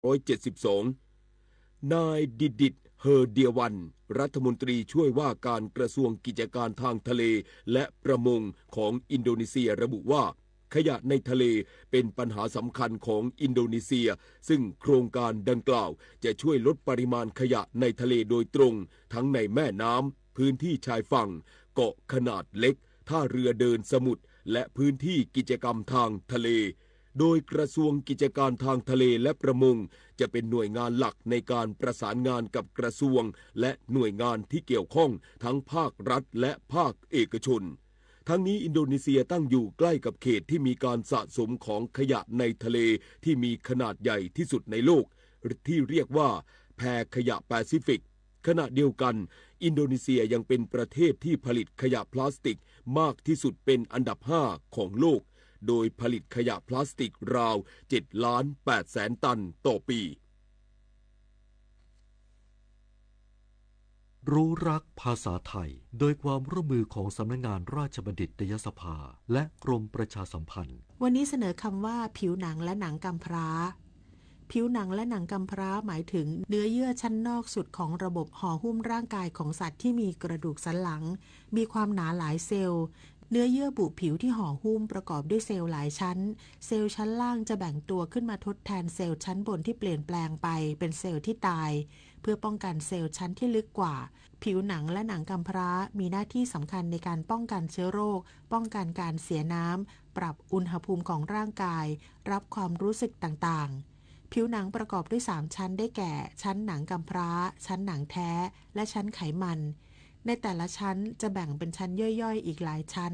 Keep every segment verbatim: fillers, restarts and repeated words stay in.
ร้อยเจ็ดสิบสอง นายดิดิต เฮอร์เดียวัน รัฐมนตรีช่วยว่าการกระทรวงกิจการทางทะเลและประมงของอินโดนีเซียระบุว่า ขยะในทะเลเป็นปัญหาสำคัญของอินโดนีเซีย ซึ่งโครงการดังกล่าวจะช่วยลดปริมาณขยะในทะเลโดยตรง ทั้งในแม่น้ำ พื้นที่ชายฝั่ง เกาะขนาดเล็ก ท่าเรือเดินสมุทร และพื้นที่กิจกรรมทางทะเล โดยกระทรวงกิจการทางทะเลและประมง จะเป็นหน่วยงานหลักในการประสานงานกับกระทรวง และหน่วยงานที่เกี่ยวข้องทั้งภาครัฐและภาคเอกชน ทั้งนี้อินโดนีเซียตั้งอยู่ใกล้กับเขตที่มีการสะสมของขยะในทะเลที่มีขนาดใหญ่ที่สุดในโลก ที่เรียกว่าแพขยะแปซิฟิก ขณะเดียวกัน อินโดนีเซียยังเป็นประเทศที่ผลิตขยะพลาสติกมากที่สุดเป็นอันดับห้าของโลก โดยผลิตขยะพลาสติกราวเจ็ดล้านแปดแสนตันต่อปี รู้รักภาษาไทย โดยความร่วมมือของสำนักงานราชบัณฑิตยสภา และกรมประชาสัมพันธ์ วันนี้เสนอคำว่าผิวหนังและหนังกำพร้า ผิวหนังและหนังกำพร้าหมายถึงเนื้อเยื่อชั้นนอกสุดของระบบห่อหุ้มร่างกายของสัตว์ที่มีกระดูกสันหลัง มีความหนาหลายเซลล์ เนื้อเยื่อบุผิวที่ห่อหุ้มประกอบด้วยเซลล์หลายชั้น เซลล์ชั้นล่างจะแบ่งตัวขึ้นมาทดแทนเซลล์ชั้นบนที่เปลี่ยนแปลงไปเป็นเซลล์ที่ตาย เพื่อป้องกันเซลล์ชั้นที่ลึกกว่า ผิวหนังและหนังกำพร้ามีหน้าที่สำคัญในการป้องกันเชื้อโรค ป้องกันการเสียน้ำ ปรับอุณหภูมิของร่างกาย รับความรู้สึกต่างๆ ผิวหนังประกอบด้วยสามชั้นได้แก่ ชั้นหนังกำพร้า ชั้นหนังแท้ และชั้นไขมัน ในแต่ละชั้นจะแบ่งเป็นชั้นย่อยๆ อีกหลายชั้น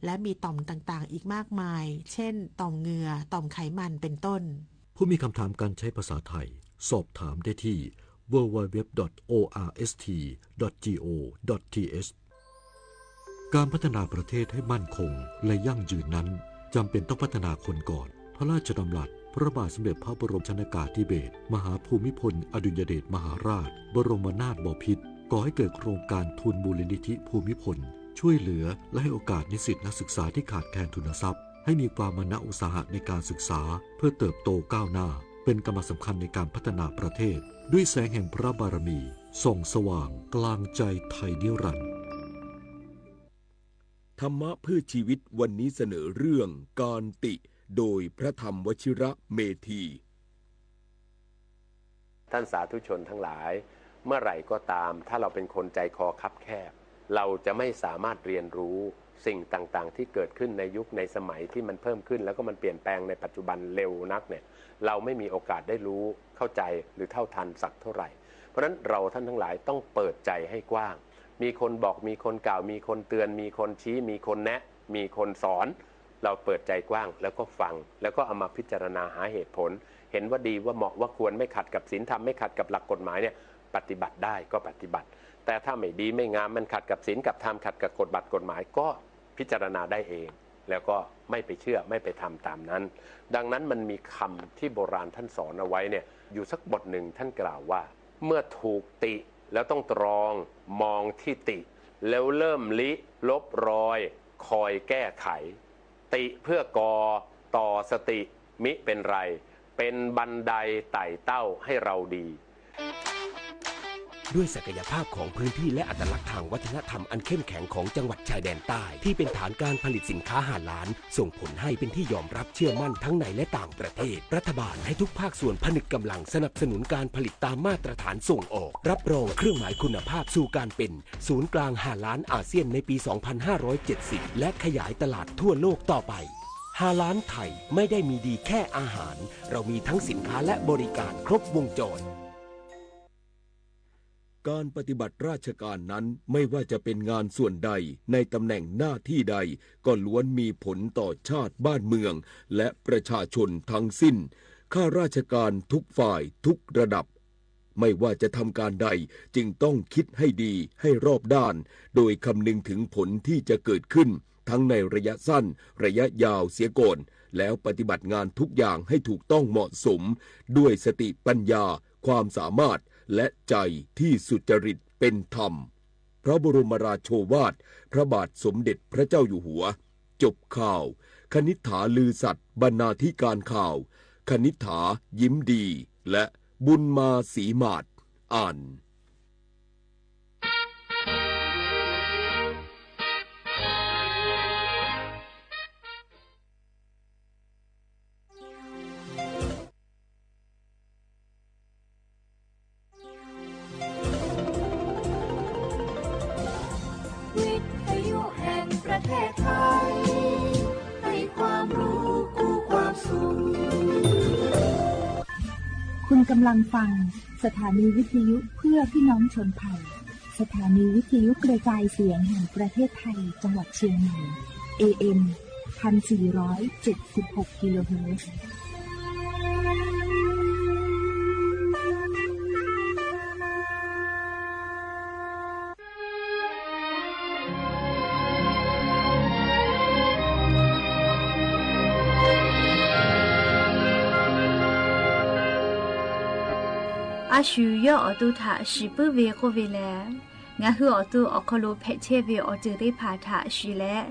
และมีต่อมต่างๆ อีกมากมาย เช่น ต่อมเหงื่อ ต่อมไขมัน เป็นต้น ผู้มีคำถามการใช้ภาษาไทย สอบถามได้ที่ ดับเบิลยู ดับเบิลยู ดับเบิลยู ดอท โอ อาร์ เอส ที ดอท จี โอ ดอท ที เอช การพัฒนาประเทศให้มั่นคงและยั่งยืนนั้น จำเป็นต้องพัฒนาคนก่อน พระราชดำรัสพระบาทสมเด็จพระบรมชนกาธิเบศร มหาภูมิพลอดุลยเดชมหาราช บรมนาถบพิตร ก่อให้เกิดโครงการทุนมูลนิธิภูมิพล ช่วยเหลือและให้โอกาสนิสิตนักศึกษาที่ขาดแคลนทุนทรัพย์ ให้มีความมานะอุตสาหะในการศึกษา เพื่อเติบโตก้าวหน้า เป็นกำลังสำคัญในการพัฒนาประเทศ ด้วยแสงแห่งพระบารมี ส่องสว่างกลางใจไทยนิรันดร์ ธรรมะเพื่อชีวิตวันนี้เสนอเรื่องการติ โดยพระธรรมวชิระเมธี ท่านสาธุชนทั้งหลาย เมื่อไหร่ก็ตาม ถ้าเราเป็นคนใจคอคับแคบ เราจะไม่สามารถเรียนรู้สิ่งต่างๆ ที่เกิดขึ้นในยุคในสมัยที่มันเพิ่มขึ้น แล้วก็มันเปลี่ยนแปลงในปัจจุบันเร็วนักเนี่ย เราไม่มีโอกาสได้รู้เข้าใจหรือเท่าทันสักเท่าไหร่ เพราะฉะนั้นเราท่านทั้งหลายต้องเปิดใจให้กว้าง มีคนบอก มีคนกล่าว มีคนเตือน มีคนชี้ มีคนแนะ มีคนสอน เราเปิดใจกว้างแล้วก็ฟัง แล้วก็เอามาพิจารณาหาเหตุผล เห็นว่าดีว่าเหมาะว่าควร ไม่ขัดกับศีลธรรม ไม่ขัดกับหลักกฎหมายเนี่ย ปฏิบัติได้ก็ปฏิบัติ แต่ถ้าไม่ดีไม่งาม มันขัดกับศีลกับธรรม ขัดกับกฎบัตรกฎหมาย ก็พิจารณาได้เอง แล้วก็ไม่ไปเชื่อ ไม่ไปทำตามนั้น ดังนั้นมันมีคำที่โบราณท่านสอนเอาไว้เนี่ย อยู่สักบทหนึ่งท่านกล่าวว่า เมื่อถูกติแล้วต้องตรองมองที่ติ แล้วเริ่มลิลบรอยคอยแก้ไข ติเพื่อก่อต่อสติมิเป็นไร เป็นบันไดไต่เต้าให้เราดี ด้วยศักยภาพของพื้นที่และอัตลักษณ์ทางวัฒนธรรมอันเข้มแข็งของจังหวัดชายแดนใต้ ที่เป็นฐานการผลิตสินค้าฮาลาล ส่งผลให้เป็นที่ยอมรับเชื่อมั่นทั้งในและต่างประเทศ รัฐบาลให้ทุกภาคส่วนผนึกกำลังสนับสนุนการผลิตตามมาตรฐานส่งออก รับรองเครื่องหมายคุณภาพสู่การเป็น ศูนย์กลางฮาลาลอาเซียนในปี สองพันห้าร้อยเจ็ดสิบ และขยายตลาดทั่วโลกต่อไป ฮาลาลไทยไม่ได้มีดีแค่อาหาร เรามีทั้งสินค้าและบริการครบวงจร การปฏิบัติราชการนั้นไม่ว่าจะเป็นงานส่วนใด ในตำแหน่งหน้าที่ใด ก็ล้วนมีผลต่อชาติบ้านเมือง และประชาชนทั้งสิ้น ข้าราชการทุกฝ่ายทุกระดับ ไม่ว่าจะทำการใดจึงต้องคิดให้ดีให้รอบด้าน โดยคำนึงถึงผลที่จะเกิดขึ้นทั้งในระยะสั้น ระยะยาวเสียก่อน แล้วปฏิบัติงานทุกอย่างให้ถูกต้องเหมาะสม ด้วยสติปัญญา ความสามารถ และใจที่สุจริตเป็นธรรม พระบรมราโชวาท พระบาทสมเด็จพระเจ้าอยู่หัว จบข่าว คณิษฐา ลือสัตย์ บรรณาธิการข่าว คณิษฐา ยิ้มดี และบุญมา ศรีหมาด อ่าน วิทยุแห่งประเทศไทย ให้ความรู้คู่ความสุข คุณกำลังฟังสถานีวิทยุเพื่อพี่น้องชนเผ่า สถานีวิทยุกระจายเสียงแห่งประเทศไทย จังหวัดเชียงใหม่ เอเอ็ม พันสี่ร้อยเจ็ดสิบหก กิโลเฮิรตซ์ အါရှူ ယဲဢော်တူၺ်းထး ရှံးပၢၢ်ဝ့ၢ်ကိးဝ့ၢ်လဲၣ်. ငါဟုၣ်အီၤတူၺ်း အခီၣ်လိာ်ဖဲးဆဲးဝ့ၢ်အီၤတ့ၢ်သ့ၣ်တဖၣ်ထး ရှံးလဲၣ်.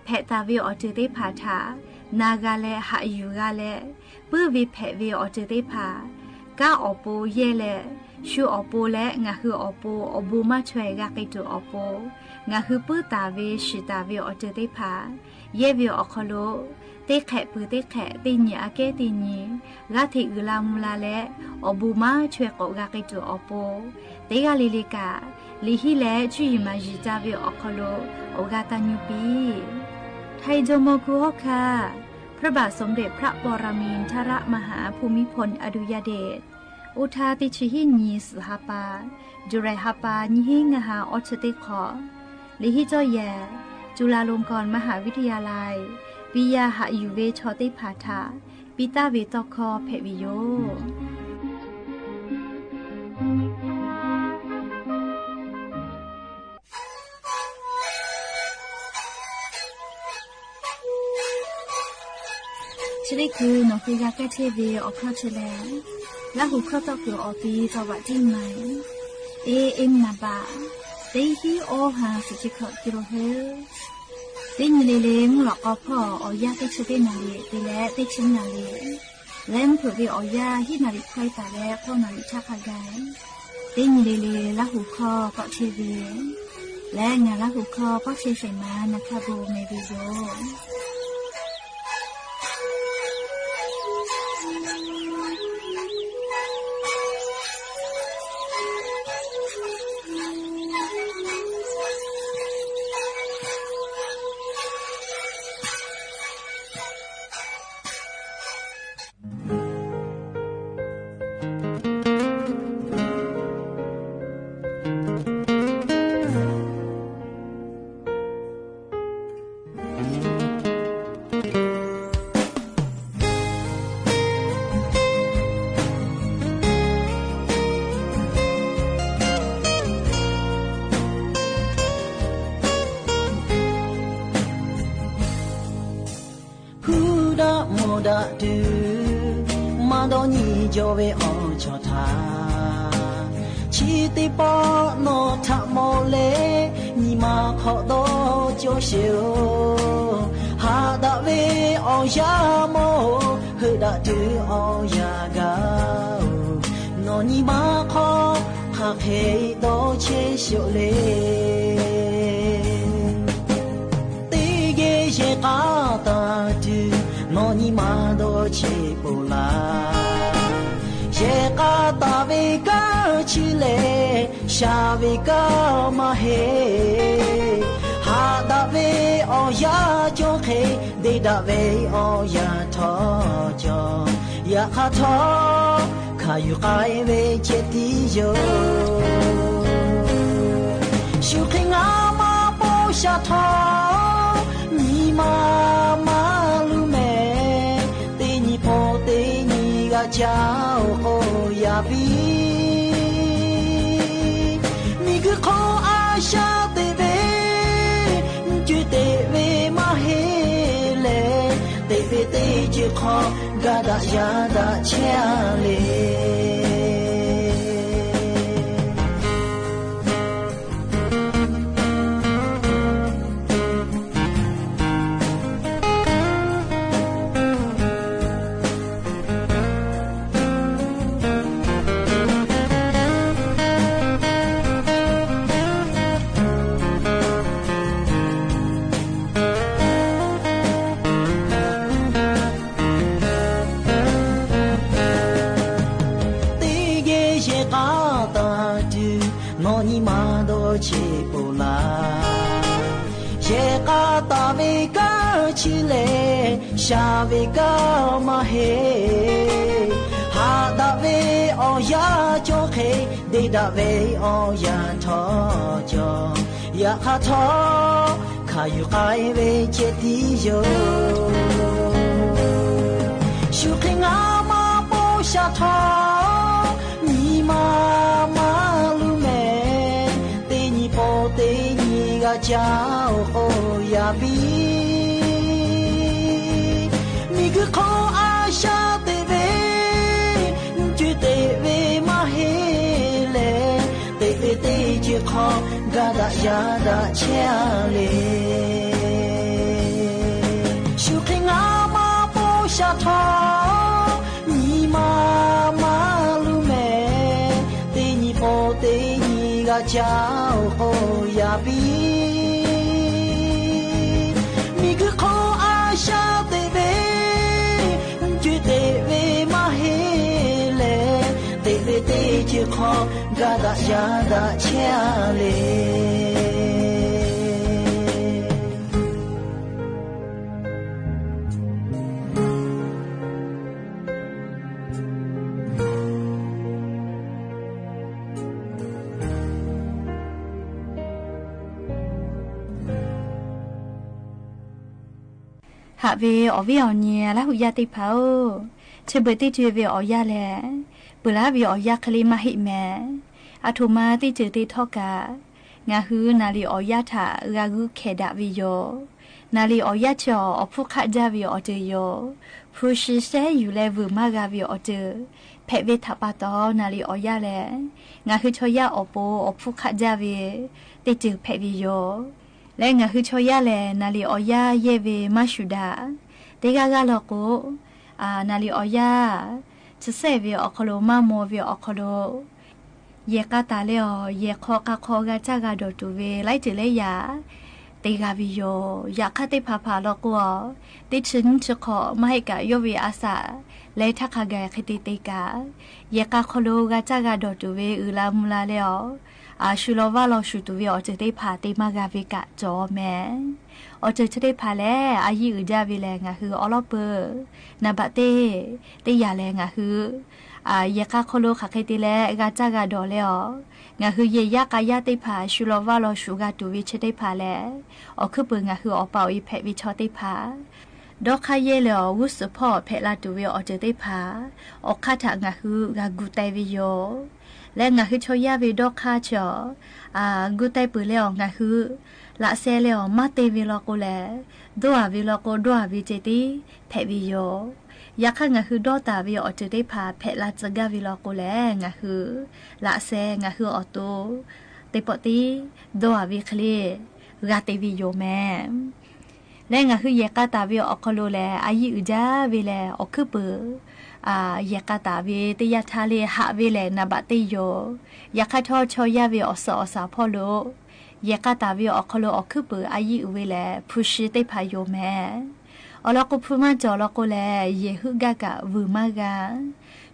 ဖဲးတၢ်ဝ့ၢ်အီၤတ့ၢ်သ့ၣ်တဖၣ်ထး နၤဂၤလဲၣ် ဟးယူၤဂၤလဲၣ်. ပၢၢ်ဝ့ၢ်ဖဲးဝ့ၢ်အီၤတ့ၢ်သ့ၣ်တဖၣ် ကါအီၣ်ပိယဲလဲၣ်. ရှူးအီၣ်ပိလဲၣ် ငါဟုၣ်အီၣ်ပိ အီၣ်ဘိမးထွဲဂၤက့ၤတုၤအီၣ်ပိ. ငါဟုၣ်ပၢၢ်တၢ်ဝ့ၢ် ရှံးတၢ်ဝ့ၢ်အီၤတ့ၢ်သ့ၣ်တဖၣ် ယဲၢ်ဝ့ၢ်အခီၣ်လိာ် တ့ၢ်ခဲးပုၢ်တ့ၢ်ခဲး တ့ၢ်နံၤအကဲတ့ၢ်နံၤ ဂၤထံးဂုၤလၢ်မူလၢ်လဲၣ် အီၣ်ဘိမးထွဲကိးဂၤက့ၤတုၤအီၣ်ပိ. တဂၤလၢ်လၢ်က လံာ်ဟံးလဲၣ် ဆူယံာ်မၤယံာ်တၢ်ဝ့ၢ်အခီၣ်လိာ် အိၣ်ဂၤတၢ်ညူပံ ထၢၣ်ယီၤမီၢ်ကူဟီၣ်ခါ พระบาทสมเด็จพระปรมินทรมหาภูมิพลอดุลยเดช အိၣ်ထါတဆံဟံၣ်နံၣ် စူးဟါပာ် ယူၤလံဟါပာ် နံၣ်ဟါငါးဟါ အီးထၢၣ်တ့ၢ်ခီ လံာ်ဟံးကၠီယဲၢ် จุฬาลงกรณ์มหาวิทยาลัย ပီယါဟးယူၤဝ့ၢ်ဆီတ့ၢ်ဖးထး ပံတၢ်ဝ့ၢ်တီခီဖဲးဝံၤယိာ် ဆၢဒ့ၣ်ခု နီၢ်ဃ့ဂၤကဲထ့ဝ့ၢ် အိၣ်ခီၣ်ဆၢလဲၣ်. လၢဟူၣ်ခီၣ်တီၢ်ပူၤအီၤတံၤ သီဝးတံၢ်မး เอเอ็ม နံပါတ် တဆံဟံၣ် အီၣ်ဟါ စံးဆံခီ กิโลเฮิรตซ์ တ့ၢ်နံၤလၢ်လၢ် မုၢ်လီၤကီဖီၣ် အီၣ်ယၢ်တဆၢတ့ၢ်နၣ်ရံၣ် တုၤလၢတဆၢနၣ်ရံၣ် လၢမုၢ်ဖုးဝ့ၢ်အီၣ်ယၢ် ဟံၣ်နၣ်ရံၣ်ခွဲပၤလၢ ဃိးနၣ်ရံၣ်ဆါခါဂၤ တ့ၢ်နံၤလၢ်လၢ် လၢဟူၣ်ခီၣ်ကီးထ့ဝ့ၢ် လၢနၤလၢဟူၣ်ခီၣ်ကီးဆ့ဆ့မး နခါဘိးမဲာ်ဘံယိာ် ဖုဒၣ်မိၢ်ဒၣ်တုၤ မၤဒီးနံၣ်ကၠီဝဲအီၣ်ဆီၣ်ထး ဆံးတ့ၢ်ပီၣ်နီၣ်ထးမီၣ်လဲၣ် နံၣ်မၤခီဒီးကၠီဆဲးဧိၤ ဟးဒၣ်ဝဲအီၣ်ယၤမီၣ်ဧိၤ ဟုးဒၣ်တုၤအီၣ်ယၤဂၤဧိၤ နီၢ်နံၣ်မၤခီ ဟးခဲဒီးဆဲးဆဲးလဲၣ် တ့ၢ်က့ၤယဲၢ်ကးတၢ်တုၤ နီၢ်နံၣ်မၤဒီးဆဲးပိၢ်လၢ် ယဲၢ်ကးတၢ်ဝ့ၢ်ကၢဆံးလဲၣ် စှၤဝ့ၢ်ကၢမၤဟဲ ဟးဒၣ်ဝဲအီၣ်ယၤကၠီခဲ ဒ့ဒၣ်ဝဲအီၣ်ယၤထီၣ်ကၠီ ယခါထီၣ် ခးယူၤဃာ်ဝဲဆဲးတံၢ်ယိာ် ဆူၣ်ခ့ငါမၤပိာ်စှၤထီၣ် နံၣ်မၤမၤလူၤမဲာ် တ့ၢ်နံၣ်ဖိတ့ၢ်နံၣ်ဂၤ ကၠီအိၣ်ကိးယၤပံ မံၤကုခိၣ်အစၢ်တ့ၢ်ဝဲ နကၠူတ့ၢ်ဝဲမၤဟ့လဲၣ် တ့ၢ်ဝဲတ့ၢ်ကၠူခီ ဂၤဒၣ်ယၤဒၣ်ဆဲးလဲၣ် နံၤမၤဒီးဆံးပိၢ်လၢ်, ယဲၢ်ကးတၢ်ဝ့ၢ်ကၢဆံးလဲၣ်, ရှၢဝ့ၢ်ကၢမၤဟ့, ဟးဒၣ်ဝ့ၢ်အီၣ်ယၤကၠီခဲ, ဒ့ဒၣ်ဝ့ၢ်အီၣ်ယၤထီၣ်ကၠီ, ယခးထီၣ် ခးယူၢ်ဃာ်ဝ့ၢ်ကဲတံယိာ်, ရှူးခရံာ်ငါမၤပိာ်ရှၢထီၣ်, နံၤမၤမၤလူၤမဲာ်, တ့နံၤပိာ်တ့နံၤဂၤကၠီအိၣ်ဃိယၤဘံ, မ့ၢ်ဂုၢ်ခီအါရှၢတ့ၢ်ဝ့ၢ်, နကၠူတ့ၢ်ဝ့ၢ်မၤဟ့လဲၣ်, တ့ၢ်ဝ့ၢ်တ့ၢ်ကၠူခီ ဂၤဒၣ်ယၤဒၣ်ဆဲးလဲၣ်, ရှူးခရံာ်ငါမၤပိာ်ရှၢထီၣ်, နံၤမၤမၤလူၤမဲာ်, တ့နံၤပိာ်တ့နံၤဂၤကၠီအိၣ်ဃိယၤဘံ, မ့ၢ်ဂုၢ်ခီအါရှၢတ့ၢ်ဝ့ၢ်, နကၠူတ့ၢ်ဝ့ၢ်မၤဟ့လဲၣ်, တ့ၢ်ဝ့ၢ်တ့ၢ်ကၠူခီ ဂၤဒၣ်ယၤဒၣ်ဆဲးလဲၣ်. ဟးဝ့ၢ်အီၣ်ဝ့ၢ်အီၣ်နံၤ လၢဟူးယၢသ့ၣ်တဖၣ်ဧၢ, ဆၢဘၢၣ်တ့ၢ်တ့ၢ်ဝ့ၢ်အီၣ်ယၢလဲၣ်, ပၢၢ်လၢဝ့ၢ်အီၣ်ယၢချ့မၤဟ့မဲာ်, အထိၣ်မၤတ့ၢ်တ့ၢ်သ့ထီၣ်ကး, ငါဟုးနၤလံာ်အီၣ်ယၢထးဂၤဂုာ်ခဲဒၣ်ဝ့ၢ်ယိာ်, နၤလံာ်အီၣ်ယၢဆၢအီၤ အီၣ်ဖှူခးဒၣ်ဝ့ၢ်အီၤတ့ၢ်ယိာ်, ဖုးရှံစဲယူၢ်လၢဝ့ၢ်မၤဂၤဝ့ၢ်အီၤတ့ၢ်, ဖဲးဝ့ၢ်ထးပာ်တီၤ နၤလံာ်အီၣ်ယၢလဲၣ်, ငါဟုးဆီယၢအီၤပိာ်အီၣ်ဖှူခးဒၣ်ဝ့ၢ်, တ့ၢ်တ့ၢ်ဖဲးဝ့ၢ်ယိာ်, လၢငါဟုးဆီယၢလဲၣ် နၤလံာ်အီၣ်ယၢယဲၢ်ဝ့ၢ်မၤဆူၣ်ဒၣ်, တဂၤဂၤလီၤကိး, နၤလံာ်အီၣ်ယၢ, ဆၢစဲဝ့ၢ်အီၣ်ခီလိာ် မၤမိၢ်ဝ့ၢ်အီၣ်ခီလိာ်, ယဲၢ်ကးတၢ်လၢအီၤ ယဲၢ်ခီကးခီဂၤတၢ်ဂၤဒီးတူၢ်ဝ့ၢ် လၢတ့ၢ်လၢယၤ, တဂၤဝ့ၢ်ယိာ်, ယခါသ့ၣ်ဖးဖးလီၤကိးအီၤ, တ့ၢ်ဆၢနံၣ်ဆၢခီ မၤဟ့ၣ်ကးယိၣ်ဝ့ၢ်အါစး, လၢထးခးဂၤခဲတ့ၢ်တ့ၢ်ကး, ယဲၢ်ကးခီလိာ်ဂၤတၢ်ဂၤဒီးတူၢ်ဝ့ၢ်အုၣ်လါမူလါလၢအီၤ, အဆူလီၤဝၢ်လီၤဆူၣ်တူၢ်ဝ့ၢ်အီၤတ့ၢ်သ့ၣ်တဖၣ် တ့ၢ်မၤဂၤဝ့ၢ်ကးကၠီအီၤမဲာ် အီၤတ့ၢ်သ့ၣ်တဖၣ်လဲၣ် အယံၣ်အုၣ်ဒၣ်ဝ့ၢ်လဲၣ် ငါဟုးအီလီၤပၢၢ်, နဘၣ်တ့ၢ်, တ့ၢ်ယၤလဲၣ် ငါဟုး, ယဲၢ်ကးခီလိာ်ခးခဲတ့ၢ်လၢဂၤတၢ်ဂၤဒီးလၢအီၤ, ငါဟုးယဲၢ်ယၢ်ကးယၢ်သ့ၣ်တဖၣ် ဆူလီၤဝၢ်လီၤဆူၣ်ဂၤတူၢ်ဝ့ၢ်ဆၢသ့ၣ်တဖၣ်လဲၣ်, အီၣ်ခုၣ်ပၢၢ်ငါဟုးအီၣ်ပာ်အီၤအံၤဖဲးဝ့ၢ်ဆီသ့ၣ်တဖၣ်, ဒီခါယဲၢ်လၢအီၤ ဂုၢ်စၢဖီၣ်ဖဲးလၢတူၢ်ဝ့ၢ်အီၤတ့ၢ်သ့ၣ်တဖၣ်, အီၣ်ခါထးငါဟုးဂၤဂုာ်တဲဝ့ၢ်ယိာ် လၢငါဟုးဆီယၢ်ဝ့ၢ်ဒီခါဆၢအီၤ, ဂုာ်တဲပၢၢ်လၢအီၤ ငါဟုး, လးစဲလၢအီၤ မၤတ့ၢ်ဝ့ၢ်လီၤကိးလဲၣ်, ဒိၣ်အဝ့ၢ်လီၤကိး ဒိၣ်အဝ့ၢ်တ့ၢ်တ့ၢ်, ဖဲးဝ့ၢ်ယိာ်, ယခါငါဟုးဒီတၢ်ဝ့ၢ်အီၤတ့ၢ်သ့ၣ်တဖၣ် ဖဲးလၢစှၤဂၤဝ့ၢ်လီၤကိးလဲၣ် ငါဟုး, လးစဲ ငါဟုးအီၣ်တိ, တ့ၢ်ပီၣ်တ့ၢ်, ဒိၣ်အဝ့ၢ်ချ့, ဂၤတ့ၢ်ဝ့ၢ်ယိာ်မဲာ် လၢငါဟုးယဲၢ်ကးတၢ်ဝ့ၢ်အီၣ်ခီလိာ်လဲၣ် အယံၣ်အုၣ်ဒၣ်ဝ့ၢ်လဲၣ် အီၣ်ခုၣ်ပၢၢ်, ယဲၢ်ကးတၢ်ဝ့ၢ်တ့ၢ်ယၤထါလၢဟးဝ့ၢ်လဲၣ် နဘၣ်တ့ၢ်ယိာ်, ယခါထီၣ်ဆီယၢ်ဝ့ၢ်အီၤစၢၤအီၤစၢၤဖီၣ်လိာ်, ယဲၢ်ကးတၢ်ဝ့ၢ်အီၣ်ခီလိာ်အီၣ်ခုၣ်ပၢၢ်အယံၣ်အုၣ်ဝ့ၢ်လဲၣ် ဖုးရှံသ့ၣ်တဖၣ်ယိာ်မဲာ် အီၤလီၤကိးဖုးမၤကၠီလီၤကိးလဲၣ် ယဲၢ်ဟုၣ်ဂၤကးဝုၢ်မၤဂၤ,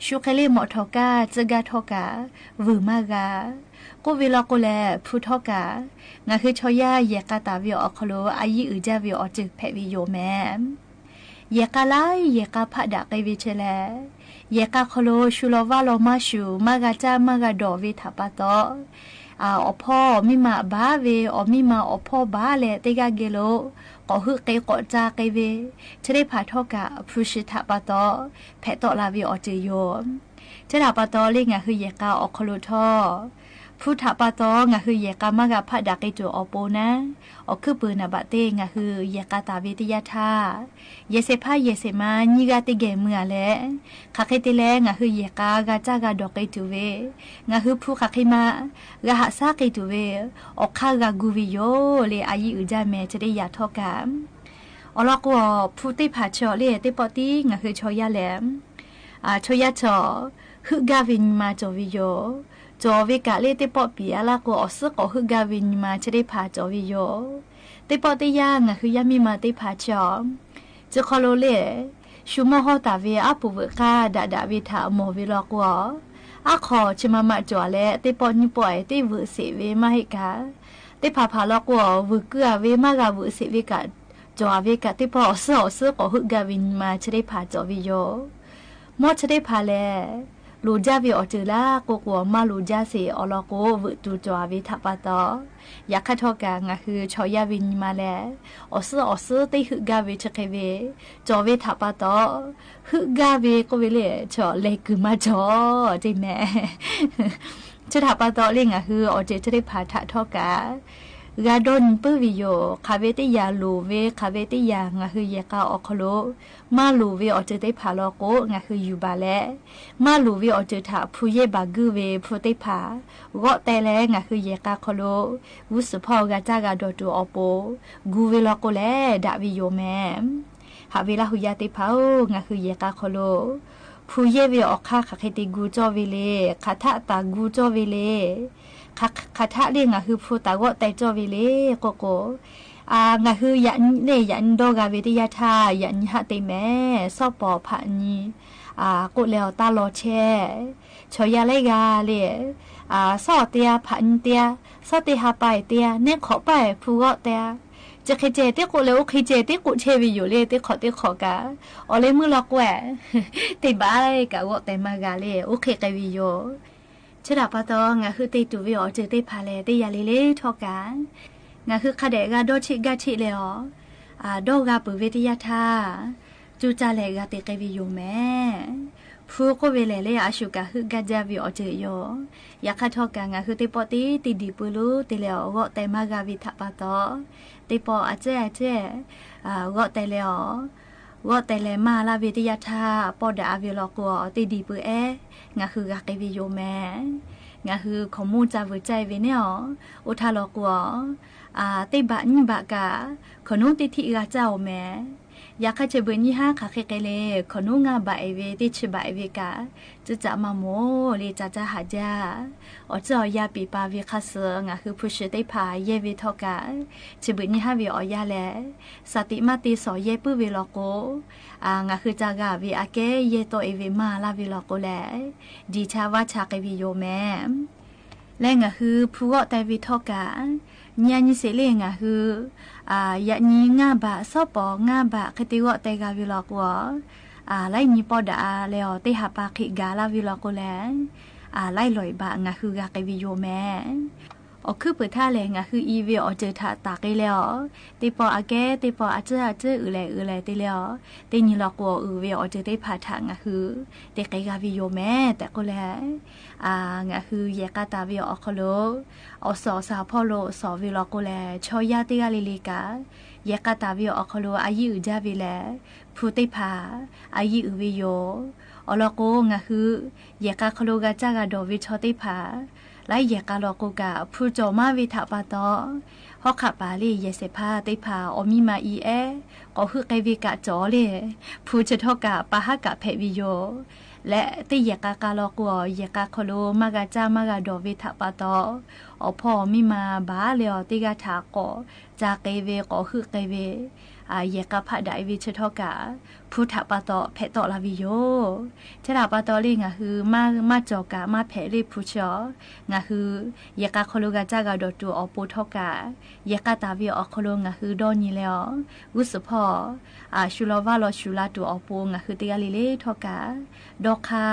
ဆူးဃဲလ့ၢ်မီၣ်ထီၣ်ကါ စှၤဂၤထီၣ်ကး, ဝုၢ်မၤဂၤ, ကိးဝ့ၢ်လီၤကိးလဲၣ် ဖုးထီၣ်ကး, ငါဟုးဆီယၢ်ယဲၢ်ကးတၢ်ဝ့ၢ်အီၣ်ခီလိာ် အယံၣ်အုၣ်ဒၣ်ဝ့ၢ်အီၤတ့ၢ်ဖဲးဝ့ၢ်ယိာ်မဲာ် ယဲၢ်ကးလၢ ယဲၢ်ကးဖးဒၣ်က့ၤဝ့ၢ်ဆဲးလဲၣ်, ယဲၢ်ကးခီလိာ် ဆူလီၤဝၢ်လီၤမၤဆူၣ် မၤဂၤတၢ်မၤဂၤဒီးဝ့ၢ်ထးပာ်တီၤ, အီၣ်ဖီၣ်အီၣ်မံမၤဘၣ်ဝ့ၢ် အီၣ်မံမၤအီၣ်ဖီၣ်ဘၣ်လဲၣ် တ့ၢ်ဂၤက့ၤလိာ်, ကိးဟုၣ်က့ၤကိးတၢ်က့ၤဝ့ၢ်, ဆၢသ့ၣ်တဖၣ်ထီၣ်ကး ဖုးရှံထးပာ်တီၤ, ဖဲးတီးလၢဝ့ၢ်အီၤတ့ၢ်ယိာ် ဆၢထးပာ်တီၤလၢငါဟုးယဲၢ်ကးအီၣ်ခီလိာ်ထီၣ်, ဖုးထးပာ်တီၤ ငါဟုးယဲၢ်ကးမၤဂၤဖးဒၣ်က့ၤတုၤအီၤပိာ်နၤ, အီၣ်ခုၣ်ပၢၢ်နဘၣ်တ့ၢ် ငါဟုးယဲၢ်ကးတၢ်ဝ့ၢ်တ့ၢ်ယၤထါ, ယဲၢ်ဆံးဖးယဲၢ်ဆံးမး နံၣ်ဂၤတ့ၢ်ဂဲၤမုာ်အါလဲၣ်, ခးဃ့တ့ၢ်လၢ ငါဟုးယဲၢ်ကးဂၤတၢ်ဂၤဒီးက့ၤတုၤဝ့ၢ်, ငါဟုးဖုးခးဃ့မး, ဂၤဟးဆါက့ၤတုၤဝ့ၢ်, အီၣ်ခါဂၤဂုာ်ဝံၤယိာ်လၢအယံၣ်အုၣ်ဒၣ်မဲာ် ဆၢသ့ၣ်ယၤထီၣ်ကး အီၤလီၤကိးအီၤ ဖုးသ့ၣ်ဖးဆီလၢတ့ၢ်ပီၣ်တံၢ် ငါဟုးဆီယၢ်လဲၣ် အဆီယၢ်ဆီ, ဟုၣ်ဂၤဝ့ၢ်ညီမးကၠီဝံၤယိာ်, ကၠီဝ့ၢ်ကးလၢတ့ၢ်ပီၣ်ပံၤအါလၢကိးအီၤ စ့ၢ်ကီးဟုၣ်ဂၤဝ့ၢ်ညီမး ဆၢသ့ၣ်တဖၣ်ကၠီဝံၤယိာ်, တ့ၢ်ပီၣ်တ့ၢ်ယၢ် ငါဟုးယၢ်မံမၤသ့ၣ်ဖးဆီ, စ့ၢ်ကီးလီၤလၢ ဆူမီၢ်ဟီၣ်တၢ်ဝ့ၢ်အပူၤဝဲၢ်ဃာ်ဒၣ်ဒၣ်ဝ့ၢ်ထးအမိၢ်ဝ့ၢ်လီၤကိးအီၤ, အါခီၣ် ဆၢမၤမၤကၠီၤလၢ သ့ၣ်ပီၣ်နံၣ်ပီၣ်အဲၣ် သ့ၣ်ဝုးစ့းဝဲမးဟ့ၣ်ကၤ သ့ၣ်ဖးဖးလီၤကိး ဝုးကုၢ်အဝဲ မၤဂၤဝုးစ့းဝဲကး ကၠီၤဝဲကး သ့ၣ်ပီၣ်အီၣ်စုအီၣ်စု ကိးဟုၣ်ဂၤဝဲနံၤမါ ဆၢသ့ၣ်ဖးကၠီၤဝဲယိာ် မီၢ်ဆၢသ့ၣ်ဖးလဲၣ် လူၤကၢ်ဝဲအီၣ်တၢ်လၢကိးကိး မၤလူၤကၢ်စ့ၢ်အီၤလီၤကိး ဝုးတူၤကၠီၤဝဲထးပာ်တီ ယခါထီၣ်ကး ငါဟုဆီယၢ်ဝဲနံၤမါလဲၣ် အီၣ်စုအီၣ်စု သ့ၣ်ဟုၣ်ဂၤဝဲဆၢဃဲဝဲ ကၠီၤဝဲထးပာ်တီ ဟုၣ်ဂၤဝဲကိးဝဲလဲၣ် ကၠီၤလဲၤကုၤမၤကၠီၤ တ့ၢ်မဲာ် ဆၢထးပာ်တီလၢ ငါဟုအီၣ်တၢ်ဆၢသ့ၣ်ဖးထးထီၣ်ကး ဂၤဒီနံၤပုၢ်ဝဲယိာ် ခးဝဲသ့ၣ်ယၤလူၤဝဲ ခးဝဲသ့ၣ်ယၤ ငါဟုယဲၢ်ကၤအီၤခီလိာ် မၤလူၤဝဲအီၣ်တၢ်သ့ၣ်ဖးလီၤကိး ငါဟုယူၤဘၣ်လဲၣ် မၤလူၤဝဲအီၣ်တၢ်ထး ဖုယဲၢ်ဘၣ်ဂုၢ်ဝဲ ဖုသ့ၣ်ဖး ဂီၢ်တဲလဲၣ် ငါဟုယဲၢ်ကၤခီလိာ် ဝုးစူးဖီၣ်ဂၤတၢ်ဂၤဒီးတူၤအီၤပူၤ ဂူၤဝဲလီၤကိးလဲၣ် ဒၣ်ဝဲယိာ်မဲာ် ဟးဝဲလၢဟူးယၢ်သ့ၣ်ဖးဧၢ ငါဟုယဲၢ်ကၤခီလိာ် ဖုယဲၢ်ဝဲအီၣ်ခါ ခးဃ့တံၢ်ဂူၤကၠီၣ်ဝဲလဲၣ် ခးထးအသးဂူၤကၠီၣ်ဝဲလဲၣ် ခး ခးထးလၢ ငါဟုဖုသးဂီၢ်တဲကၠီၣ်ဝဲလဲၣ် ကိးကိး အၣ် ငါဟုယၤန့ၣ် ယၤန့ၣ်ဒီဂၤဝဲတယၢ်ထါ ယၤန့ၣ်ဟးတ့ၢ်မဲာ် စီၤပီၤဖးန့ၣ် အၣ် ကိးလဲၣ်အီၤတၢ်လီၤဆဲး ဆီယၢ်လၢဂၤလဲၣ် အၣ် စီၤအီၣ်တ့ၢ် ဖးန့ၣ်တ့ၢ် စီၤတ့ၢ်ဟးပာ်တ့ၢ် နဲခိးပာ်ဖုဂီၢ်တဲ ကၠီၣ်ဃ့ကၠီၣ် သ့ၣ်ကိးလဲၣ် အိၣ်ဃ့ကၠီၣ် သ့ၣ်ကိးဆဲးဝဲယိာ်လဲၣ် သ့ၣ်ခိးသ့ၣ်ခိးကး အီၣ်လၢမုၢ်လီၤကွဲး သ့ၣ်ဘၣ်ကးဂီၢ်တဲမၤဂၤလဲၣ် အိၣ်ဃ့ဃဲဝဲယိာ် ဆၢထးပာ်တီ ငါဟုတ့ၢ်တူၢ်ဝဲအီၣ်တၢ်သ့ၣ်ဖးလဲၣ် တ့ၢ်ယၤလံလၢထီၣ်ကး ငါဟုခါဒဲးဂၤဒီဆံးဂၤဆံးလဲၣ်အီၤ အၣ် ဒီဂၤပုၢ်ဝဲတယၢ်ထါ ကၠူကၢ်လဲၣ်ဂၤတ့ၢ်ဃဲဝဲယိာ်မဲာ် ဖုကိးဝဲလဲၣ်လၢ အၣ် ဆူၣ်ကးဟုၣ်ဂၤဒၣ်ဝဲအီၣ်တၢ်ယိာ် ယခါထီၣ်ကး ငါဟုသ့ၣ်ပီၣ်သ့ၣ်တံၢ်ဒံးပူၤလိာ်တ့ၢ်လဲၣ်အီၤ ဂီၢ်တဲမၤဂၤဝဲထးပာ်တီ သ့ၣ်ပီၣ်အစဲအစဲ အၣ် ဂီၢ်တဲလဲၣ်အီၤ ဂီၢ်တဲလဲၣ်မၤလၢဝဲတယၢ်ထါ ပီၣ်ဒၣ်အဝဲလီၤကိးအီၤ တ့ၢ်ဒံးပူၤအဲၣ် ငါဟုဂၤဃဲဝဲယိာ်မဲာ် ငါဟုခိၣ်မူၣ်စၢ်ဝဲစၢ်ဝဲန့ၣ်အီၤ အိၣ်ထါလီၤကိးအီၤ အၣ် သ့ၣ်ဘၣ်နံၣ်ဘၣ်ကး ခီၣ်နူာ်တထံၣ်ဂၤစၢ်အီၤမဲာ် ယခါဆၢဘုးနံၣ်ဟါ ခးဃ့ဃဲလဲၣ် ခီၣ်နူ်ငါဘၣ်အဲၣ်ဝဲ သ့ၣ်ဆၢဘၣ်အဲၣ်ဝဲကး ကၠူကၢ်မၤမိၢ်လၢ ကၠၢ်ကၠၢ်ဟးကၠၢ် အီၣ်စၢၣ်အီၣ်ယၢ်ပံာ်ပာ်ဝဲခါဆၢ ငါဟုဖုဆှၢသ့ၣ်ဖး ယဲၢ်ဝဲထီၣ်ကး ဆၢဘုးနံၣ်ဟါဝဲအီၣ်ယၢ်လဲၣ် စးတံးမးတံးစီၤယဲၢ်ပုၢ်ဝဲလီၤကိး အၣ် ငါဟုစၢ်ဂၤဝဲအကဲ ယဲၢ်တီၢ်အီၤဝဲမၤလၢဝဲလီၤကိးလဲၣ် ဒံးဆါဝၣ်ဆါဃဲဝဲယိာ်မဲာ် လၢငါဟုဖုဂီၢ်တဲဝဲထီၣ်ကး ညါနံၣ်စ့ၢ်လၢ ငါဟု အၣ် ယၤနံၣ်ငါဘၣ် စီၤပီၤငါဘၣ် ဃ့တ့ၢ်ဂီၢ်တဲဂၤဝဲလီၤကိး အၣ် လၢနံၣ်ပီၣ်ဒၣ်အါလဲၣ်အီၤ သ့ၣ်ဟးပာ်ဃ့ဂၤလၢဝဲလီၤကိးလဲၣ် အၣ် လၢလီၤဘၣ် ငါဟုဂၤဃဲဝဲယိာ်မဲာ် အီၣ်ခုၣ်ဖုးထါလဲၣ် ငါဟုအံၤဝဲအီၣ်တၢ်ထးတၢ်ဃ့လဲၣ်အီၤ သ့ၣ်ပီၣ်အကဲ သ့ၣ်ပီၣ်အစၢၣ်အစၢၣ် အုးလဲၣ်အုးလဲၣ်တ့ၢ်လဲၣ်အီၤ သ့ၣ်ညါလီၤကိးအီၤ အုးဝဲအီၣ်တၢ်သ့ၣ်ဖးထး ငါဟု တ့ၢ်ဃဲဂၤဝဲယိာ်မဲာ် တဲကိးလဲၣ် အၣ် ငါဟုယဲၢ်ကၤတၢ်ဝဲအီၤခီလိာ် အီၣ်စီၣ်အီၣ်စၢ်ဖီၣ်လိာ်အီၣ်စီၣ်ဝဲလီၤကိးလဲၣ် ဆီယၢ်တ့ၢ်ဂၤလံလံကး ယဲၢ်ကၤတၢ်ဝဲအီၤခီလိာ် အယံာ်အုၣ်ဒၣ်ဝဲလဲၣ် ဖုသ့ၣ်ဖး အယံာ်အုၣ်ဝဲယိာ် အီၣ်လီၤကိး ငါဟု ယဲၢ်ကၤခီလိာ် ဂၤစၢ်ဂၤဒီးဝဲဆီသ့ၣ်ဖး လၢယဲၢ်ကၤလီၤကိးကး ဖုကၠီၣ်မးဝဲထးပာ်တီ ဟီၣ်ခးပာ်လၢယဲၢ်စဲးဖးသ့ၣ်ဖး အီၣ်မံမၤအံၤအဲၣ် ကိးဟုၣ်ဃဲဝဲကးကၠီၣ်လဲၣ် ဖုဆၢထီၣ်ကး ပာ်ဟးကးဖဲးဝဲယိာ် လၢသ့ၣ်ယဲၢ်ကၤကၤလီၤကိးအီၤ ယဲၢ်ကၤခီလိာ် မၤဂၤစၢ်မၤဂၤဒီးဝဲထးပာ်တီ အီၣ်ဖီၣ်အီၣ်မံမၤဘၣ်လၢအီၤ သ့ၣ်ဂၤထးကိး စၢ်ဃဲဝဲ ကိးဟုၣ်ဃဲဝဲ အၣ် ယဲၢ်ကၤဖးဒၣ်အံၤဝဲဆၢထီၣ်ကး ဖုထးပာ်တီဖဲးတီၣ်လၢဝဲယိာ် ဆၢထးပာ်တီလၢ ငါဟု မၤ မၤကၠီၣ်ကး မၤဖဲးလၢဖုဆၢအီၤ ငါဟု ယဲၢ်ကၤခီလိာ် ဂၤစၢ်ဂၤဒီးတူၤအီၤပိာ်ထီၣ်ကး ယဲၢ်ကၤတၢ်ဝဲအီၤခီလိာ် ငါဟုဒီနံၤလဲၣ်အီၤ ဂုၢ်စူးဖီၣ် အၣ် ဆူလီၤဝၢ်လီၤဆူလၢတူၤအီၤပိာ် ငါဟုတ့ၢ်ဂၤလံလံထီၣ်ကး ဒီခါ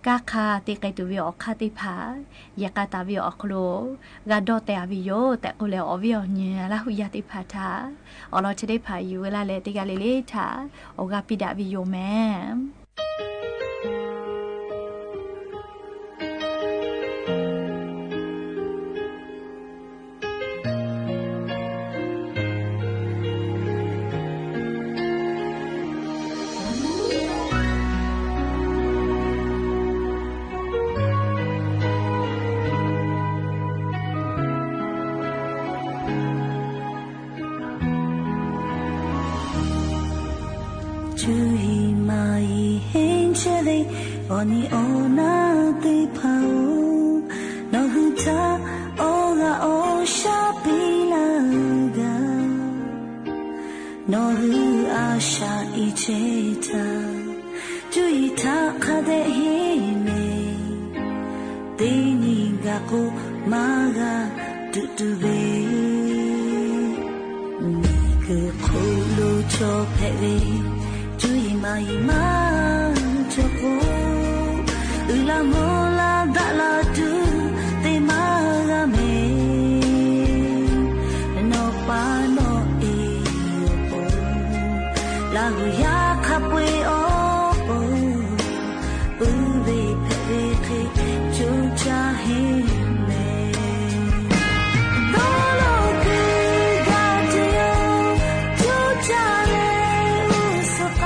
ကါခါ တ့ၢ်ဃဲတုၤဝဲအီၤခါသ့ၣ်ဖး ယဲၢ်ကၤတၢ်ဝဲအီၤခီလိာ် ဂၤဒီတဲအဝဲယိာ် တဲကိးလဲၣ် အီၣ်ဝဲအီၤညါ လၢဟူးယၢ်သ့ၣ်ဖးထး အီၣ်လီၤဆၢသ့ၣ်ဖး ယုၢ်ဝဲလၢလဲၣ် တ့ၢ်ဂၤလံလံထး အီၣ်ဂၤပံးဒၣ်ဝဲယိာ်မဲာ် ဆူဟံၣ်မၤဟံၣ်ဟ့ၣ်ဆၢလ့ အီၣ်နံၣ်အီၣ်နၤသ့ၣ်တဖၣ်ဧိၤ, နီၢ်ဟုၣ်တၢ်အီၣ်ဂၤအီၣ် စှၤပ့လၢဂၤ, နီၢ်ဟုၣ်အစှၤအံၤဆဲးတၢ်, တုၤအံၤတၢ်ခါဒဲးဟ့ၣ်မ့ၢ် ကိးမၤဂၤ တုတုဝဲ မ့ၢ်ကခိၣ်လိာ်ဆီဖဲးဝဲ ကၠူယံမၤယံမၤ ကၠီကိး အုလၢမိၢ်လၢ်ဒၣ်လၢတုၤ သ့မၤဂၤမ့ၢ် နီၢ်ပၤနီၢ်အ့ၣ်အီၤ လၢဂုၤယၤခးပှ့ၤအီၤ ပုၢ်ဝဲၢ်ဖဲးဝဲဃ့ ကၠိကၢ်ဟ့ၣ်မဲာ် ဒီလိာ်ကွံာ်ဂၤတယိာ် ကၠိကၢ်လဲၤအိၣ်စ့ၢ်ကီး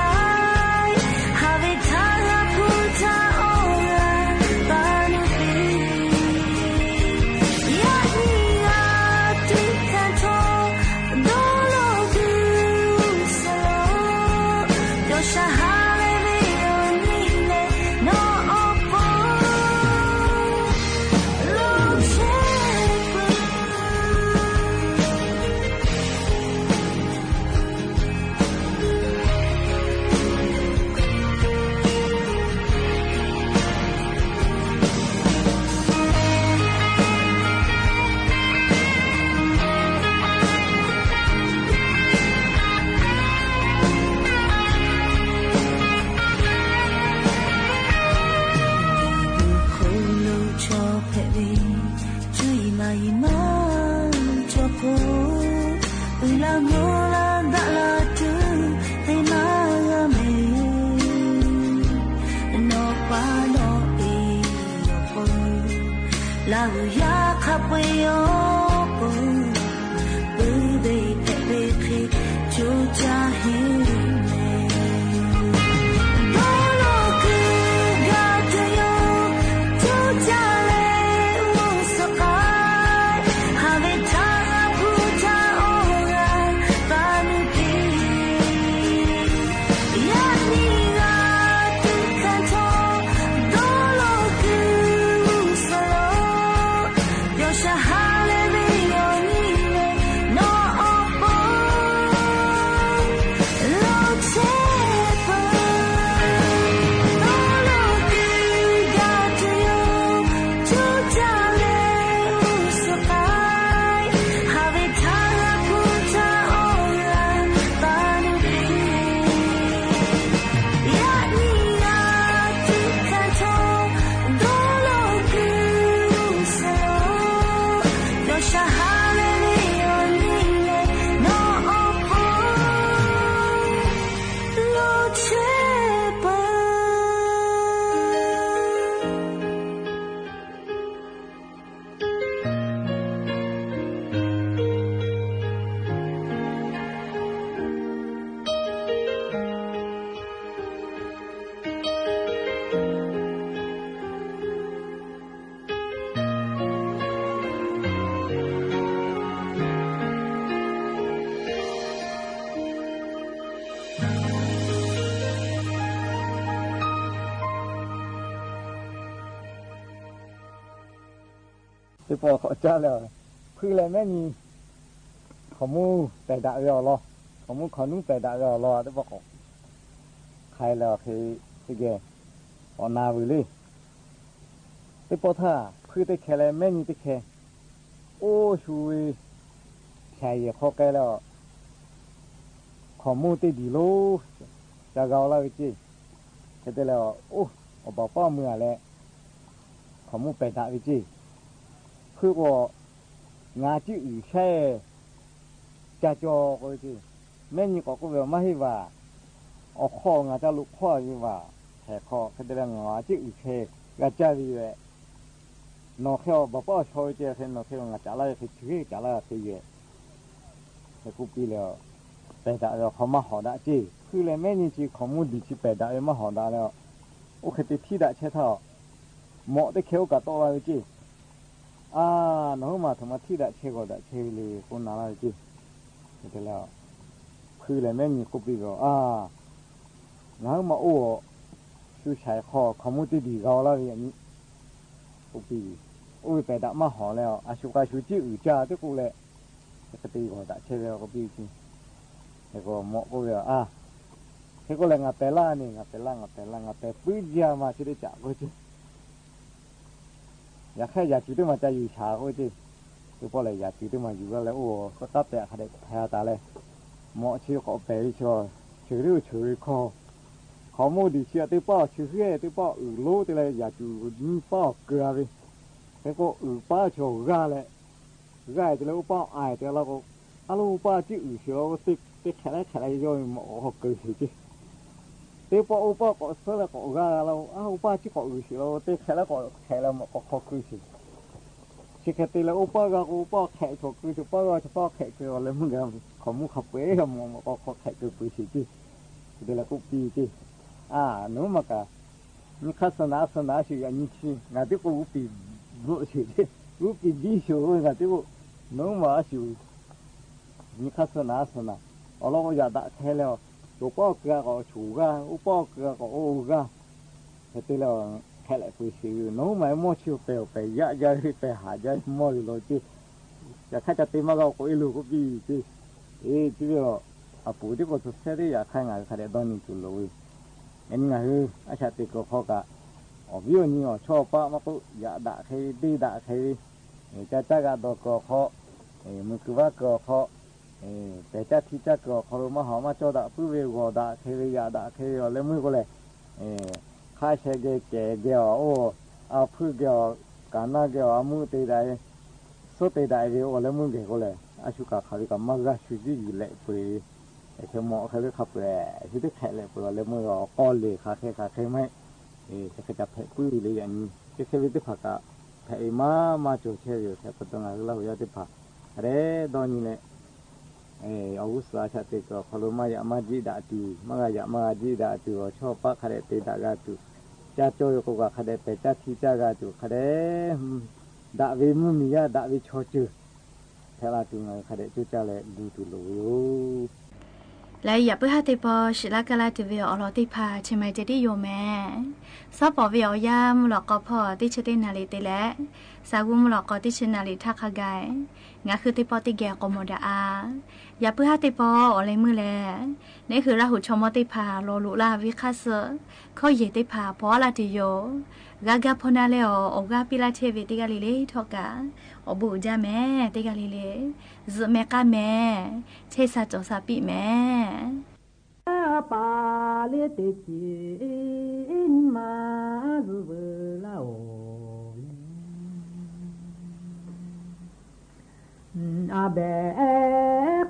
ဟးဝ့ၤထါဂၤဖုထါအီၣ်ဂၤ ပာ်နုာ်ပံ ယၤနံၣ်ဂၤတုၤခါထီၣ် ဒီလိာ်ကွံာ်စ့ၢ်ကီး ပျီၡါဟးလဲၤဝ့ၤအီၤနံၤလဲၣ် နီၢ်အီၣ်ဖိ လီၤဆဲးပၢၢ် ခိၣ်လိာ်ဆီဖဲးဝဲ ကၠူယံမၤယံမၤ ကၠီကိး အုလၢမိၢ်လၢ်ဒၣ်လၢတုၤ သ့မၤဂၤမ့ၢ် နီၢ်ပၤနီၢ်အ့ၣ်အီၤဖိ လၢဂုၤယၤခးပှ့ၤအီၤဖိ ပုၢ်ဝဲၢ်ဖဲးဝဲဃ့ ကၠိကၢ်ဟ့ၣ်မဲာ် ဒီလိာ်ကွံာ်ဂၤတယိာ် ကၠိကၢ်လဲၤအိၣ်စ့ၢ်ကီး ဟးဝ့ၤထါဂၤဖုထါအီၣ်ဂၤ ပာ်နုာ်ပံ ယၤနံၣ်ဂၤတုၤခါထီၣ် ဒီလိာ်ကွံာ်စ့ၢ်ကီး ပျီၡါဟးလဲၤဝ့ၤအီၤနံၤလဲၣ် နီၢ်အီၣ်ဖိ လီၤဆဲးပၢၢ် ဒီလိာ်ကွံာ်ဂၤတယိာ် ကၠိကၢ်လဲၤအိၣ်စ့ၢ်ကီး ဟးဝ့ၤထါဂၤဖုထါအီၣ်ဂၤ ပာ်နုာ်ပံ ယၤနံၣ်ဂၤတုၤခါထီၣ် ဒီလိာ်ကွံာ်စ့ၢ်ကီး ပျီၡါဟးလဲၤဝ့ၤအီၤနံၤလဲၣ် နီၢ်အီၣ်ဖိ လီၤဆဲးပၢၢ် သ့ၣ်ပီၣ်ခီၣ်ကၢ်လၢ ဖုလဲၣ်မဲာ်ညံ ခီၣ်မူၣ်ပဲာ်ဒၣ်ဝဲအီၤလီၤ. ခီၣ်မူၣ်ခီၣ်နူၣ်ပဲာ်ဒၣ်ဝဲအီၤလီၤ. သ့ၣ်ပီၣ်ခီၣ် ခါလၢအီၤ သ့ၣ်ကဲ အီၣ်နၤဝံၤလံ. သ့ၣ်ပီၣ်ထၣ် ဖုတခဲလၢမဲာ်ညံတခဲ အိၣ်ဆူဝဲ ဆဲးယဲၢ်ခီကဲလၢ ခီၣ်မူၣ်တ့ၢ်ဒံးလီၤ. ကဂီၤလၢဝဲက့ၢ် ကဲတဲလၢ အိၣ် အဘၣ်ပီၣ်မုၢ်အလဲၣ် ခီၣ်မူၣ်ပဲာ်ဒၣ်ဝဲက့ၢ်. ဖုကီး ငါကံၣ်အုၣ်ဆဲး ကၠီကၠီကီးဝဲက့ၢ်. မဲာ်ညံကီးကိးဝဲ မၤဟ့ၣ်ဝဲ အခီၣ် ငါတၢ်လူၤခီၣ်ယံၤဝဲ ဟဲခီၣ် ကဲတဲလၢ ငါကံၣ်အုၣ်ဆဲး ဂၤကၢ်ဝဲယဲၢ် နီၢ်ခဲအီၤ ဘၣ်ပီၣ်ဆီဝဲက့ၢ် ခဲနီၢ်ခဲအီၤ ငါကၠးလၢယဲၢ် ခဲဆူၣ် ကၠးလၢယဲၢ် ခဲယဲၢ် ဟဲကူပံလၢ ပဲာ်ဒၣ်ဝဲခီမၢ်ဟီၣ်ဒၣ်က့ၢ်. ဖုလဲၣ်မဲာ်ညံက့ၢ် ခီၣ်မူၣ်ဒံးဆံးပဲာ်ဒၣ်ဝဲမၢ်ဟီၣ်ဒၣ်လၢ အိၣ်ခဲတ့ထံၣ်ဒၣ်ဆဲးထီၣ် မီၣ်တခဲအိၣ်ကးတီၢ်လၢဝဲက့ၢ်. အါ နဟိမး ထီၣ်မၤထံၣ်ဒၣ်ဆဲးဂီၤဒၣ်ဆဲးဝံၤလံ ကိးနၤလၢဝဲက့ၢ်. တဲလၢ ဖုလဲၣ်မဲာ်ညံကူပံဂီၤ အါ နဟိမးအိၣ် ဆူဆဲးခီၣ် ခီၣ်မူၣ်တ့ၢ်ဒံးဂီၤလၢဝဲအံၤ ကူပံ အိၣ်ဝဲပဲာ်ဒၣ်မၢ်ဟီၣ်လဲၣ် အဆိကါဆူကံၣ်အုၣ်ကၢ်တကူလဲၣ် ကတ့ဂီၤဒၣ်ဆဲးဝဲ ကူပံက့ၢ်. ဟဲကီးမီၣ်ကူဝဲအါ ဟဲကီးလဲၣ် ငါပဲာ်လၢန့ၣ် ငါပဲာ်လၢ ငါပဲာ်လၢ ငါပဲာ်ပုၢ်ယၤမး ဆံးဒၣ်ကၢ်ကူက့ၢ်. ယၤခဲယၤစူး တ့မး ကယူၢ်ဆၣ်အိၣ်က့ၢ်. တ့ပီၣ်လဲၣ် ယၤစူးတ့မး ယူၢ်လီၤလၢအိၣ် သၢတၢ်ပဲာ် ခးဒဲးဖဲအတၢ်လဲၣ်. မီၣ်ဆ့ကီးပဲာ်ဆ့ ဆၢကတီၢ်ဆၢကတီၢ်ခီ ခီမီၣ်ဒံးဆ့ တ့ပီၣ်ဆၢဃဲ တ့ပီၣ်အုးလိ တ့လၢယၤစူး နံၣ်ပီၣ်ကၢအါဘၣ်. ခဲကိးအုးပၣ်ဆၢဂၤလဲၣ် ဂၤတ့လၢအိၣ်ပၣ်အါတ့လီၤကိး အါလီၤ အိၣ်ပၣ်ကံၣ်အုးဆံးလီၤ တ့ခဲးလၢခဲးလၢယီၤ မီၣ်ကီးခီခုၣ်ဆံးက့ၢ်. တ့ပီၣ်အိၣ်ပၣ်ကိးဆၢလၢကိးဂၤလီၤ အါ အိၣ်ပၣ်ကံၣ်ကိးအုးဆံးလီၤ တ့ခဲးလၢကိးခဲးလၢ မီၣ်ကီးခီခုၣ်ဆံး. ဆံးခဲးတ့လၢအိၣ်ပၣ်ဂၤကိး အိၣ်ပၣ်ခဲးဆိးခုၣ်ဆံး ပၣ်ဂၤဆိးပၣ်ခဲးခုၣ် အီၤလဲၤမုၢ်ဂၤ ခီမူၣ်ခီပှဲၤ မီၣ် မီၣ်ကီးခီခဲးခုၣ်ပှ့ၤဆံးက့ၢ်. တ့လၢကိးပံက့ၢ်. အါ နမ့ၢ်က နံၣ်ခါစၢနၤ အစၢနၤ အစူး ယၤနံၣ်ဆံ ငါတ့ကိး ဝူပံးဘျိးဆံးက့ၢ် ဝူပံးဘံဆံး ဂၤတ့ကိး နမ့ၢ်အစူး နံၣ်ခါစၢနၤ အစၢနၤ အီၤလီၤ ယၤဒၣ်ခဲလၢာ် ဆိးပၣ်ကၢကိးဆိးဂၤ အိၣ်ပၣ်ကၢကိးအိၣ်ဂၤ ဟဲတ့လၢ ခဲးလဲးပှ့ၤဆံး နမ့ၢ်မိၣ်ဆံး ပဲာ်ပဲာ်ယၢ်ယၢ် ပဲာ်ဟးယၢ် မီၣ်လီၤလီၤက့ၢ်. ယၤခဲယၤတ့မးဂၤကိးအ့ၣ်လိာ်ကိးပံက့ၢ်. အ့ ထံၣ်ဘၣ်အီၤ အပူၤတ့ကိး သူဆဲးတ့ ယၤခဲ ငါခးဒဲးဒီနံၤတူၢ်လိာ်ဝဲ အနံၤ ငါဟဲ အဆၣ်တ့ၢ်ကီးခီကး အီၣ်ဘံၣ်အီၣ်နံၤ အီၣ်ဆီအီၣ်ပၢ် မၤကိး ယၤဒၣ်ခဲ ဒ့ဒၣ်ခဲ ကၢ်ကၢ်ဂၤဒီးကီးခီ မုၢ်ကုၢ်ဘၣ်ကီးခီ ပဲာ်ကၢ်ထံကၢ်ကီးခီ မၤဟီၣ်မၤကၠီဒၣ် ပုၢ်ဝဲၢ်ဂီၢ်ဒၣ်ခဲဝဲ ယၤဒၣ်ခဲဝဲ အီၤလဲၤမုၢ်ကိးလဲၣ်. ခါဆဲးဂဲၤ ကဲးဂဲၤအီၤ အိၣ် အဖုၣ်ဂဲၤအီၤ ကနၣ်ဂဲၤအီၤ အမူးတ့ဒၣ်အံၤ ဆိတ့ဒၣ်အံၤဝဲ အီၤလဲၤမုၢ်ဂဲၤကိးလဲၣ်. အဆူၣ်ကၣ်ခးဝဲကမၤဂၤဆူၣ်ဒ်ယုၢ်လဲးပှ့ၤ ခဲမီၣ်ခဲလၢခးပှဲၤ ဆူၣ်တ့ခဲးလဲးပှ့ၤ အီၤလဲၤမုၢ်ဂဲၤ ကီၢ်လ့ၣ်ခးခဲခးခဲမး ဆဲးခဲကၢ်ဖဲးပုၢ်လၢယၤနံၤ ကဲခဲဝဲသ့ၣ်တဖၣ်က ဖဲးအံၤမၤမၤကၠီၤဆဲးယိာ် ဖဲးပတငါလၢဟူးယီၢ်သ့ၣ်တဖၣ် အရဲဒီနံၤလဲၣ်. အဂုၤစၢ် အဆၣ်တ့ၢ်ကီးခီလိာ် မၤယၤမၤဒံးဒၣ်အတုၤ မၤဂၤယၤမၤဂၤဒံးဒၣ်အတုၤ အီၣ်ဆီအီၣ်ပၢ်ခးဒဲးတ့ဒၣ်ဂၤအတုၤ ကၢ်ကၠီယိာ်ကိးဂၤခးဒဲး ပဲာ်ကၢ်ထံကၢ်ဂၤအတုၤ ခးဒဲး ဒၣ်ဝဲမုၢ်မံၤယါ ဒၣ်ဝဲဆီစၢၤ ဖဲလၢတုၤ ငါခးဒဲးကၠိကၢ်လဲၣ် ဒူတူၢ်လိာ်ဝဲယိာ် လၢယပုၢ်ဟၣ်သ့ၣ်တဖၣ် စံးလၢကလၢ်တ့ၢ်ဝဲအီၤလီၤသ့ၣ်တဖၣ် ဆံးမၤတ့ၢ်ဒံးယိာ်မဲာ် စီၤပီၣ်ဝဲအီၤယါ မုၢ်လီၤကီးဖီ တ့ဆၢတ့နၤလံာ်တ့လဲၣ် စးဝူမုၢ်လီၤကီး တ့ဆၢနၤလံာ်ထါခါဂၤ ငါဃုသ့ၣ်ပီၣ်တ့ၢ်ဂဲၤကိးမီၤဒၣ်အါ ယပုၢ်ဟၣ်သ့ၣ်တဖၣ် အီၤလဲၤမုၢ်လဲၣ် နဟ့ၣ်ရၤဟူးဆိကမိၣ်သ့ၣ်တဖၣ် လီၤလိာ်လၢအဝဲခါဆၢ ခီၣ်ယဲၢ်သ့ၣ်တဖၣ် ဖီအါလၢတယိာ် ဂၤဂၤဖီနၤလဲၣ်အီၤ အီၣ်ဂၤပံလၢထဲဝဲတဂၤလံလံထီၣ်ကး အီၣ်ဘိးအုးဒၢမဲာ် တဂၤလံလံ ယုၢ်မဲာ်ကါမဲာ် ထဲစၢ်ကၠီၣ်စၢ်ပံးမဲာ် အပၢ်လ့တ့ၢ်ဆံး မၤယုၢ်ဝဲလၢအီၤလဲၣ် အဘဲခီကီး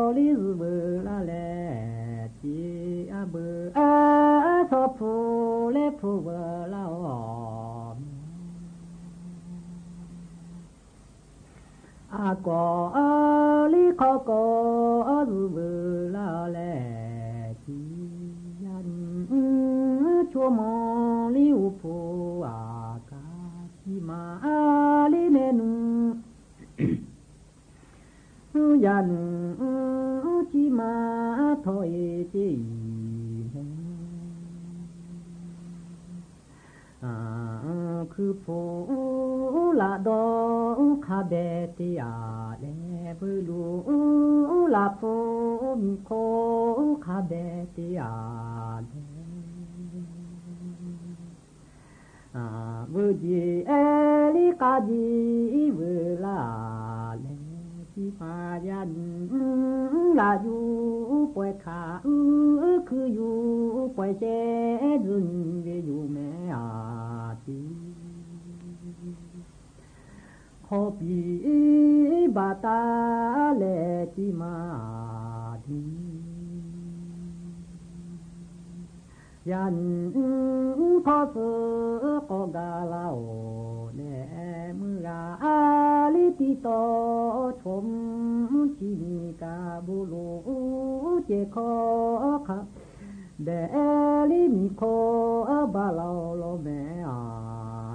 လံယုၢ်ဝဲလၢလဲၣ် တံအဘၢအစီၤဖူလ့ဖူဝဲလၢအီၤ အကီၢ်လံခီကီးယုၢ်ဝဲလၢလဲၣ် တံယၤနုၤ ဆိကမိၣ်လံအိၣ်ဖှိၣ်အကါ တံမၤလံနဲနုၤ ယၤနုၤ တံမၤထီၣ်အ့ၣ်တ့ၢ်အံၤန့ၣ် ခုဖှိၣ်လၢဒီးခးဘဲတ့ၢ်အါလဲၣ် ဖုလူလၢဖှိၣ်မံၤခိၣ်ခးဘဲတ့ၢ်အါလဲၣ် ဝဲဒ်အဲလံကါဒ်ဝဲလၢလဲၣ် တံဖးယၤနုၤ လၢယူၢ်ပှဲၤခါအုခုယူၢ်ပှဲၤရှဲဒုးနံၤဝဲယိာ်မဲာ်အါတံ ခီပံၤဘၣ်တၢ်လဲၣ်တံမၤဒံ ယၤနုၤခီဆၢကိးဂၤလၢအီၤလဲၣ် မုၢ်ဂၤအါလံတံတီၤ ဆိမိၣ်ထံနံၤကါဘိလိာ် ကဲခီခါ ဘဲလံမံၤခိၣ်ဘၣ်လီၤလီၤမဲာ်အါ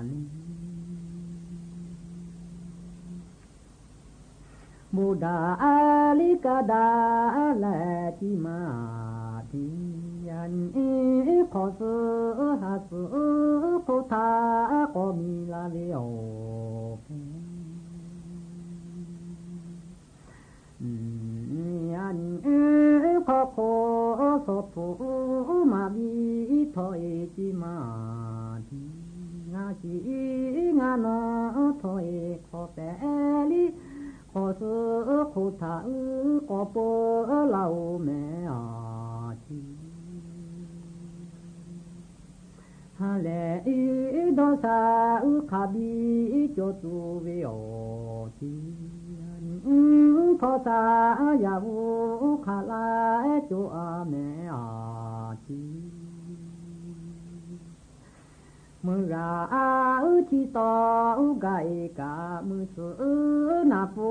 န့ၣ် ဘိဒၣ်အါလံကဒါလဲၣ်တံမၤဒံ ယၤနုၤခီဆၢဟါဆၢခိၣ်ထါကိးမံၤလၢဝဲအီၤဖဲ ယၤနုၤခီခိၣ်စီၤဖှိၣ်မၤဘံထီၣ်အ့ၣ်တံမၤဒံ ငါစံး น้องถ้อยขอแป๋ลิ ขอซื้อโคตาอือ ขอเป๋อเล่าแม่อาจี ฮาแลอีดอสาอือ ข้าบีโจจูเวออจี ขอสายาอูข้าลาโจอาแม่อาจี เมื่อราอือชีตออุกาเอกา มือสือนาปู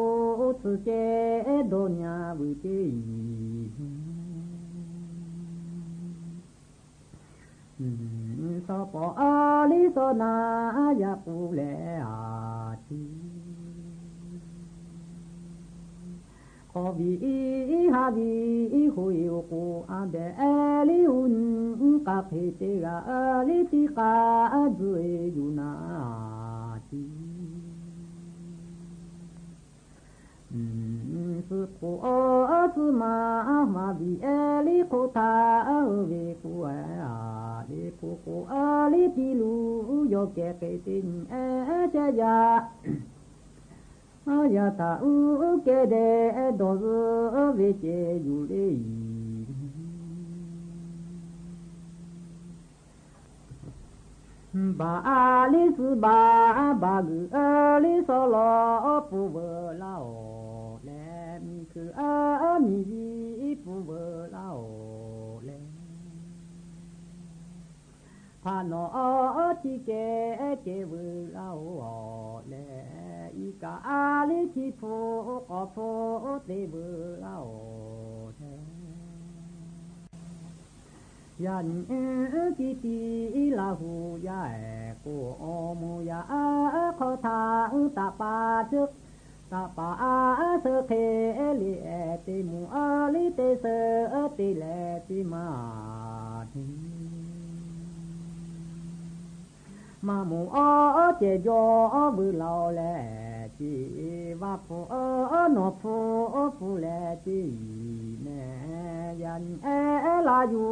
สือเจโดญาวิเจอี อืม สอปออาลิสอนายาปูแลอาจี ขอวีฮาวีหุยอุกูอาแบลิอุนกาเคเตกาลิติกาจุยอยู่นาจี อืม สุโขสุมามาวีเอลิโคทาเวกุอาลิโคโคอาลิติลูโยเกเกตินเอเจยา อายาตาอุเกเดดอเวเจอยู่เล บาอาลิสบาบากืออาลิสลอปูเวอลาโอแล มีคืออามีวีปูเวอลาโอแล พาหนอที่เกเกวือเล่าอ่อแล อีกาอาลิที่ผู้ก็ผู้เตวือเล่าแท้ ยันเอกิติลาหูยาแอกูโอมูยาขอทางตะปาจึก ตะปาอาเสอเคเอลิแอติมูอาลิเตเสอเอติแลติมาทิมามูออเจโยอวือเลาแลจีวาผูเออหนอผูผูแลจีแม่ยันเอลาอยู่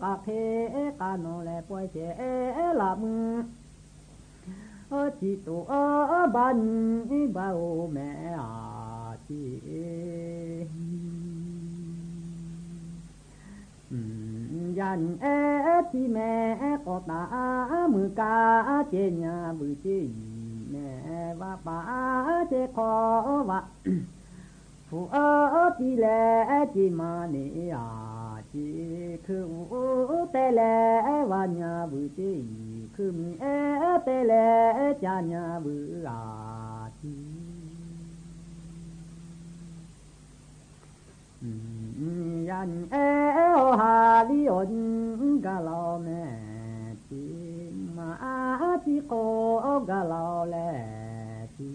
กะเคกะนอแลป่วยเจเอลามือ เออจิตุเออบานีบาโอแม่อาจี อืม ยันเอที่แม่ก็ตามือกาเจญาบือจีแม่ว่าป่าเจขอว่า ผู้เออตีแลจีมาเนอาจี คืออูแต่แลวาญาบือจี คือมีเอแต่แลจาญาบืออาจี อืม ยันเอโอฮาลิโอนกาลาแม่จี มาอาจีโกกาลาแลจี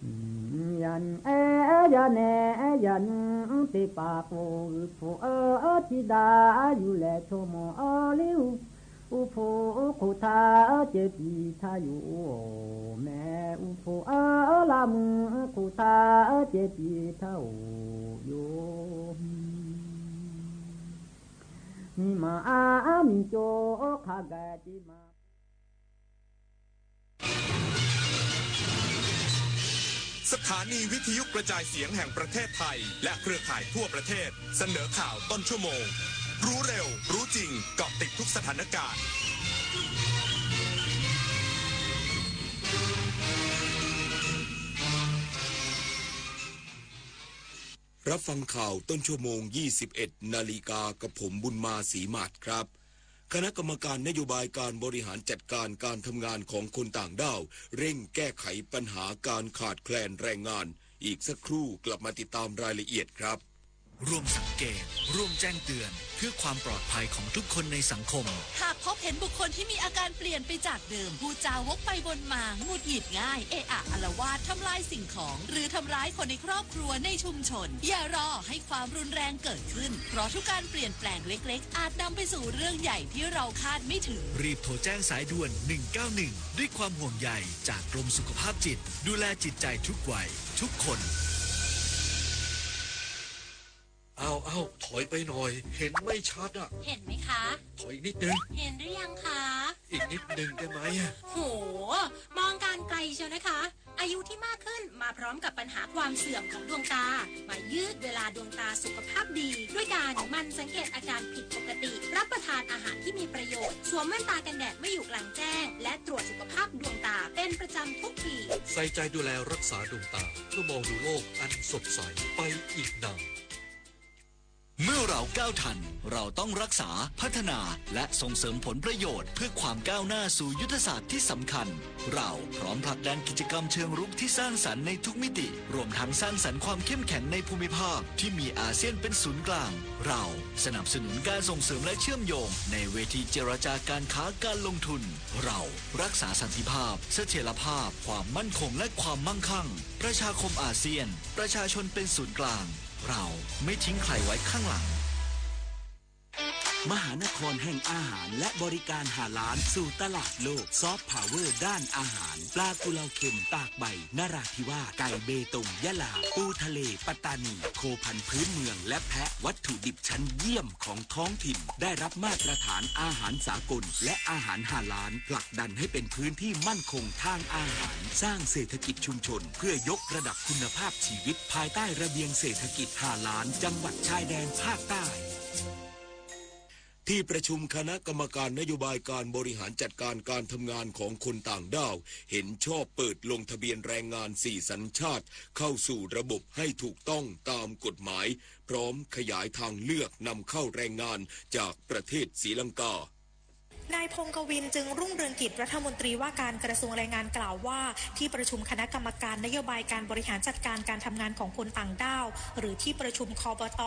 อืม ยันเอ ยันเอ ยันติปาปู ผู้เออจิดาอยู่แลโชโมออลิว อุภูคุทาเจปีทาอยู่ แม่อุภูเออละมือคุทาเจปีทาอยู่ มีมาอามีโจขากาจิมา สถานีวิทยุกระจายเสียงแห่งประเทศไทย และเครือข่ายทั่วประเทศ เสนอข่าวต้นชั่วโมง รู้เร็ว รู้จริง เกาะติดทุกสถานการณ์ รับฟังข่าวต้นชั่วโมง ยี่สิบเอ็ดนาฬิกา กับผมบุญมา ศรีหมาดครับ คณะกรรมการนโยบายการบริหารจัดการการทำงานของคนต่างด้าว เร่งแก้ไขปัญหาการขาดแคลนแรงงาน อีกสักครู่กลับมาติดตามรายละเอียดครับ ร่วมสังเกต ร่วมแจ้งเตือน เพื่อความปลอดภัยของทุกคนในสังคม หากพบเห็นบุคคลที่มีอาการเปลี่ยนไปจากเดิม พูดจาวกไปวนมา หงุดหงิดง่าย เอะอะอาละวาด ทำลายสิ่งของ หรือทำร้ายคนในครอบครัว ในชุมชน อย่ารอให้ความรุนแรงเกิดขึ้น เพราะทุกการเปลี่ยนแปลงเล็กๆ อาจนำไปสู่เรื่องใหญ่ที่เราคาดไม่ถึง รีบโทรแจ้งสายด่วน หนึ่งเก้าหนึ่ง ด้วยความห่วงใยจากกรมสุขภาพจิต ดูแลจิตใจทุกวัย ทุกคน เอา เอา ถอยไปหน่อย เห็นไม่ชัดอะ เห็นไหมคะ ถอยอีกนิดนึง เห็นหรือยังคะ อีกนิดนึงได้ไหมอะ โห มองการไกลเชียวนะคะ อายุที่มากขึ้นมาพร้อมกับปัญหาความเสื่อมของดวงตา มายืดเวลาดวงตาสุขภาพดี ด้วยการหมั่นสังเกตอาการผิดปกติ รับประทานอาหารที่มีประโยชน์ สวมแว่นตากันแดดเมื่ออยู่กลางแจ้ง และตรวจสุขภาพดวงตาเป็นประจำทุกปี ใส่ใจดูแลรักษาดวงตา เพื่อมองดูโลกอันสดใสไปอีกนาน เมื่อเราก้าวทัน เราต้องรักษา พัฒนา และส่งเสริมผลประโยชน์ เพื่อความก้าวหน้าสู่ยุทธศาสตร์ที่สำคัญ เราพร้อมผลักดันกิจกรรมเชิงรุกที่สร้างสรรค์ในทุกมิติ รวมทั้งสร้างสรรค์ความเข้มแข็งในภูมิภาคที่มีอาเซียนเป็นศูนย์กลาง เราสนับสนุนการส่งเสริมและเชื่อมโยงในเวทีเจรจาการค้าการลงทุน เรารักษาสันติภาพ เสถียรภาพ ความมั่นคง และความมั่งคั่ง ประชาคมอาเซียน ประชาชนเป็นศูนย์กลาง เราไม่ทิ้งใครไว้ข้างหลัง มหานครแห่งอาหารและบริการฮาลาลสู่ตลาดโลก ซอฟต์พาวเวอร์ด้านอาหาร ปลากุเลาเค็มตากใบนราธิวาส ไก่เบตงยะลา ปูทะเลปัตตานี โคพันธุ์พื้นเมือง และแพะวัตถุดิบชั้นเยี่ยมของท้องถิ่น ได้รับมาตรฐานอาหารสากล และอาหารฮาลาล ผลักดันให้เป็นพื้นที่มั่นคงทางอาหาร สร้างเศรษฐกิจชุมชน เพื่อยกระดับคุณภาพชีวิต ภายใต้ระเบียงเศรษฐกิจฮาลาล จังหวัดชายแดนภาคใต้ ที่ประชุมคณะกรรมการนโยบายการบริหารจัดการการทำงานของคนต่างด้าว เห็นชอบเปิดลงทะเบียนแรงงานสี่สัญชาติ เข้าสู่ระบบให้ถูกต้องตามกฎหมาย พร้อมขยายทางเลือกนำเข้าแรงงานจากประเทศศรีลังกา นายพงษ์กวิน จึงรุ่งเรืองกิจ รัฐมนตรีว่าการกระทรวงแรงงานกล่าวว่า ที่ประชุมคณะกรรมการนโยบายการบริหารจัดการการทำงานของคนต่างด้าว หรือที่ประชุม คบต.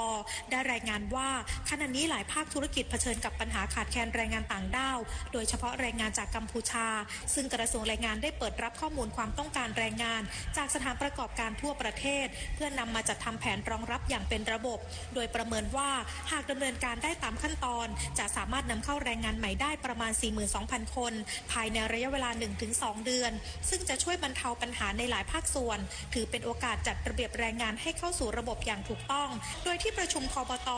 ได้รายงานว่า ขณะนี้หลายภาคธุรกิจเผชิญกับปัญหาขาดแคลนแรงงานต่างด้าว โดยเฉพาะแรงงานจากกัมพูชา ซึ่งกระทรวงแรงงานได้เปิดรับข้อมูลความต้องการแรงงาน จากสถานประกอบการทั่วประเทศ เพื่อนำมาจัดทำแผนรองรับอย่างเป็นระบบ โดยประเมินว่า หากดำเนินการได้ตามขั้นตอน จะสามารถนำเข้าแรงงานใหม่ได้ประมาณ สี่หมื่นสองพันคน ภายในระยะเวลา หนึ่งถึงสองเดือน ซึ่งจะช่วยบรรเทาปัญหาในหลายภาคส่วน ถือเป็นโอกาสจัดระเบียบแรงงานให้เข้าสู่ระบบอย่างถูกต้อง โดยที่ประชุม คบต.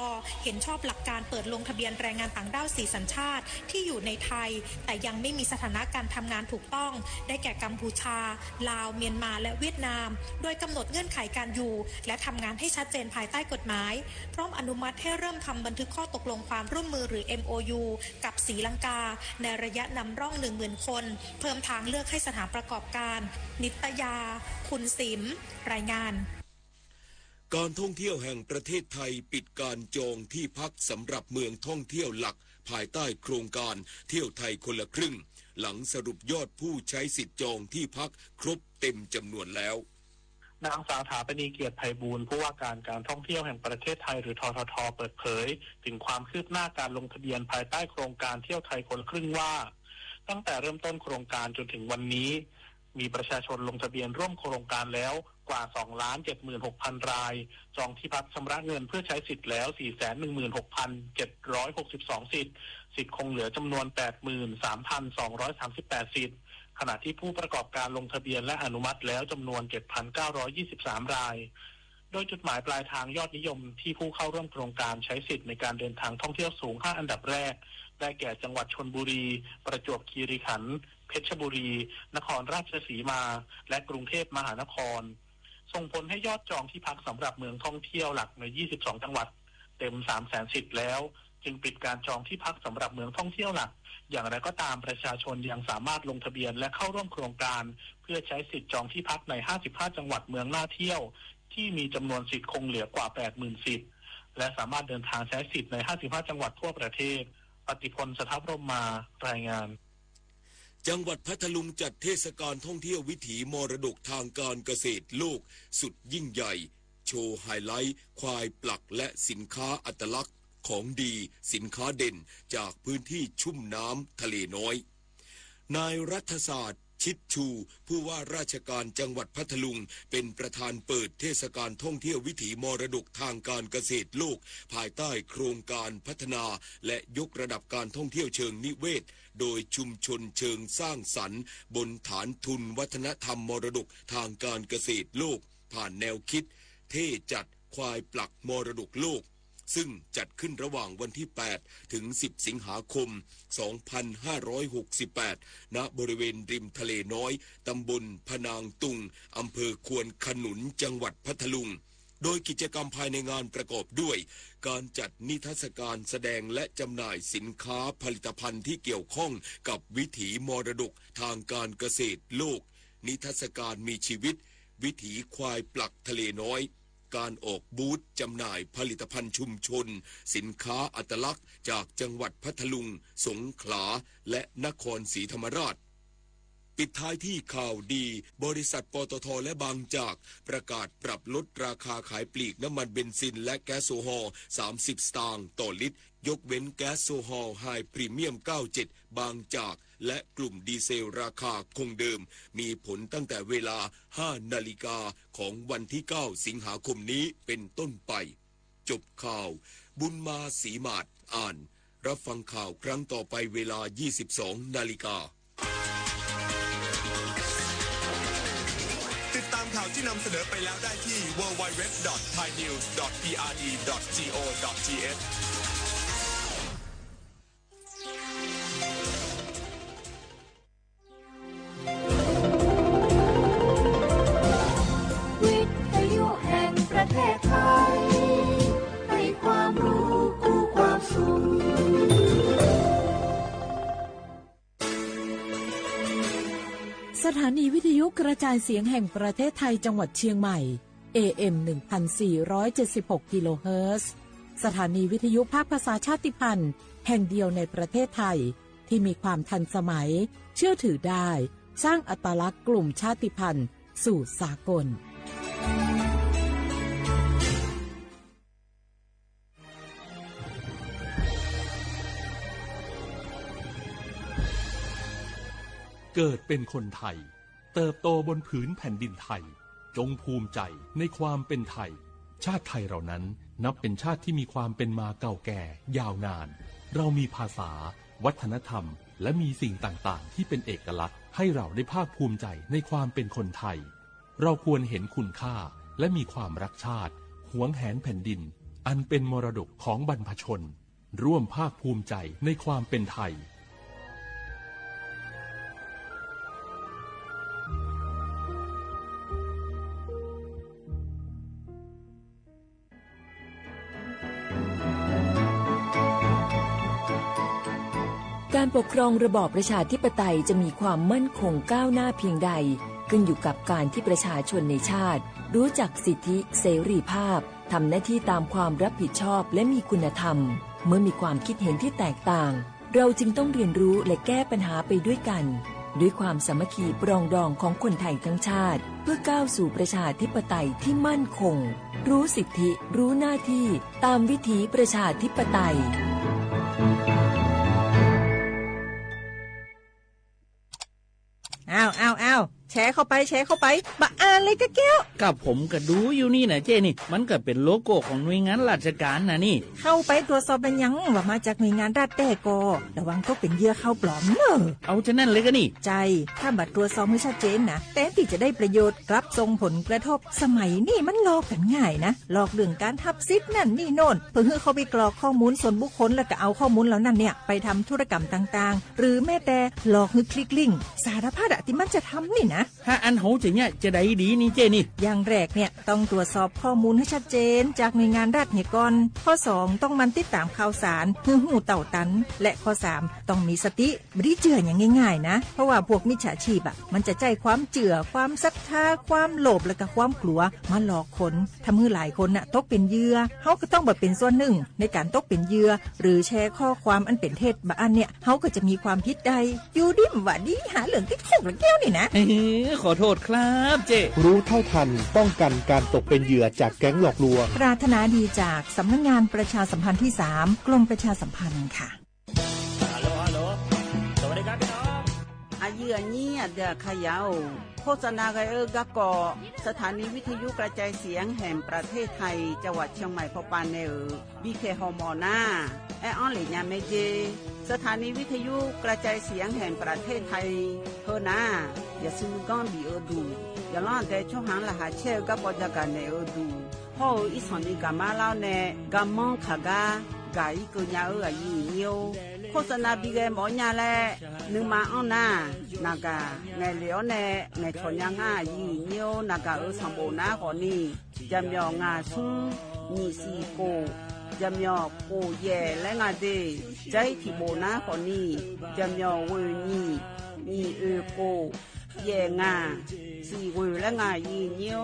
เห็นชอบหลักการเปิดลงทะเบียนแรงงานต่างด้าวสี่สัญชาติที่อยู่ในไทย แต่ยังไม่มีสถานะการทำงานถูกต้อง ได้แก่กัมพูชา ลาว เมียนมา และเวียดนาม โดยกำหนดเงื่อนไขการอยู่ และทำงานให้ชัดเจนภายใต้กฎหมาย พร้อมอนุมัติให้เริ่มทำบันทึกข้อตกลงความร่วมมือหรือ เอ็มโอยู กับศรีลังกา ในระยะนำร่อง หนึ่งหมื่นคน เพิ่มทางเลือกให้สถานประกอบการ นิตยา คุณสิม รายงาน การท่องเที่ยวแห่งประเทศไทยปิดการจองที่พักสำหรับเมืองท่องเที่ยวหลักภายใต้โครงการเที่ยวไทยคนละครึ่ง หลังสรุปยอดผู้ใช้สิทธิ์จองที่พักครบเต็มจำนวนแล้ว นางสาวถาปณี เกียรติไพบูลย์ ผู้ว่าการการท่องเที่ยวแห่งประเทศไทย หรือ ททท เปิดเผยถึงความคืบหน้าการลงทะเบียนภายใต้โครงการเที่ยวไทยคนละครึ่งว่า ตั้งแต่เริ่มต้นโครงการจนถึงวันนี้ มีประชาชนลงทะเบียนร่วมโครงการแล้วกว่า สองล้านเจ็ดหมื่นหกพันราย จองที่พักชำระเงินเพื่อใช้สิทธิ์แล้ว สี่แสนหนึ่งหมื่นหกพันเจ็ดร้อยหกสิบสองสิทธิ์ สิทธิ์คงเหลือจำนวน แปดหมื่นสามพันสองร้อยสามสิบแปดสิทธิ์ ขณะที่ผู้ประกอบการลงทะเบียนและอนุมัติแล้วจำนวน เจ็ดพันเก้าร้อยยี่สิบสามราย โดยจุดหมายปลายทางยอดนิยมที่ผู้เข้าร่วมโครงการใช้สิทธิ์ในการเดินทางท่องเที่ยวสูง ห้าอันดับแรก ได้แก่จังหวัดชลบุรี ประจวบคีรีขันธ์ เพชรบุรี นครราชสีมา และกรุงเทพมหานคร ส่งผลให้ยอดจองที่พักสำหรับเมืองท่องเที่ยวหลักใน ยี่สิบสองจังหวัด เต็ม สามแสนสิทธิ์แล้ว จึงปิดการจองที่พักสำหรับเมืองท่องเที่ยวหลัก อย่างไรก็ตาม ประชาชนยังสามารถลงทะเบียนและเข้าร่วมโครงการ เพื่อใช้สิทธิ์จองที่พักใน ห้าสิบห้าจังหวัดเมืองน่าเที่ยว ที่มีจำนวนสิทธิ์คงเหลือกว่า แปดหมื่นสิทธิ์ และสามารถเดินทางใช้สิทธิ์ใน ห้าสิบห้าจังหวัดทั่วประเทศ ปฏิพล สถพรหมมา รายงาน จังหวัดพัทลุงจัดเทศกาลท่องเที่ยววิถีมรดกทางการเกษตรโลกสุดยิ่งใหญ่ โชว์ไฮไลท์ควายปลักและสินค้าอัตลักษณ์ ของดี สินค้าเด่นจากพื้นที่ชุ่มน้ำทะเลน้อย นายรัฐศาสตร์ ชิดชู ผู้ว่าราชการจังหวัดพัทลุง เป็นประธานเปิดเทศกาลท่องเที่ยววิถีมรดกทางการเกษตรโลก ภายใต้โครงการพัฒนาและยกระดับการท่องเที่ยวเชิงนิเวศ โดยชุมชนเชิงสร้างสรรค์ บนฐานทุนวัฒนธรรมมรดกทางการเกษตรโลก ผ่านแนวคิด เท่จัดควายปลักมรดกโลก ซึ่งจัดขึ้นระหว่างวันที่แปดถึงสิบสิงหาคมสองพันห้าร้อยหกสิบแปด ณ บริเวณริมทะเลน้อย ตำบลพะนางตุง อำเภอควนขนุน จังหวัดพัทลุง โดยกิจกรรมภายในงานประกอบด้วย การจัดนิทรรศการแสดงและจำหน่ายสินค้าผลิตภัณฑ์ที่เกี่ยวข้องกับวิถีมรดกทางการเกษตรโลก นิทรรศการมีชีวิต วิถีควายปลักทะเลน้อย การออกบูธจำหน่ายผลิตภัณฑ์ชุมชน สินค้าอัตลักษณ์จากจังหวัดพัทลุง สงขลา และนครศรีธรรมราช ปิดท้ายที่ข่าวดี บริษัท ปตท. และบางจาก ประกาศปรับลดราคาขายปลีกน้ำมันเบนซินและแก๊สโซฮอล์ สามสิบ สตางค์ต่อลิตร ยกเว้นแก๊สโซฮอล์ไฮพรีเมียม เก้าเจ็ด บางจาก และกลุ่มดีเซลราคาคงเดิม มีผลตั้งแต่เวลา ห้านาฬิกาของวันที่เก้าสิงหาคมนี้เป็นต้นไป จบข่าว บุญมา ศรีหมาด อ่าน รับฟังข่าวครั้งต่อไปเวลา ยี่สิบสองนาฬิกา ติดตามข่าวที่นำเสนอไปแล้วได้ที่ ดับเบิลยู ดับเบิลยู ดับเบิลยู ดอท ไทยนิวส์ ดอท พีอาร์ดี ดอท จีโอ ดอท ทีเอช วิทยุแห่งประเทศไทย ให้ความรู้คู่ความสุข สถานีวิทยุกระจายเสียงแห่งประเทศไทยจังหวัดเชียงใหม่ เอเอ็ม หนึ่งพันสี่ร้อยเจ็ดสิบหก กิโลเฮิรตซ์ สถานีวิทยุภาคภาษาชาติพันธุ์แห่งเดียวในประเทศไทย ที่มีความทันสมัย เชื่อถือได้ สร้างอัตลักษณ์กลุ่มชาติพันธุ์สู่สากล เกิดเป็นคนไทย เติบโตบนผืนแผ่นดินไทย จงภูมิใจในความเป็นไทย ชาติไทยเรานั้นนับเป็นชาติที่มีความเป็นมาเก่าแก่ยาวนาน เรามีภาษา วัฒนธรรม และมีสิ่งต่างๆ ที่เป็นเอกลักษณ์ ให้เราได้ภาคภูมิใจในความเป็นคนไทย เราควรเห็นคุณค่า และมีความรักชาติ หวงแหนแผ่นดิน อันเป็นมรดกของบรรพชน ร่วมภาคภูมิใจในความเป็นไทย การปกครองระบอบประชาธิปไตยจะมีความมั่นคงก้าวหน้าเพียงใด ขึ้นอยู่กับการที่ประชาชนในชาติ รู้จักสิทธิเสรีภาพ ทำหน้าที่ตามความรับผิดชอบ และมีคุณธรรม เมื่อมีความคิดเห็นที่แตกต่าง เราจึงต้องเรียนรู้และแก้ปัญหาไปด้วยกัน ด้วยความสามัคคีปรองดองของคนไทยทั้งชาติ เพื่อก้าวสู่ประชาธิปไตยที่มั่นคง รู้สิทธิ รู้หน้าที่ ตามวิถีประชาธิปไตย อ้าว อ้าว อ้าว แชร์เข้าไป แชร์เข้าไป บ่อ่านเลยกะแก้ว ก็ผมก็ดูอยู่นี่นะเจ้นี่ มันก็เป็นโลโก้ของหน่วยงานราชการนะนี่ เข้าไปตรวจสอบแม่นยังว่ามาจากหน่วยงานรัฐแต๊ก่อ ระวังตกเป็นเหยื่อข่าวปลอมเน่อ เอาจะแน่นเลยกะนี่ ใจ้ ถ้าบ่ตรวจสอบหื้อชัดเจนนะ แตนตี้จะได้ประโยชน์ กลับส่งผลกระทบ สมัยนี้มันหลอกกั๋นง่ายนะ หลอกเรื่องการฮับสิทธิ์นั่นนี่โน่น เพื่อหื้อเข้าไปกรอกข้อมูลส่วนบุคคล แล้วก็เอาข้อมูลเหล่านั้นเนี่ย ไปทำธุรกรรมต่างๆ หรือแม้แต่หลอกหื้อคลิกลิงก์ สารพัดอะตี้มันจะทำนี่นะ ถ้าอั้นเฮาจะเยียะจะใดดีนี่เจ้นี่ อย่างแรกเนี่ย ต้องตรวจสอบข้อมูลหื้อชัดเจนจากหน่วยงานรัฐเหียก่อน ข้อสอง ต้องหมั่นติดต๋ามข่าวสารหื้อฮู้เต้าตัน และข้อสาม ต้องมีสติ บ่ดีเจื้ออย่างง่ายๆ นะ เพราะว่าพวกมิจฉาชีพอะ มันจะใจ๊ความเจื้อ ความศรัทธา ความโลภ และก็ความกลัว มาหลอกคน ทำหื้อหลายคนน่ะ ตกเป็นเหยื่อ เฮาก็ต้องบ่เป๋นส่วนนึ่งในก๋านตกเป็นเหยื่อ หรือแชร์ข้อความอันเป๋นเท็จ บ่อั้นเนี่ย เฮาก็จะมีความผิดได้ อยู่ดีบ่ดี หาเรื่องติดคุกละแก้วนี่นะ เอ้อ ขอโทษครับเจ้ รู้เท่าทัน ป้องกันการตกเป็นเหยื่อจากแก๊งหลอกลวง ปรารถนาดีจากสำนักงานประชาสัมพันธ์ที่สาม กรมประชาสัมพันธ์ค่ะ ฮัลโหล ฮัลโหล สวัสดีครับพี่น้อง อะยื้ออะยี้ อะเดืออะขยาย โฆษณากั๋นเอ๊อะ ก๊ะเกาะ สถานีวิทยุกระจายเสียงแห่งประเทศไทย จังหวัดเชียงใหม่ พอปาน แนว บีเค ฮอมอนา แอะ อ้อนเหล่นยาแม่เย สถานีวิทยุกระจายเสียงแห่งประเทศไทย เฮอนา อย่าซื้อก้อนบีเออดู อย่าล่อนแต่ช่องหางรหัสแช่ก๊ะปอจะกั๋นแนวเออดู พ่อเออ อี้สองนี้ก๋ามาเล่าแน่ ก๋าม้องขาก๊ะ ก๋าอี้เกอญาเออ อะยื้ออะยี้ โฆษณาบีแกหมอญาแล นึงมาอ้อนนา นาก๋า แง่เหลียวแน่ แง่ฉอนยาง่า อะยื้ออะยี้ นาก๋าเออ สองโบกนา ขอนี้ จะเหมียว งา ชุ้ง หยี่ สี่ โกะ จะเหมียว โกะ แย่ และ งา เด ใจ๊ถี่โบกนา ขอนี้ จะเหมียว เว่ย หยี่ หยี่ เอ่ย โกะ แย่ งา สี่ เว่ย และ งา อะยื้ออะยี้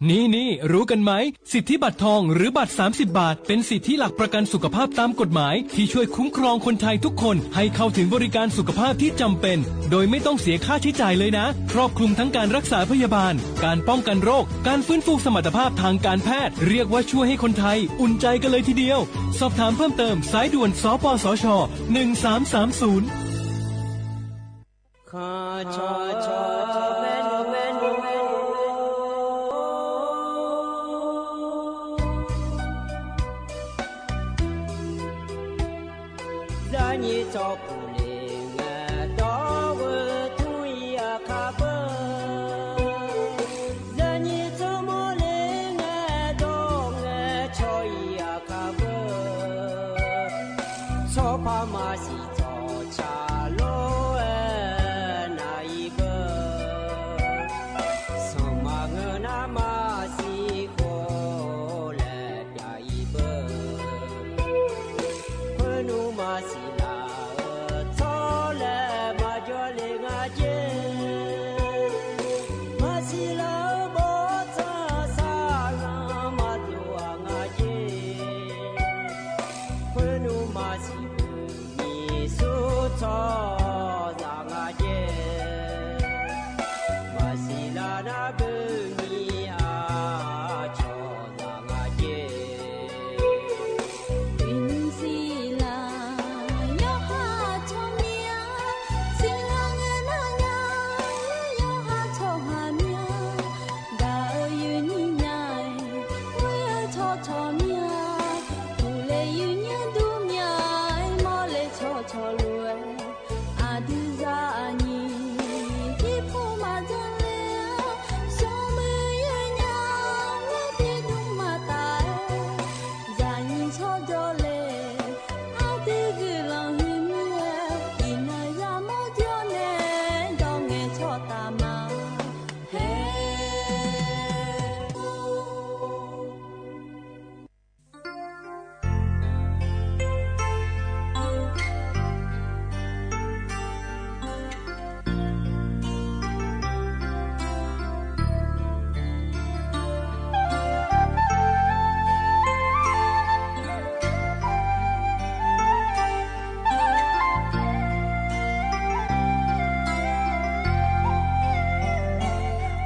นี่นี่ รู้กันไหม สิทธิบัตรทองหรือบัตรสามสิบบาท เป็นสิทธิหลักประกันสุขภาพตามกฎหมาย ที่ช่วยคุ้มครองคนไทยทุกคนให้เข้าถึงบริการสุขภาพที่จำเป็น โดยไม่ต้องเสียค่าใช้จ่ายเลยนะ ครอบคลุมทั้งการรักษาพยาบาล การป้องกันโรค การฟื้นฟูสมรรถภาพทางการแพทย์ เรียกว่าช่วยให้คนไทยอุ่นใจกันเลยทีเดียว สอบถามเพิ่มเติม สายด่วน สปสช หนึ่งสามสามศูนย์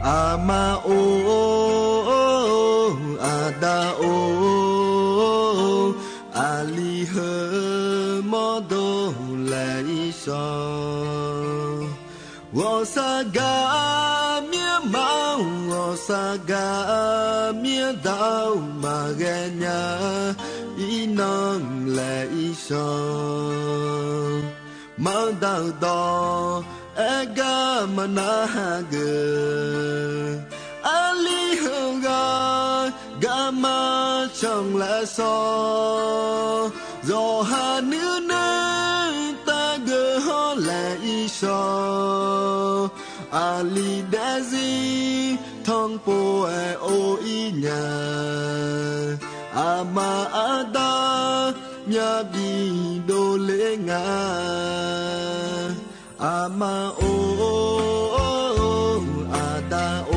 อาม่าโอ อาต๋าโอ อาลีเหอ หมอโดและอีสอง วอสกาเมียเมา วอสกาเมียเฒ่า มาแก่ญา อีน้องและอีสอง มาเต้าต่อ แอะกามานาหาเกอ อาลีเฮอกา กามาช่องและซอ ยอหาเนื้อเนื้อตาเกอฮอและอีสอง อาลีแดซี ท่องโปแอโออีญา อาม่าอาต๋า ญาบีโดเลงา อาม่าโอ อาต๋าโอ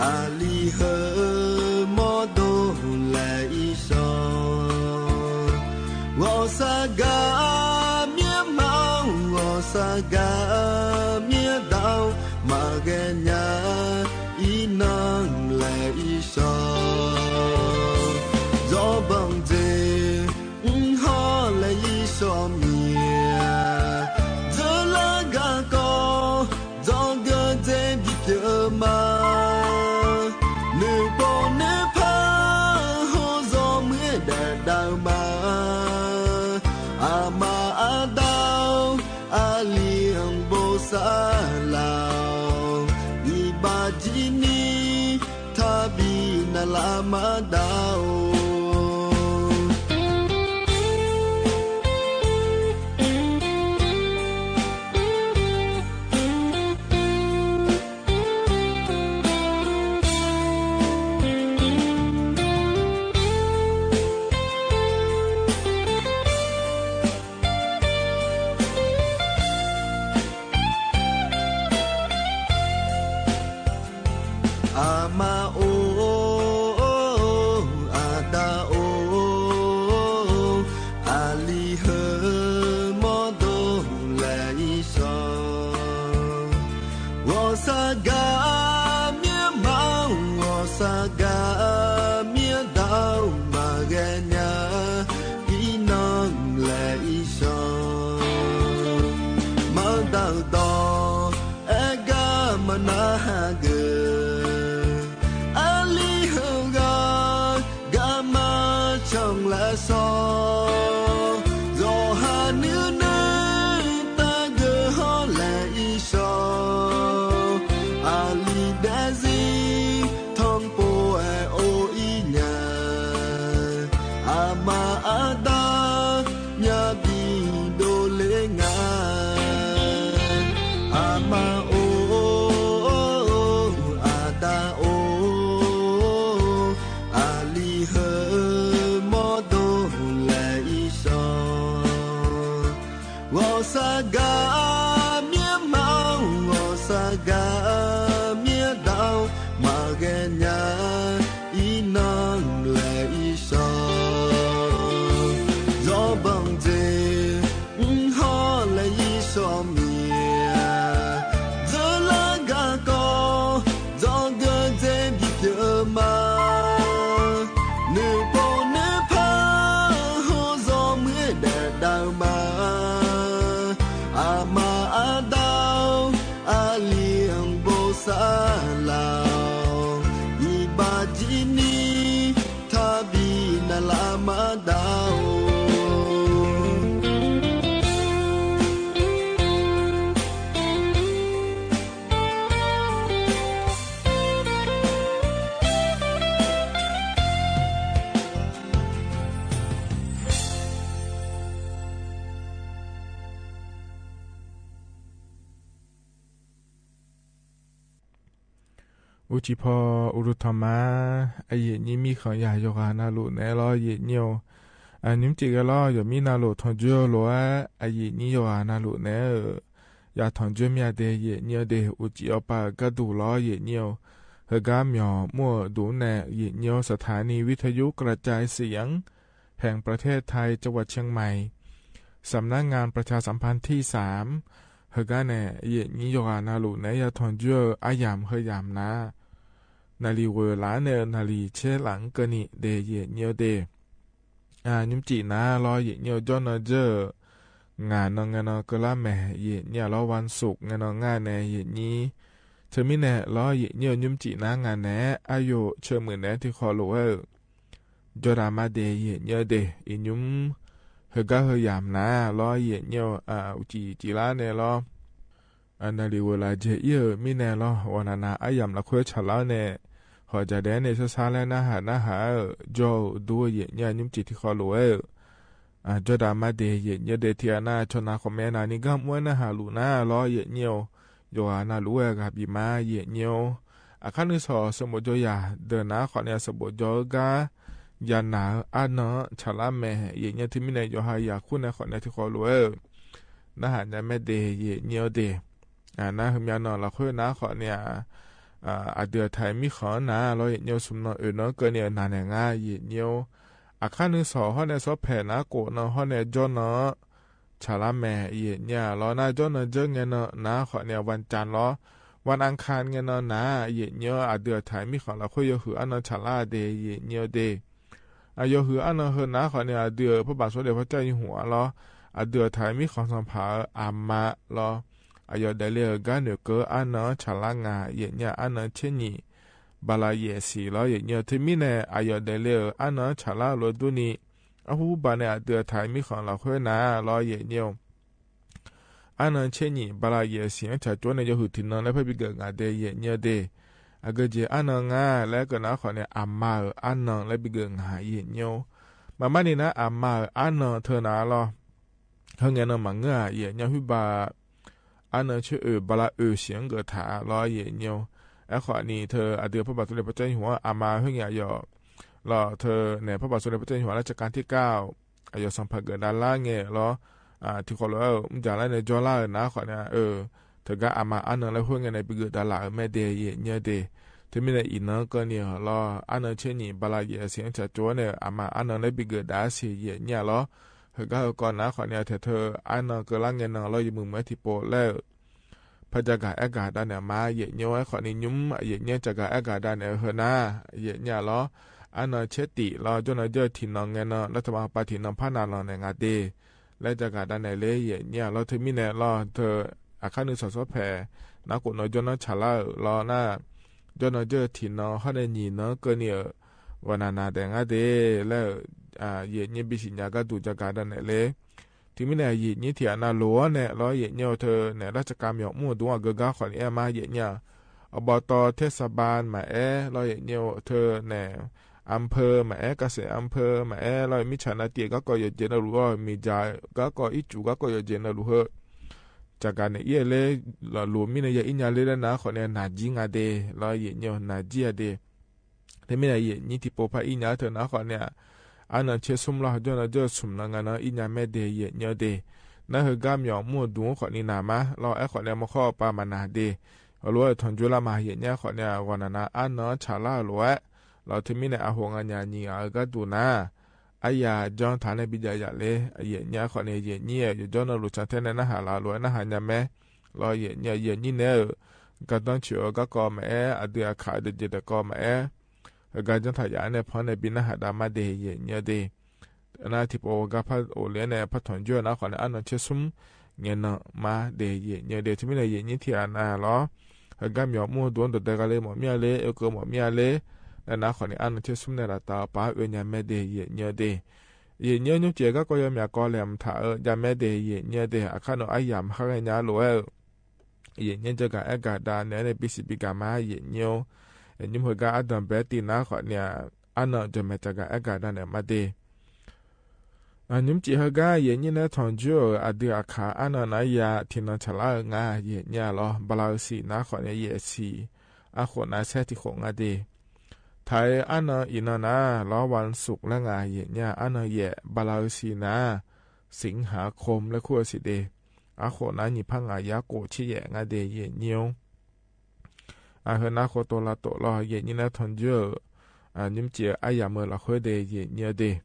อาลีเหอ หมอโดและอีสอง วอสกาเมียเมา วอสกาเมียเฒ่า มาแก่ญา อีน้องและอีสอง ยอบังเจ မး အမါအဒၣ် အလံၣ်ဘိးစၢ်လၢ် အံၤဘၣ်ကံနံၤ ထါဘံးနၤလၢမၤဒၣ်ဧိၤ အမါအိၣ် အဒၣ်အိၣ် အလံၣ်ဟဲမီၢ်ဒိၣ် လဲၤအံၣ်စီၤ ဂီၤစၢ်ဂၤမ့ၢ်မါ ဂီၤစၢ်ဂၤမ့ၢ်ဒၣ် မၤဂဲၤညါ အံၤနီၢ်လဲၤအံၣ်စီၤ မၤဒၣ်ဒီး အဲၣ်ဂၤမနၤဟးဂ့ၤ အလံၣ်ဟဲဂၤ ဂၤမၤဆၣ်လဲၤစီၤ စီၤဟးနုၢ်နုၢ် တၢ်ဂ့ၤဟီလဲၤအံၣ်စီၤ အလံၣ်ဒဲစံ ထီၣ်ပိာ်အဲၣ်အိၣ်အံၤညါ အမါအဒၣ် ညါဘံၣ်ဒိၣ်လၢငါ အမါအိၣ် အဒၣ်အိၣ် အလံၣ်ဟဲမီၢ်ဒိၣ် လဲၤအံၣ်စီၤ ဂီၤစၢ်ဂၤမ့ၢ်မါ ဂီၤစၢ်ဂၤမ့ၢ်ဒၣ် မၤဂဲၤညါ အံၤနီၢ်လဲၤအံၣ်စီၤ စီၤဘၣ်စ့ ဟီလဲၤအံၣ်စီၤမံၤ စီၤလၢဂၤကီၢ် စီၤဂ့ၤစ့ဘံၣ်ပၠၢမး နုၢ်ပိာ်နုၢ်ဖး ဟီစီၤမုၢ်ဒဲးဒၣ်မး အမါအဒၣ် အလံၣ်ဘိးစၢ်လၢ် အံၤဘၣ်ကံနံၤ ထါဘံးနၤလၢမၤဒၣ်ဧိၤ အူကၠံဖီ အူရူထီၣ်မး အယိာ်ညိမံၣ်ဃီယၤ ယွၤဂၤနၤလိာ်နဲလီၤ ယိာ်ညိဧိၤ အနွံကၠံကဲလီၤ ယွၤမံနၤလိာ် ထီၣ်ကၠိလိာ်ဧါ အယိာ်ညိယွၤဂၤနၤလိာ်နဲဧၢ ယၤထီၣ်ကၠိမံၤအဒဲး ယိာ်ညိအဒဲး အူကၠံအီပၤဂၤဒူၣ်လီၤ ယိာ်ညိဧိၤ ဟဲဂၤမၠီၣ်မူၣ်ဒူၣ်နဲ ယိာ်ညိဧိၤ สถานีวิทยุกระจายเสียงแห่งประเทศไทย จังหวัดเชียงใหม่ สำนักงานประชาสัมพันธ์ที่สาม ဟဲဂၤနဲ ယိာ်ညိယွၤဂၤနၤလိာ်နဲ ယၤထီၣ်ကၠိအယၢမ်ၣ်ဟဲယၢမ်ၣ်နၤ နၣ်လံၣ်ဝဲလါနဲ နၣ်လံၣ်ဆဲလၢကနံၣ်ဒဲး ယိာ်ညိအဒဲး အနွံကၠံနၤလီၤ ယိာ်ညိဧိၤ ကၠီနီၣ်ကၠိ ငါနီၣ် ငါနီၣ် ကလါမဲာ် ယိာ်ညိလီၤ วันศุกร์ ငါနီၣ် ငါနဲ ယိာ်ညိ ထၢမံၤနဲလီၤ ယိာ်ညိဧိၤ နွံကၠံနၤ ငါနဲ အယိာ်ဆၢမုၢ်နဲ ထံၣ်ဃီလိာ်ဝဲဧိၤ ကၠီဒၣ်မၤဒဲး ယိာ်ညိအဒဲး အံၤနွံ ဟဲဂၤဟဲယၢမ်ၣ်နၤလီၤ ယိာ်ညိဧိၤ အူကၠံကၠံလါနဲလီၤ အနၣ်လံၣ်ဝဲလါ ကဲအံၤဧိၤ မံၤနဲလီၤ ဝဲနၤနၤ အယၢမ်ၣ်လီၤခွဲးဆၣ်လါနဲ ဟီၣ်ကၠၣ်ဒဲးန့ၣ် ဆါဆါလၢနဟးနဟးဧိၤ ကၠီဧိၤဒူ ယိာ်ညိ နွံကၠံ ထံၣ်ဃီလိာ်ဝဲဧိၤ ကၠီဒၣ်မၤဒဲး ယိာ်ညိအဒဲး ထံၣ်အနၢ် ဆီၣ်နၢ် comment နၤ နံၤဂၤမူဝဲနဟးလူၤနၤလီၤ ယိာ်ညိဧိၤ ယွၤဂၤနၤလိာ်ဝဲအဂၤဘံၣ်မး ယိာ်ညိဧိၤ အခါနုၢ်စီၤ စံးဘိၣ်ကၠီယၤ ဒီးနၤဃီန့ၣ် စံးဘိၣ်ကၠီဧၢဂၤ ယၤနၤဧၢ အါနီၢ် ဆၣ်လါမဲာ် ယိာ်ညိ ထံၣ်မံၤနဲ ယွၤဟးယၤခူၣ်နဲ ဃီန့ၣ် ထံၣ်ဃီလိာ်ဝဲဧိၤ နဟးညါမဲာ်ဒဲး ယိာ်ညိအဒဲး နဟးမၠၣ်နီၣ်လီၤခွဲးနၤဃီန့ၣ် အဒုးအထၢၣ်မံၤဃီနၤလီၤ ယိာ်ညိဧိၤ စူၢ်နီၣ်အၢၣ်နီၣ်ကၢန့ၣ် နၤနဲငါ ယိာ်ညိဧိၤ အခါနုၢ်စီၤဟီန့ၣ် စီၤဖဲးနၤကိးနီၣ်ဟီန့ၣ် ကၠီနီၣ် ဆၣ်လါမဲာ် ယိာ်ညိလီၤ နၤကၠီနီၣ်ကၠိ ငဲနီၣ် နၤဃီန့ၣ် วันจันทร์လီၤ วันอังคาร ငဲနီၣ် နၤ ယိာ်ညိဧိၤ အဒုးအထၢၣ်မံၤဃီလီၤခွဲး ယိာ်ဟုၣ်အါနီၢ် ဆၣ်လါဒဲး ယိာ်ညိဒဲး အယိာ်ဟုၣ်အါနီၢ် ဟဲနၤဃီန့ၣ် အဒုး พระบาทสมเด็จพระเจ้าอยู่หัว လီၤ အဒုးအထၢၣ်မံၤဃီ စီၤဖးအမါလီၤ အယီၢ်ဒဲးလၢအဂၤနုၢ်ကၢအါနီၢ် ဆၣ်လါငါ ယိာ်ညိ အါနီၢ်ဆ့နံၣ် ဘၤလးယဲၢ်ဆံလီၤ ယိာ်ညိ ထံၣ်မံၤနဲ အယီၢ်ဒဲးလၢအဂၤအါနီၢ် ဆၣ်လါလိၤဒိၣ်နံၣ် အဟူဘၣ်န့ၣ် အဒုးအထၢၣ်မီးဃင်လၢ်ဃုနၤလီၤ ယဲၢ်ညိ အါနၢၣ်ဆဲးနံၣ် ဘၣ်လၢယဲၢ်ဆံ အဆၢကၠိန့ၣ် ယဟူးထံၣ်နၢၤလၢဖဲဘံၣ်ဂၢၢ်ငါဒဲး ယဲၢ်ညိဒဲး. အဂ့ၢ်အါနၢၣ်ငါ လၢကနၣ်ဃီန့ၣ် အမါဧၢ အါနၢၣ်လၢဘံၣ်ဂၢၢ်ငါ ယဲၢ်ညိ. မ့ၢ်မးန့ၣ်နၤ အမါဧၢ အါနၢၣ်ထၢနၤလီၤ. ဟဲငဲၢ်နၢၤမၤငၢၢ်ဧါ ယဲၢ်ညိ ဟူဘၣ် အါနၢၣ်ဆဲးအၢၣ် ဘၣ်လၢအၢၣ်ဆံးအဂၢၢ်ထၢၣ်လီၤ ယဲၢ်ညိ. အဃိန့ၣ် တၢ်အဒုး ဖဲဘၣ်သူလ့ၤပၢ်ကၠီယွၤ အမါဟဲငဲၢ်အီၤလီၤ. တၢ်န့ၣ် ဖဲဘၣ်သူလ့ၤပၢ်ကၠီယွၤလၢ ဆၢကၤထံးကါ အယီၢ်စီၤဖးဂၢၢ်ဒၣ်လၢငဲၢ်လီၤ. ထံၣ်ဃီလၢ မုၢ်ကၢ်လၢန့ၣ် ကၠီလၢနၤဃီန့ၣ် အၢၣ် တဂၤအမါအါနၢၣ်လၢဟဲငဲၢ်န့ၣ် ဘံၣ်ဂၢၢ်ဒၣ်လၢအၢၣ်မ့ၢ်ဒဲး ယဲၢ်ညိဒဲး. တမံၤန့ၣ် အံၤနၢၤကၢန့ၣ်လီၤ. အါနၢၣ်ဆဲးနံၣ် ဘၣ်လၢယဲၢ်ဆံ အဆၢကၠိန့ၣ် အမါအါနၢၣ်လၢဘံၣ်ဂၢၢ်ဒၣ်စ့ၢ် ယဲၢ်ညိလီၤ. ဟဲဂၤဟဲကီးနၤဃီန့ၣ် ထဲးထၢၣ် အါနၢၣ်ကၢလၢငဲၢ်နၢၤလီၤ ယမုၢ်မၢထံၣ်ပိလၢ ဖဲကၠီဂၤအဲၣ်ဂၤဒၣ်န့ၣ်မး ယဲၢ်ညိ. အဃိန့ၣ် ညိ ယဲၢ်ညိ ကၠီဂၤအဲၣ်ဂၤဒၣ်န့ၣ် ဟဲနၤ ယဲၢ်ညိလီၤ. အါနၢၣ်ဆဲးတံၣ်လီၤ ကၠီနၢၤကၠီထံၣ်နၢၤ ငဲၢ်နၢၤ လၢတမၤပာ်ထံၣ်နၢၤဖးနၤလီၤန့ၣ် ငါဒဲး လၢကၠီဂၤဒၣ်န့ၣ်လၢ ယဲၢ်ညိလီၤ. တမံၤန့ၣ်လီၤ တၢ်အခါနုာ်စီၤစီၤဖဲး နၢ်ကိးနၢၤကၠီနၢၤဆၢလၢလီၤနၤ ကၠီနၢၤကၠီထံၣ်နၢၤ ဟဲန့ၣ်နံၣ်နၢၤကၢန့ၣ် ဂီၢ်နၤနၤဒဲး ငါဒဲး လၢ ယဲၢ်ညိ ဘံၣ်စံၣ်ညါကၢ်ဒူၣ်ကၠီဂၤဒၣ်န့ၣ်လၢ တမံၤန့ၣ် ယဲၢ်ညိထံၣ်အနၢ်လိၤန့ၣ်လီၤ ယဲၢ်ညိ တၢ်န့ၣ် လၢဆၢကၤမၠီၣ်မူၣ်ဒူၣ်အဂုၤအဂၤဃီန့ၣ် အဲၣ်မး ယဲၢ်ညိ အဘီတီၤ ထဲစၢဘၢၣ် မၤအဲၣ်လီၤ ယဲၢ်ညိ တၢ်န့ၣ် အၣ်ဖၢၣ် မၤအဲၣ် ကစ့ၣ်အၣ်ဖၢၣ် မၤအဲၣ်လီၤ မ့ၢ်ဆၣ်နၤတံၢ်ဂၤကီၢ်ယီၢ်ကဲၤနၢ်လူၤအီၤ မ့ၢ်ကၠီဂၤကီၢ်အံၣ်စူၣ်ဂၤကီၢ်ယီၢ်ကဲၤနၢ်လူၤဟဲ ကၠီဂၤန့ၣ် အံၤလၢ လီၤလိၤမံၤန့ၣ် ယဲၢ်အံၣ်ညါလၢလၢနၤဃီန့ၣ် နၤကံၢ်ငါဒဲးလီၤ ယဲၢ်ညိ နၤကံၢ်ဧါဒဲး တမံၤန့ၣ် ယဲၢ်ညိထံၣ်ပိဖးအံၣ်ညါတၢ်နၤဃီန့ၣ် အါနၢၣ်ဆဲးသူမ်လီၤ ကၠီနၢၤကၠီသူမ်နၤ ငါနၢၤအံၣ်ညါမ့ၢ်ဒဲး ယဲၢ်ညိဒဲး နၢ်ဟဲဂၤမၠီၣ်မူၣ်ဒူၣ်ဃီ နံၤနၤမးလီၤ အဲၣ်ဃီန့ၣ် မူခိၣ်ပၢ်မၤနၤဒဲး အလိၤဝဲထီၣ်ကၠိလၢမၤ ယဲၢ်ညိဃီန့ၣ် ဂီၢ်နၤနၤ အါနၢၣ်ဆၢလၢအလိၤဝဲ လီၤ တမံၤန့ၣ် အဟိုငါညါနံၤအဂၤဒူၣ်နၤ အယၤကၠီထၣ်န့ၣ် ဘံၣ်ယၤယၤလၢ ယဲၢ်ညိဃီန့ၣ် ယဲၢ်ညိ ယကၠီနၢၤလိၤဆၣ်ထဲန့ၣ် နၢ်ဟးလၢအလိၤဝဲ နၢ်ဟးညါမ့ၢ်လီၤ ယဲၢ်ညိ ယဲၢ်ညိန့ၣ် ကၢ်တၢ်ဆူၣ်အဂၤကီၢ်မ့ၢ်အဲၣ် အဒုးအခးအဒုးကဲၤတကီၢ်မ့ၢ်အဲၣ် အဂၤကၠီထၣ်ယၤန့ၣ် ဖီန့ၣ်ဘံၣ်နၢ်ဟးဒၣ်မးဒဲး ယဲၢ်ညိဒဲး နၤထံၣ်ပိဝဲဂၤဖးအိၣ်လံန့ၣ် ဖးထီၣ်ကၠိနၤဃီန့ၣ် အါနၢၣ်ဆဲးသူမ် ငဲၢ်နၢၤမးဒဲး ယဲၢ်ညိဒဲး တမံၤန့ၣ် ယဲၢ်ညိထံၣ်အနၢ်လီၤ ဟဲဂၤမၠီၣ်မူၣ်ဒူၣ်ဒီး တဂၤလၢမီၣ်မံၤအါလၢ အကၢမီၣ်မံၤအါလၢ နၤနၤဃီန့ၣ် အါနၢၣ်ဆဲးသူမ်န့ၣ် လၢတၢ်ပာ်အၢညါမ့ၢ်ဒဲး ယဲၢ်ညိဒဲး ယဲၢ်ညိ ညိၣ်စဲးဂၤကီၢ်ယီၤမ့ၢ်ကီၢ်လဲၣ် မထးအၢ ယၤမ့ၢ်ဒဲး ယဲၢ်ညိဒဲး အခါနီၣ်အယၤမဟါဂၤညါလိၤဝဲ ယဲၢ်ညိ ကၠီဂၤအဲၣ်ဂၤဒၣ်န့ၣ် ဘံၣ်စံၣ်ဘံၣ်ကၤမး ယဲၢ်ညိ ညိၣ်ဟဲဂၤအဒိၣ်ဘဲတံၢ်နၤဃီန့ၣ် အါနၢၣ်ကၠီၣ်မဲာ် ကၠီဂၤအဲၣ်ဂၤဒၣ်န့ၣ်မးဒဲး ညိၣ်စဲးဟဲဂၤ ယဲၢ်ညိန့ၣ် ထီၣ်ကၠိအဒုးအခး အါနၢၣ်နၤယၤ ထံၣ်နၢၣ်ဆၣ်လၢအငါ ယဲၢ်ညိလီၤ ဘၣ်လၢအစံၣ်နၤဃီန့ၣ် ယဲၢ်စံၣ် အဃိၣ်နၤဆဲးထံၣ်ဃိၣ်ငါဒဲး ထါအါနၢၣ်အံၤနၢၣ်နၤ လီၤဝၢ်စူၣ်လၢငါ ယဲၢ်ညိ အါနၢၣ်ယဲၢ် ဘၣ်လၢအစံၣ်နၤ စံၣ်ဟးခိၣ်လၢခိၣ်အစံၣ်ဒဲး အဃိၣ်နၤ နံၣ်ဖးငါယၤကိၣ်ဆံယဲၢ်ငါဒဲး ယဲၢ်ညိ အဟၢနၤခိၣ်တိၤလၢတိၤလီၤ ယဲၢ်ညိန့ၣ် ထီၣ်ကၠိ ညိၣ်စဲးအါယၤမၢလီၤဃုဒဲး ယဲၢ်ညိဒဲး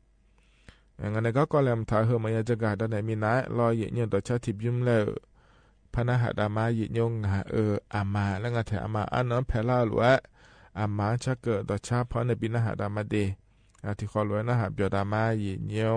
ငါန့ၣ် ကၠီကီၢ်လဲၣ် မထးအၢ မၤယၤ ကၠီဂၤဒၣ်န့ၣ် မံၤနၤလီၤ ယဲၢ်ညိ ဒီးဆါထံဘျုးလၢ ဖးနၢ်ဟးဒၣ်မး ယဲၢ်ညိ ငါအၢ အမါ လၢငါထဲးအမါ အါနၢၣ်ဖဲလၢအလိၤဝဲ အမါဆါကၢၣ် ဒီးဆါဖီန့ၣ် ဘံၣ်နၢ်ဟးဒၣ်မးဒဲး အထံၣ်ဃီလိၤဝဲ နၢ်ဟးပၠီၤဒၣ်မး ယဲၢ်ညိ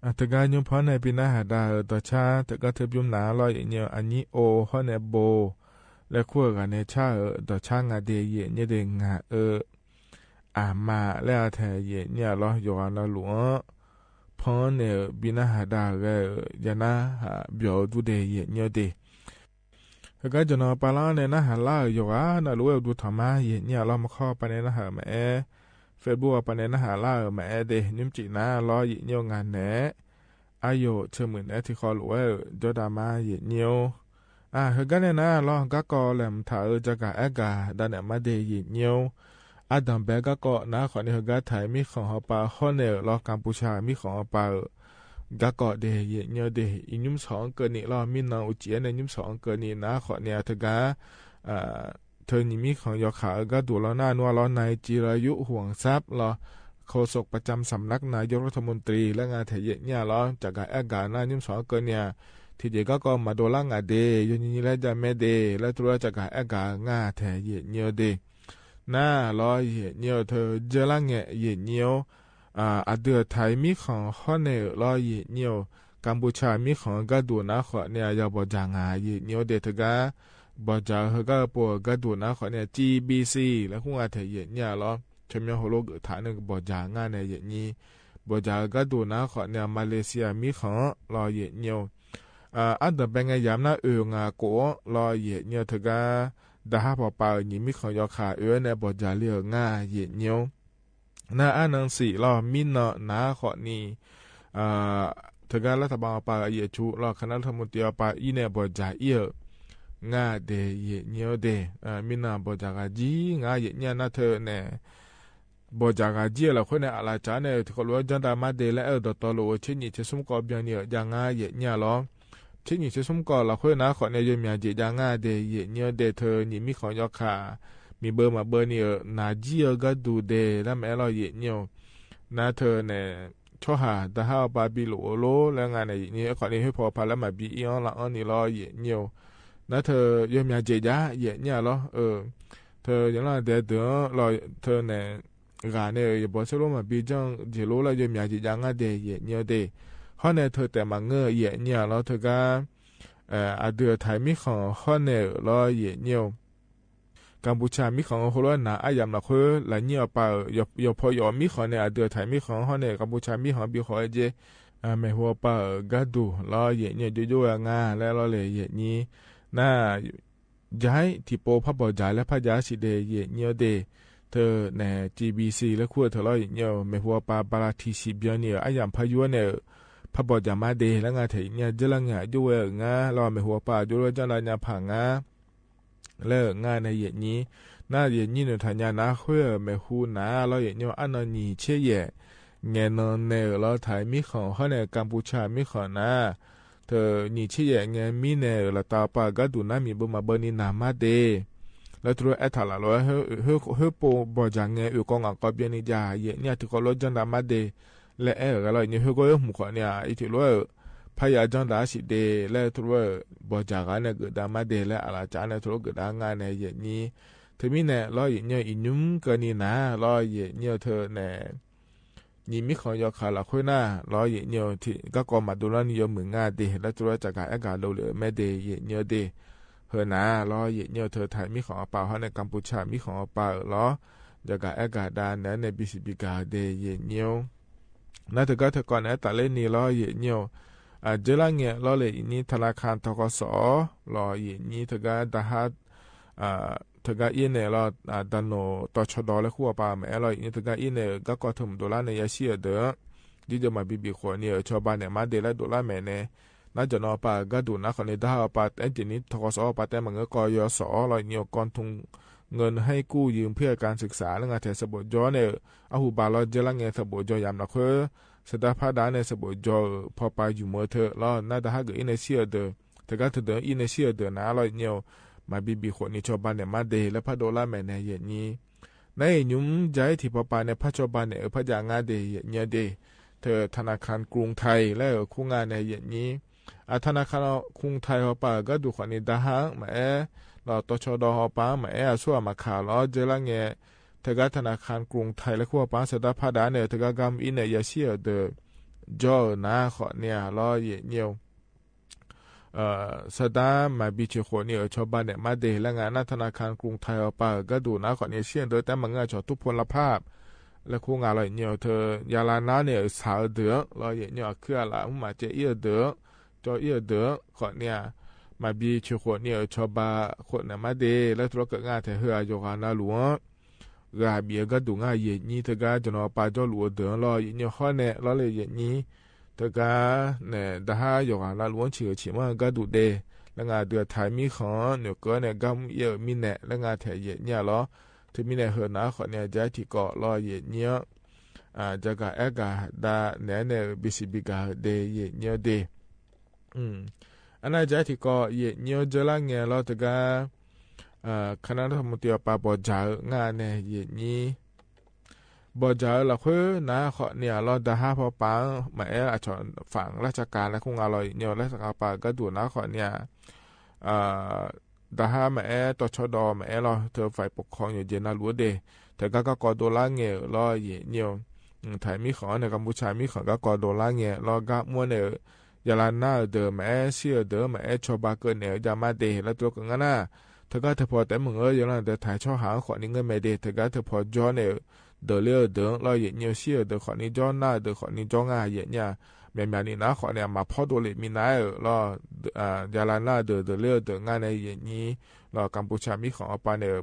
อ่ะ တဂၤညို ဖီန့ၣ် ပှၤနၢ်ဟးဒၣ်ဧၢ ဒီးဆါ တဂၤတဘျုးနၤလီၤ ယဲၢ်ညို အညိအိ ဟီၣ်န့ၣ် ဘိ လၢခိၣ်အဂၤန့ၣ် ဆါဧၢ ဒီးဆါ ငါဒဲး ယဲၢ်ညိုဒဲး ငါအၢ အမၤ လၢအထဲ ယဲၢ်ညိုလီၤ ယွၤနလူၢ်ဧၢ ဖီန့ၣ် ပှၤနၢ်ဟးဒၣ်ဂၤဧၢ ယနၢ်ဟးဘျီဒူဒဲး ယဲၢ်ညိုဒဲး တဂၤ ကနီၤပာ်လီၤန့ၣ် နၢ်ဟးလၢ်ဧၢ ယွၤနလူၢ်ဝဲဒူထီၣ်မး ယဲၢ်ညိလီၤ မခီပၤန့ၣ် နၢ်ဟးမးအဲ Facebook ပၤန့ၣ် နၢ်ဟးလၢ်ဧၢ မးအဲဒဲး ညွံစံးနၤလီၤ ယဲၢ်ညိ ငါနဲ အယိာ် ဆၢမုၢ်နဲ ထံကီၢ်လိာ်ဝဲဧၢ ဒီးတၢ်မၤ ယဲၢ်ညိ အဟၢဂၤန့ၣ်နၤလီၤ ဂၤကီၢ်လဲၣ် မထါဧၢ ကကၤအဲၣ်ကၤ ဒၣ်နဲၣ်မးဒဲး ယဲၢ်ညိ အဒိးဘဲ ဂၤကီၢ်နၤ ဃိးနံၣ် ဟၢဂၤ ထၢၣ်မံဃီၤဟီၣ်ပၤ ဟီၣ်နဲၣ်ဧၢ လီၤ ကမ်ပူၤဆၣ် မံဃီၤဟီၣ်ပၤဧၢ ဂၤကီၢ်ဒဲး ယဲၢ်ညိဒဲး အံၤညွံစံးကၢနံၣ်လီၤ မံနီၤ အိၣ်ကံးန့ၣ် ညွံစံးကၢနံၣ်နၤ ဃိးနံၣ် အတဂၤ ထၢၣ်နံၣ်မံဃီၤယီၤခး ဂၤဒိၣ်လီၤ နၢ်နွါလီၤ နံၣ်ကံလီၤ ယူး ဟူၣ်စပ်းလီၤ โฆษกประจำสำนักนายกรัฐมนตรี လၢငါထဲ ယဲၢ်ညိလီၤ ကကၤအဲၣ်ကၤနၤ ညွံစံးကၢနံၣ် ထံၣ်က့ၤ ဂၤကီၢ်မၤဒိလၢ် ငါဒဲး ယိၤညီညီလၢ ကမ့ၢ်ဒဲး လၢတရၢ ကကၤအဲၣ်ကၤ ငါထဲ ယဲၢ်ညိဒဲး နၤလီၤ ယဲၢ်ညိ ထၢၣ် ကၢလၢ်ငဲၣ် ယဲၢ်ညိ အဒုးထၢၣ်မံဃီၤ ဟီၣ်နဲၣ်ဧၢ လီၤ ယဲၢ်ညိ ကမ်ပူၤဆၣ် မံဃီၤ ဂၤဒိၣ်နၤ ဃိးနံၣ် ယၤ ဘီၣ်ကၠၣ် ငါ ယဲၢ်ညိဒဲး တဂၤ ဘီၣ်ကၠၣ် ဟၢဂၤပိာ် ဂၤဒိၣ်နၤ ဃိးနံၣ် ကံဘံစံ လၢဃိုငါထဲ ယဲၢ်ညိလီၤ ဆၢမၠီဟိလိ ကၢၣ်ထးန့ၣ် ဘီၣ်ကၠၣ် ငါနဲ ယဲၢ်ညိ ဘီၣ်ကၠၣ် ဂၤဒိၣ်နၤ ဃိးနံၣ် မၤလ့းစံယါ မံဃီၤ လီၤ ယဲၢ်ညိ အဒိးဘဲ ငါယၤ မနၢ်အုၣ် ငါကိး လီၤ ယဲၢ်ညိ တဂၤ ဒၣ်ဟးဖီၣ်ပၤ နံၣ်မံဃီၤယီၤခး အုၣ်ဝဲနဲၣ် ဘီၣ်ကၠၣ်လံဧၢ ငါ ယဲၢ်ညိ နၤ အနၢ်စံး လီၤ မံနီၤ နၤ ဃိးနံၣ် တဂၤလၢတၢ်ဘၣ်အီၤပၤ ယဲၢ်ဆူ လီၤ ခနၢ်လၢထမူတံအီၤပၤ အံၤနဲၣ် ဘီၣ်ကၠၣ်အံၤဧၢ ငါဒဲး ယဲၢ်ညိဒဲး မံနီၤ ဘီၣ်ကၠၣ်ဂၤကံ ငါ ယဲၢ်ညိ နၤ ထၢၣ်နဲၣ် ဘီၣ်ကၠၣ်ဂၤကံ လီၤဃိန့ၣ် အလၣ်ကၠၣ်န့ၣ် ထံကီၢ်လိာ်ဝဲ ကၠီတၢ်မၤဒဲး လၢအဲၣ်ဒိးတီလိာ် ဆ့နံၣ်ဆ့ဆိကီၢ် ဘၣ်န့ၣ် ယဲၢ်ညိလီၤ ဆ့နံၣ်ဆ့ဆိကီၢ် လီၤဃိန့ၣ် ဃိးနံၣ် ယိၤမၠးကၠ့ၣ် ယဲၢ်ညိ ဒဲး ထၢၣ် နံၣ်မံဃီၤယီၤခး မ့ၢ်ဘၣ်မၤဘၣ်န့ၣ် နၤကံဧၢ ဂၤဒိၣ်ဒဲး လၢမ့ၢ်အဲၣ်လီၤ ယဲၢ်ညိ နၤ ထၢၣ်နဲၣ် ဆီဟၣ် ဒၣ်ဟးအီၤပၤ ဘံလိာ်အိၣ်လိၤ လၢငါနဲ ယဲၢ်ညိ ဃိးနံၣ် ဟ့ၣ်ဖီၣ်ပၤလၢမၤဘံအီၤ လၢအီၤန့ၣ်လီၤ ယဲၢ်ညိ နၤ ထၢၣ် ယိၤမၠးကၠ့ၣ်ယါ ယဲၢ်ညိလီၤ ထၢၣ် ယလီၤဒဲးဒၢး လီၤ ထၢၣ်နဲၣ် ဂၤန့ၣ် ယဘီဆၢလိမၤဘံ ကၠီယဲၢ်လိလၢ ယိၤမၠးကၠ့ၣ်ယါ ငါဒဲး ယဲၢ်ညိဒဲး ဟီၣ်နဲၣ် ထၢၣ်တဲာ်မၤငၢၢ် ယဲၢ်ညိလီၤ တဂၤ အဒုးထၢၣ်မံဃီၤ ဟီၣ်နဲၣ်လီၤ ယဲၢ်ညိ ကမ်ပူၤဆၣ် မံဃီၤ ဟိလိနၤ အယၣ်မးလီၤဃိ လၢညိအီၤပၤ ယီၤဖီယီၤမံဃီၤန့ၣ် အဒုးထၢၣ်မံဃီၤ ဟီၣ်နဲၣ် ကမ်ပူၤဆၣ် မံဃီၤ ဘံဃီၤဝဲကၠ့ၣ် မ့ၢ်ဟူအပၤ ဂၤဒိၣ်လီၤ ယဲၢ်ညိ ဒိၣ်ဒိၣ်ဝဲငါ လၢလီၤလဲၣ် ယဲၢ်ညိ နၤ ယါ ထံၣ်ပိ ဖးဘီၣ်ကၠၣ်လၢ ဖးယါစံးဒဲး ယဲၢ်ညိဒဲး ထၢၣ်နဲၣ် ကံဘံစံ လၢခူၣ်ထၢၣ်လီၤ ယဲၢ်ညိ မ့ၢ်ဟူအပၤ ဘၣ်လၢထံၣ်ဆံးဘျီန့ၣ် အယၣ်ဖးယိန့ၣ် ဖးဘီၣ်ကၠၣ်မၤဒဲး လၢငါထဲ ယဲၢ်ညိ ကၠီလၢငါ ဒိၣ်ဝဲဧၢ ငါ လီၤ မ့ၢ်ဟူအပၤ ဒိၣ်ဒိၣ်ဝဲ ကၠီလၢညါဖးငါ လၢငါနဲ ယဲၢ်ညိ နၤ ယဲၢ်ညိ နထၢၣ်ညါနၤဃိဧၢ မ့ၢ်ဟူနၤလီၤ ယဲၢ်ညိ အနီၢ်နံၣ်ဆ့ယဲၢ် ငဲၤနီၢ်နဲၣ်ဧၢ လီၤ ထၢၣ်မံဃီၤ ဟီၣ်နဲၣ် ကမ်ပူၤဆၣ် မံဃီၤနၤ ထၢၣ်နံၣ်ဆ့ယဲၢ် ငဲၤမံနဲၣ်ဧၢ လီၤ တၢ်ပၤ ဂၤဒိၣ်နၤ မ့ၢ်ဘၣ်မၤဘၣ်န့ၣ် နၤမၤဒဲး လၢတရၢ အဲၣ်ထၣ်လၢ်လီၤ ဟၢပိ ဘီၣ်ကၠၣ် ငဲၤအုၣ်ကီငၢ်ကီဘျီန့ၣ်ယါ ယဲၢ်ညိ ထံကီၢ်လိာ် ကၠီဒၣ်မၤဒဲး လၢအဲၣ်ဂၤလီၤ ယဲၢ်ညိ ဟၢကီယဲၢ်မူဃိးန့ၣ် အံၤထံၣ်လိာ် ဖးယါ ကၠီဒၣ်စံးဒဲး လၢတရၢ ဘီၣ်ကၠၣ်ဂၤန့ၣ် ဂ့ၤဒၣ်မၤဒဲး လၢအလၣ်ကၠၣ်န့ၣ် တရၢ ဂ့ၤဒၣ်ငါနဲ ယဲၢ်ညိ ထၢၣ်မံနဲၣ်လီၤ ယဲၢ်ညိ အံၤညွံကၢနံၣ်နၤလီၤ ယဲၢ်ညိ ထၢၣ်နဲၣ် နံၣ်မံဃီၤယီၤခးလီၤဃိနၤလီၤ ယဲၢ်ညိ ထံ ဂၤကီၢ်မၤဒိလီၤန့ၣ် ယီၤမုၢ်ငါဒဲး လၢတရၢ ကကၤအဲၣ်ကၤ ဒိၣ်လၢမ့ၢ်ဒဲး ယဲၢ်ညိဒဲး ဟၢနၤလီၤ ယဲၢ်ညိ ထၢၣ်ထၢၣ်မံဃီၤအပၤ ဟီၣ်နဲၣ် ကမ်ပူၤဆၣ် မံဃီၤအပၤဧၢလီၤ ကကၤအဲၣ်ကၤဒၣ်နဲ နဲ ဘံစံဘံကၤဒဲး ယဲၢ်ညိ နၤ တဂၤတကီၢ်နဲ တၢ်လၢန့ၣ်လီၤ ယဲၢ်ညိ အကၠီလၢငဲၤလီၤ လၢယဲၢ်ညိ ထၣ်နာ်ခၣ် ထီၣ်ကီၢ်စီၤလီၤ ယဲၢ်ညိ တဂၤ ဒၣ်ဟး တဂၤအံၤန့ၣ်လီၤ တၢ်နိၣ်တီၢ်ဆီဒီးလၢဃူအပၢ်မအဲၣ်လီၤ အံၤန့ၣ်တဂၤအံၤန့ၣ် ကါကီၢ်ထၢၣ်မုၢ်ဒိၣ်လါန့ၣ် ယၤဆံးအဒၢး ဒ်သိးမၤဘံဘံၣ်ဃိးနံၣ်အီၤ ဆီဘါနဲၣ်မါဒ့လၢဒိၣ်လါမဲာ်န့ၣ် နါယနီၢ်ပၢ်ဂၤဒိၣ်နၤဃိးနံၣ် တဟါအီၤပၢ်အဲၣ်က့ၤနံၣ် ထီၣ်ကီၢ်စီၤအီၤပၢ်တဲမၤငါကီၢ်ယီၤစီၤလီၤ အံၤန့ၣ် กองทุนเงินให้กู้ยืมเพื่อการศึกษา လၢငါထဲး စၢးဘိးကၠီန့ၣ် အဟူးဘၣ်လီၤ ကၠဲလါငဲၤ စၢးဘိးကၠီယၤမနုၤဃိ စဒါဖးဒၣ်န့ၣ် စၢးဘိးကၠီအီၤ ဖီပၢ်ယူၢ်မၢထၢၣ်လီၤ နါတဟါဂၤအံၤန့ၣ်ဆံးအဒၢး တဂၤတဒၢးအံၤန့ၣ်ဆံးအဒၢးနၤလီၤ အံၤန့ၣ် မၤဘံဘံၣ်ဃိးနံၣ် ဆီဘါနဲၣ်မါဒ့လၢဖးဒိၣ်လါမဲာ်န့ၣ် ယဲၢ်နံၣ် နအံၤညုၣ် ယၤအံၤထံၣ်ဖီပၢ်န့ၣ် ဖးဆီဘါနဲၣ်အီၤ ဖးယၤငါဒ့ ယဲၢ်နံၣ်အဒ့ ထဲး ธนาคารกรุงไทย လၢခိၣ်ငါန့ၣ် ယဲၢ်နံၣ် အ ธนาคารกรุงไทย ဟီၣ်ပၢ်ဂၤဒိၣ်ဃိးနံၣ် တဟါမအဲၣ် လီၤတီၢ်ဆီဒီးဟီၣ်ပၢ် မအဲၣ်အစိအမၤခးလီၤ ကၠဲလါငဲၤ ထဲးဂၤ ธนาคารกรุงไทย လၢခိၣ်အပၢ် စဒါဖးဒၣ်န့ၣ် ထဲးဂၤဂၤမံၤအံၤန့ၣ် ယၤဆံးအဒၢး ကၠီအီၤနၤဃိးနံၣ်ဧါလီၤ ယဲၢ်နံၣ် စဒါမၤဘံဆံဃိးနံၣ်အီၤ ဆီဘါနဲၣ်မါဒ့ လၢငါ နါ ธนาคารกรุงไทย ဟီၣ်ပၢ်ဂၤဒိၣ်နၤဃိးနံၣ် ဆံးအဒၢး တဲမၤငါဆီၣ် သုးဖိလါဖး လၢခိၣ်ငါလီၤ ယဲၢ်နံၣ် ထဲး ယၤလါနါန့ၣ် စှၤအဒၢးလီၤ ယဲၢ်နံၣ် အခုအလး မုၢ်မးကဲအံၤအဒၢး ကၠီအံၤအဒၢး ဃိးနံၣ်ဧါ မၤဘံဆံဃိးနံၣ်အီၤ ဆီဘါဃိးနဲၣ်မါဒ့ လၢတြီကငါထဲး ဟဲအယီၤဂၤနၢလူၤ ဂၤဘံအဂၤဒိၣ်ငါ ယဲၢ်နံၣ် ထဲးဂၤ ယနီၢ်ပၢ်ကၠီလူၤအဒၢးလီၤ ယဲၢ်နံၣ် ဃိးနဲၣ်လီၤလၢယဲၢ်နံၣ် ထဲးဂၤန့ၣ် တဟါယီၤဂၤနၢလူၤ ဆံးဂၤဆံးမး ဂၤဒိၣ်ဒဲး လၢငါဒုး အထၢၣ်မံဃီၤ နၢၤကၢန့ၣ် ဂၤမံၤအ့ၣ်မံၤနဲၣ် လၢငါထဲး ယဲၢ်နံၣ်လီၤ ထဲးမံၤနဲၣ် ဟဲနၤဃိးနံၣ် ယၤထံကီၢ်လီၤ ယဲၢ်နံၣ် ယၤဂၤအဲၣ်ဂၤဒၣ်နဲၣ်န့ၣ် ဘံစံးဘံဂၤဒ့ ယဲၢ်နံၣ်ဒ့ အနၢ်ယၤထံကီၢ် ယဲၢ်နံၣ် ကၠဲလါငဲၤလီၤ ထဲးဂၤ คณะรัฐมนตรี အပၢ်ဘီၣ်ကၠၢ်ဧၢ ငါန့ၣ် ယဲၢ်နံၣ် ဘီၣ်ကၠၢ်ဧၢ လီၤဃုနၤဃိးနံၣ်ဧါလီၤ တဟါဖီပၢ် မအဲၣ်အဆီၣ် ဖးလၢဆၢကၤလၢခိၣ်ငါလီၤ ယဲၢ်နံၣ် လၢဆၢကၤပၢ်ဂၤဒိၣ်နၤဃိးနံၣ်ဧါ တဟါမအဲၣ်တီၢ်ဆီဒီးမအဲၣ်လီၤ ထဲး ฝ่ายปกครอง ယဲၢ်နံၣ် နၢလူၤဒ့ ထဲးဂၤ ဂၤကီၢ်ဒိၣ်လါငဲၤလီၤ ယဲၢ်နံၣ် ထဲးမံဃီၤန့ၣ် ကမ်ပူၤချၢမံဃီၤ ဂၤကီၢ်ဒိၣ်လါငဲၤလီၤ ဂၤမူန့ၣ် ယၤလါနါအဒၢး မအဲၣ်ဆံးအဒၢး မအဲၣ်ဆီဘါကၢၣ်နဲၣ် ယၤမါဒ့ လၢတြီကငါနၢ် ထဲးဂၤထဲးဖီတဲမုၢ်ဧၢ ယၤလါနါဒၢး ထဲးဆီဟၣ်ဃိးနံၣ် ငဲၤမဲာ်ဒ့ ထဲးဂၤထဲးဖီကၠီန့ၣ် ဒၢးလ့အဒၢးလီၤ ယဲၢ်နံၣ် ဆံးအဒၢးဃိးနံၣ် ကၠီနါအဒၢးဃိးနံၣ် ကၠီငါ ယဲၢ်နံၣ် မံၤမံၤနံၣ်နၤဃိးနံၣ် မၤဖီဒိၣ်လ့ၣ်မံၤနၤဧၢလီၤ ယၤလါနါအဒၢး ဒၢးလ့အဒၢး ငါန့ၣ် ယဲၢ်နံၣ်လီၤ ကမ်ပူၤချၢမံဃီၤအပၢ်န့ၣ်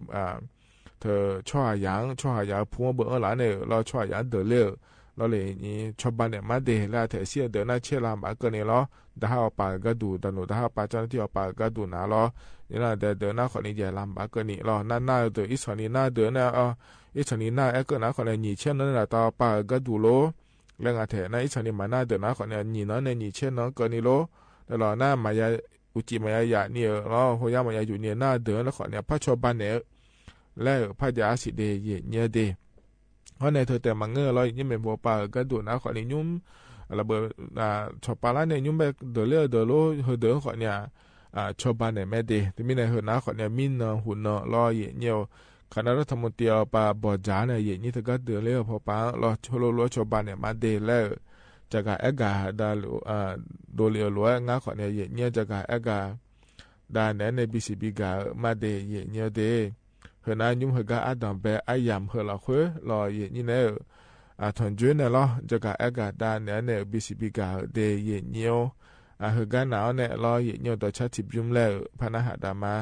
ထဲးဆီဟၣ်ယၣ် ဆီဟၣ်ယၣ် ဖူဘၢၣ်အၢလၣ်န့ၣ်လီၤ ဆီဟၣ်ယၣ်ဒၢးလ့အ လီၤလၢယဲၢ်နံၣ် ဆီဘါနဲၣ်မါဒ့ လၢအထဲးဆံးအဒၢး နၢ်ဆဲးလၢဘၣ်ကၢၣ်န့ၣ်လီၤ တဟါအီၤပၢ်ဂၤဒိၣ် တၢ်နိၣ်တဟါအီၤပၢ် ကၠီနတံၢ်အီၤပၢ်ဂၤဒိၣ်နၤလီၤ ယၤလါဒၢး ဒၢးနၤဃိးနံၣ် ယၤလါဘၣ်ကၢၣ်န့ၣ်လီၤ နၢ်နၢ်အဒၢး အံၣ်ဆီၣ်နံၣ်နၢ်ဒၢးန့ၣ် အံၣ်ဆီၣ်နံၣ်နၢ်အဲၣ်ကၢၣ်နၤဃိးနံၣ် နံၣ်ဆဲးနၢၣ်န့ၣ် တၢ်အီၤပၢ်ဂၤဒိၣ်လီၤ လၢငါထဲး နၢ်အံၣ်ဆီၣ်နံၣ်မၤနၢ်ဒၢးနၤဃိးနံၣ် နံၣ်နၢၣ်န့ၣ် နံၣ်ဆဲးနၢၣ်ကၢၣ်န့ၣ်လီၤ လၢလီၤ နၢ်မၤယၤ အူကၠံၣ်မၤယၤယၣ်န့ၣ်လီၤ ဟိယါမၤယၤယူၣ်န့ၣ် နၢ်ဒၢးလၢဃိးနံၣ် ဖးဆီဘါနဲၣ် လၢဖးယၤစံးဒ့ ယဲၢ်နံၣ်ဒ့ ဃိးနံၣ် ထဲးတဲမၤငါလီၤ ယဲၢ်နံၣ် မ့ၢ်မိၢ်ပၢ်ဂၤဒိၣ်နၤဃိးနံၣ် ညွံ လၢဘၣ် ဆီၣ်ပာ်လၢန့ၣ် ညွံဘၣ်ဒၢးလ့အဒၢးလီၤ ဟဲဒၢးဃိးနံၣ် ဆီဘါနဲၣ်မါဒ့ တမံၤန့ၣ် ဟဲနၤဃိးနံၣ် မံနၢၤဟူးနၢၤလီၤ ယဲၢ်နံၣ် คณะรัฐมนตรี အပၢ်ဘီၣ်ကၠၢ်န့ၣ် ယဲၢ်နံၣ် ထဲးဂၤဒၢးလ့အဖီပၢ်လီၤ ဆိလိလိဆီဘါနဲၣ်မါဒ့လၢ ယၤဂၤအဲၣ်ဂၤဒၣ် ဒိးလ့အလိၤ ငါဃိးနံၣ် ယဲၢ်နံၣ် ယၤဂၤအဲၣ်ဂၤ ဒၣ်နဲၣ်န့ၣ် ဘံစံးဘံဂၤမါဒ့ ယဲၢ်နံၣ်ဒ့ ဟဲနၤညွံဟဲဂၤအဒံၣ်ဘဲအယၢမ်ၣ်ဟဲလီၤဃုလီၤ ယဲၢ်နံၣ်န့ၣ် အထီၣ်ကၠိန့ၣ်လီၤ ယၤဂၤအဲၣ်ဂၤဒၣ်နဲၣ်န့ၣ် ဘံစံးဘံဂၤဒ့ ယဲၢ်နံၣ် အဟဲဂၤနၤအီၤန့ၣ်လီၤ ယဲၢ်နံၣ် ဒီးဆါထံၣ်ဘျုးလဲၣ် ဖးနၢ်ဟးဒၣ်မါ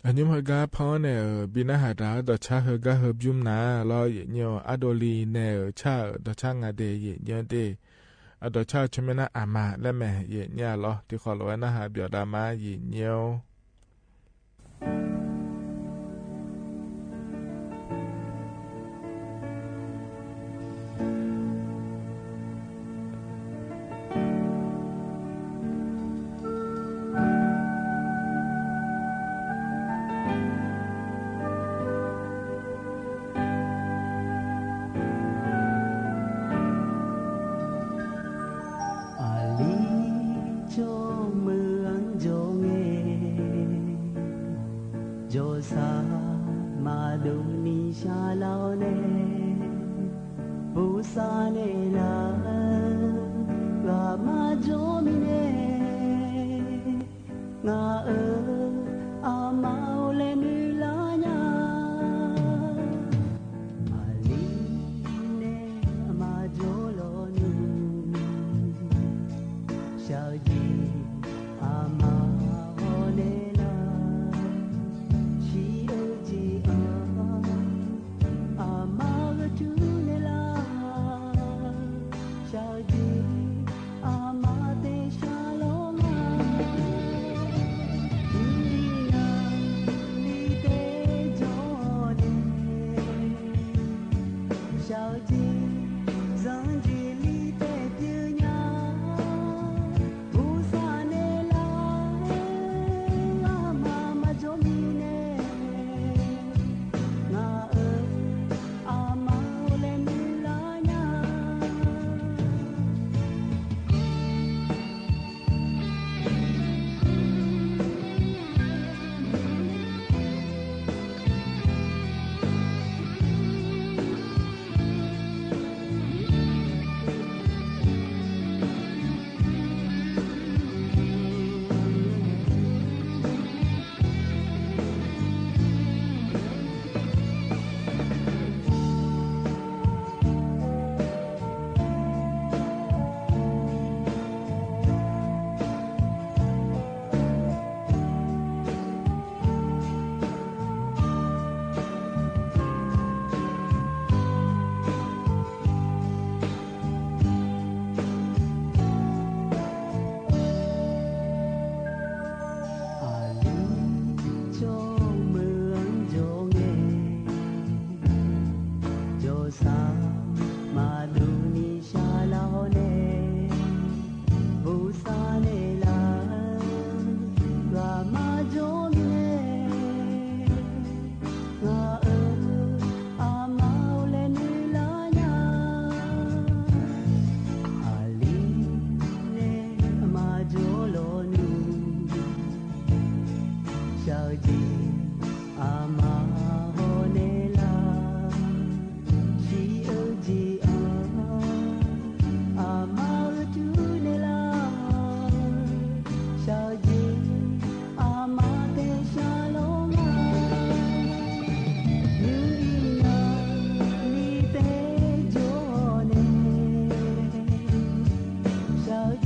အညွံဟဲဂၤဖီန့ၣ် ဘံနၢ်ဟးဒၣ် ဒီးဆါဟဲဂၤဟဲဘျုးနၤလီၤ ယဲၢ်နံၣ် အါဒိၣ်လံန့ၣ် ဆါ ဒီးဆါငါဒ့ ယဲၢ်နံၣ်ဒ့ အဒီးဆါဆိမိၣ်နၢ်အမါလၢမဲာ် ယဲၢ်နံၣ်လီၤ တံၤဃီၤလီၤဝဲနၢ်ဟးဘျီဒၣ်မါ ယဲၢ်နံၣ် အလံၤကၠိမုၢ်အၣ်ကၠိငဲ ကၠိဆၣ်မၤဒိၣ်နံၣ်ဆၣ်လီၤန့ၣ် ပူၤစၢ်န့ၣ်လၢ ဂၤမၤကၠိမံၤန့ၣ် ငါအၢ အမါအိၣ်လဲၤနုာ်လၢညါ အလံၤန့ၣ် အမၤကၠိလီၤနုာ် ဆၢကၠံ အမါဟီၣ်န့ၣ်လၢ အမါဟောန့ၣ်လၢ ဆံးအၢစ့အီၤ, အမါအၢတုန့ၣ်လၢ ဆၢစ့, အမါတဲဆၢလိာ်ငါ, နွံအံၤနၤ နံၣ်သ့ၣ်ယိၤန့ၣ် ဆၢစ့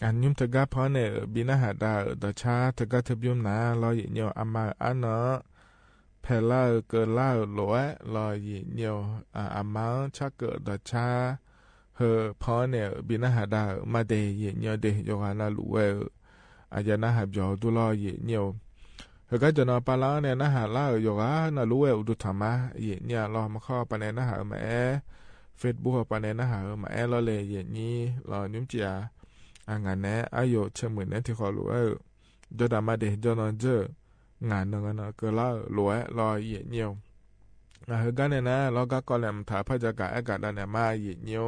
အညုၣ်တဂၤဖီန့ၣ် ဘံနၢ်ဟးဒါ ဒီးဆါတဂၤတဘျုးနၤ လီၤယံာ်ညိၣ် အမါအၢအါနီၢ် ဖဲလၢကလၢလိာ်ဝဲ လီၤယံာ်ညိၣ် အမါဆါကဒီးဆါ ဟၢဖီန့ၣ် ဘံနၢ်ဟးဒါမးဒဲး ယံာ်ညိၣ်ဒဲး ယိၤဂၤနၢ်လူဝဲဧၢ အယၤနၢ်ဟးပျီၤဒိၣ်လီၤ ယံာ်ညိၣ်ဧၢ. ဟဲကဒီးနီၤ ပၢ်လၢန့ၣ် နၢ်ဟးလၢဧၢ ယိၤဂၤနၢ်လူဝဲအိၣ်ဒိၣ်ထီၣ်မး ယံာ်ညိၣ်လီၤ. မခီပၤန့ၣ် နၢ်ဟးဧၢမးအဲၣ် Facebook ပၤန့ၣ် နၢ်ဟးဧၢမးအဲၣ်လီၤလဲၣ် ယံာ်ညိၣ်လီၤ ညုၣ်ကံဧါ အငၤနဲ အယိာ်ဆၢမုၢ်နဲထံၣ်ဃီလိာ်ဝဲဧၢ ကၠီဒၣ်မးဒဲး ကၠီနီၢ်ကၠၢၢ် ငၤနီၢ်ဂၤနီၢ် ကလၢလိာ်ဝဲ လီၤယံာ်ညိၣ်ဧၢ. ဟဲကန့ၣ်နၤ လီၤဂၤကီၢ်လဲၣ် မတၤဖးယၤကၤအဲၣ်ကၤဒါန့ၣ်မး ယံာ်ညိၣ်ဧ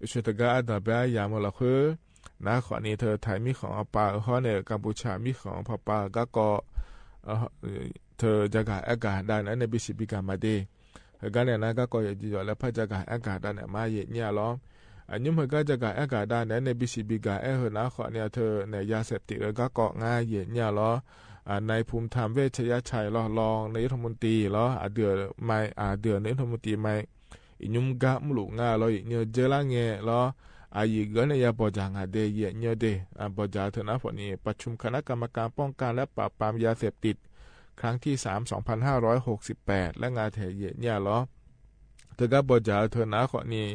ၢ. ယဆှၢတဂၤအါဒၢးဘၣ်ယၤမီၢ်လီၤဃု နၤဃီန့ၣ် ထၢၣ်ထၢၣ်မံၣ်ဃီၣ်အပၢ်အဟီန့ၣ် ကမ်ပူၤချၢ်မံၣ်ဃီၣ်ဖီပၢ်ဂၤကီၢ် ထၢၣ်ယၤကၤအဲၣ်ကၤဒါန့ၣ် အန့ၣ် ဘံစံးဘံဂၤမးဒဲး ဟဲကန့ၣ်နၤ ဂၤကီၢ်ယဲယိာ်လၢဖးယၤကၤအဲၣ်ကၤဒါန့ၣ်မး ယံာ်ညိၣ်လီၤ. အညုၣ်ဟဲကယၤကၤအဲၣ်ကၤဒါန့ၣ် အန့ၣ် ဘံစံးဘံဂၤအဲၣ် ဟဲနၤဃီန့ၣ် ထၢၣ်န့ၣ် ယၤစဲးပတံးလၢဂၤကီၢ် ငါယံာ်ညိၣ်လီၤ. နၢၢ်ဖူၣ်ထၢၣ်ဝ့ၢ်ဆၢယါဆၢလီၤ လီၤနယိထမူတံလီၤ အဒုးမး အဒုးနယိထမူတံမး အညုၣ်ဂၤမုၢ်လူၤငါလီၤ ယံာ်ညိၣ် ယဲလၢငဲလီၤ. အယံာ်ဂၤန့ၣ် ယၤဘီၣ်ယၤငါဒဲး ယံာ်ညိၣ်ဒဲး ဘီၣ်ယၤထၢၣ်နၤဃီန့ၣ် ประชุมคณะกรรมการป้องกันและปราบปรามยาเสพติด ครั้งที่สาม สองพันห้าร้อยหกสิบแปด လၢငါထဲယံာ်ညိၣ်လီၤ. တဂၤဘီၣ်ယၤထၢၣ်နၤဃီန့ၣ်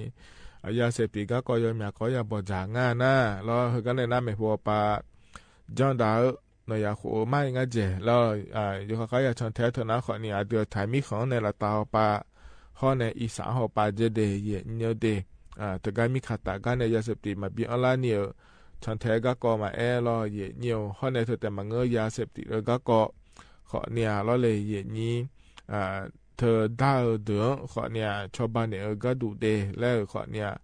ယၤစဲးပတံးဂၤကီၢ်ယီၤမၠးကီၢ် ယၤဘီၣ်ယၤငါနၤလီၤ. ဟဲကန့ၣ်နၤ မ့ၢ်ဟူအပၢ် ကၠီဒၣ်ဧၢ နီၢ်ယၤဃိမးအံၤငါယဲၢ်လီၤ. ယိၤဃီဃါယၤ ဆၣ်ထဲထၢၣ်နၤဃီန့ၣ် အဒုးထၢၣ်မံၣ်ဃီၣ်န့ၣ် လၢတၢ်ဟီၣ်ပၢ် ဟီန့ၣ် အံသၣ်ဟီၣ်ပၢ်ယဲဒဲး ယံာ်ညိၣ်ဒဲး တဂၤမံခးတၢ်ဂၤန့ၣ် ယၤစဲးပတံးမၤဘံအီၤလၢန့ၣ်ဧၢ ဆၣ်ထဲဂၤကီၢ်မးအဲၣ်လီၤ ယံာ်ညိၣ် ဟီန့ၣ် ထၢၣ်တဲာ်မၤငၢယၤစဲးပတံးလၢဂၤကီၢ် ဃီန့ၣ်လီၤလဲၣ် ယံာ်ညိၣ် ထၢၣ်ဒၣ်ဧၢဒုးဃီန့ၣ် ဆီၣ်ဘၣ်န့ၣ်ဧၢ ဂၤဒူၣ်ဒဲးလၢဃီန့ၣ်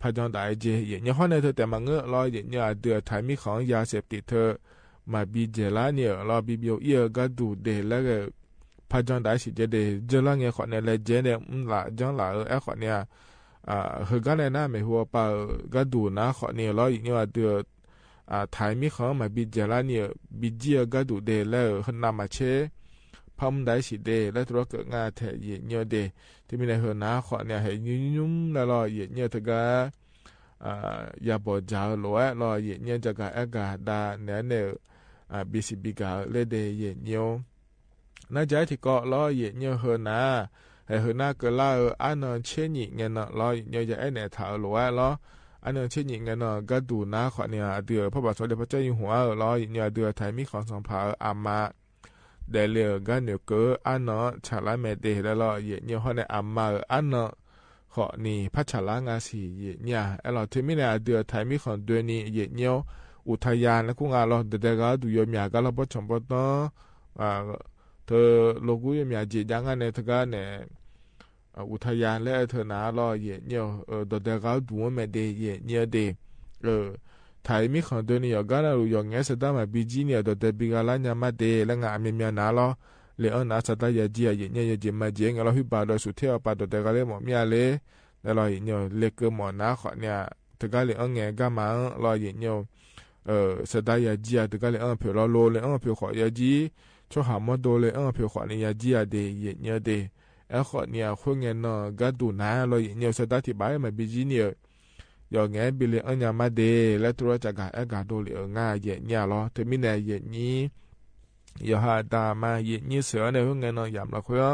ဖးကၠီဒၣ်အယဲၢ် ယံာ်ညိၣ် ဟီန့ၣ် ထၢၣ်တဲာ်မၤငၢလီၤ ယံာ်ညိၣ် အဒုးထၢၣ်မံၣ်ဃီၣ် ယၤစဲးပတံးထၢၣ် မၤဘံယဲၢ်လၢန့ၣ်ဧၢ လီၤ ဘံဘံအီၤအံၤဧၢ ဂၤဒူၣ်ဒဲးလၢ ဖးကၠီဒၣ်စံးယဲဒဲး ယဲၢ်လၢန့ၣ်ဃီန့ၣ် လဲၤယဲန့ၣ် မုၢ်လၢ်ကၠီလၢ်ဧၢ အဲၣ်ဃီန့ၣ် ဟဲကန့ၣ်နၤ မ့ၢ်ဟူအပၢ်ဧၢ ဂၤဒူၣ်နၤဃီန့ၣ်လီၤ ယံာ်ညိၣ် အဒုး ထၢၣ်မံၣ်ဃီၣ် မၤဘံယဲၢ်လၢန့ၣ်ဧၢ ဘံကံအီၤ ဂၤဒူၣ်ဒဲးလၢ ဟဲနၤမၤဆဲး ဖးမုၢ်ဒၣ်စံးဒဲး လၢတြီကၢၣ်ငါထဲယံာ်ညိၣ်ဒဲး တမံၤန့ၣ် ဟဲနၤဃီန့ၣ် ဟဲညုၣ်ညုၣ်လၢလီၤ ယံာ်ညိၣ် တဂၤ ယၤဘီၣ်ယၤဧၢလိာ်ဝဲလီၤ ယံာ်ညိၣ် ယၤကၤအဲၣ်ကၤဒါန့ၣ်န့ၣ် ဘံစံးဘံဂၤဧၢ လဲၣ်ဒဲး ယံာ်ညိၣ် နၤယဲၢ်ထံကီၢ်လီၤ ယံာ်ညိၣ် ဟဲနၤ ဟဲဟဲနၤကလၢဧၢ အါနီၢ်ဆ့ညံာ်ငဲၤနီၢ်လီၤ ယံာ်ညိၣ် ယအဲၣ်နဲၣ်ထၢၣ်ဧၢလိာ်ဝဲလီၤ အါနီၢ်ဆ့ညံာ်ငဲၤနီၢ် ဂၤဒူၣ်နၤဃီန့ၣ် အဒုးဖးဘၣ်စီၤလ့ၣ်ဖးကၠီယုၢ်ဟူအါဧၢလီၤ ယံာ်ညိၣ် အဒုးထၢၣ်မံၣ်ဃီၣ်စီၤဖးဧၢ အမါ ဒဲးလၢဂၤနုာ်ကၢ အါနီၢ်ဆၣ်လါမဲာ်ဒဲးလၢလီၤ ယံာ်ညိၣ် ဟီန့ၣ် အမါဧၢ အါနီၢ် ဃီန့ၣ် ဖးဆၣ်လါငါဆံး ယံာ်ညိၣ် အဲၣ်လီၤ တမံၤန့ၣ် အဒုးထၢၣ်မံၣ်ဃီၣ်ဒွဲၣ်နံၤ ယံာ်ညိၣ် အူထယၢၣ် နကူငါလီၤ ဒီးဒဲးဂၤဒူၣ်ယိၤမၠး ဂၤလီၤဘီၣ်ဆိၣ်ဘီၣ်တီ ထၢၣ်လိာ်ကူယိၤမၠး က့ၤဒၣ်ငါန့ၣ် တဂၤန့ၣ် အူထယၢၣ်လၢအထၢၣ်နၤလီၤ ယံာ်ညိၣ် ဒီးဒဲးဂၤဒူၣ်ဝဲမဲာ်ဒဲး ယံာ်ညိၣ်ဒဲး ထၢၣ်မံၣ်ဃီၣ်ဒွဲၣ်နံၤ ယီၤဂၤနၢ်လူၤ ယီၤငဲၤ စၢၤဒါမၤဘံကံန့ၣ် ဒီးဒဲးဘံဂၤလၢညါမးဒဲး လၢငါအမံၤမံၤနၤလီၤ လံာ�အၢနၤ စၢၤဒါယၤကံ ယံာ်ညိၣ် ယက့ၤမၤက့ၤ ငဲၤလီၤဟုဘၣ်ဒီး ဆူၣ်ထဲအီၤပာ်ဒီးဒဲးဂၤလၢမီၣ်မ့ၢ်ဧါလဲၣ် ဒဲးလီၤ ယံာ်ညိၣ် လ့ကမီၣ်နၤဃီန့ၣ် တဂၤလံအၢငဲၤဂၤမၤလီၤ ယံာ်ညိၣ် စၢၤဒါယၤကံ တဂၤလံအၢဖျိးလီၤ လိၤလံအၢဖျိးဃီယၤကံ ဆိဟးမီၢ်ဒိလံအၢဖျိးဃီန့ၣ် ယၤကံယၤဒဲး ယံာ်ညိၣ်ဒဲး အဲၣ်ဃီန့ၣ် အဃိငဲၤနီၢ်ဂၤဒူၣ်နၤလီၤ ယံာ်ညိၣ် စၢၤဒါထံၣ်ဘၣ်မၤဘံကံန့ၣ် ယီၤငဲၤဘံလံအၢညါမးဒဲး လၢတြီကၢ်ဂၤအဲၣ်ဂၤဒိလံအၢငါ ယံာ်ညိၣ်လီၤ တမံၤန့ၣ် ယံာ်ညိၣ် ယီၤဟးတၢ်မၤ ယံာ်ညိၣ်စ့ၢ်အီၤန့ၣ် ဟိုငဲၤနီၢ်ယၤမျီးခွဲး ဒီး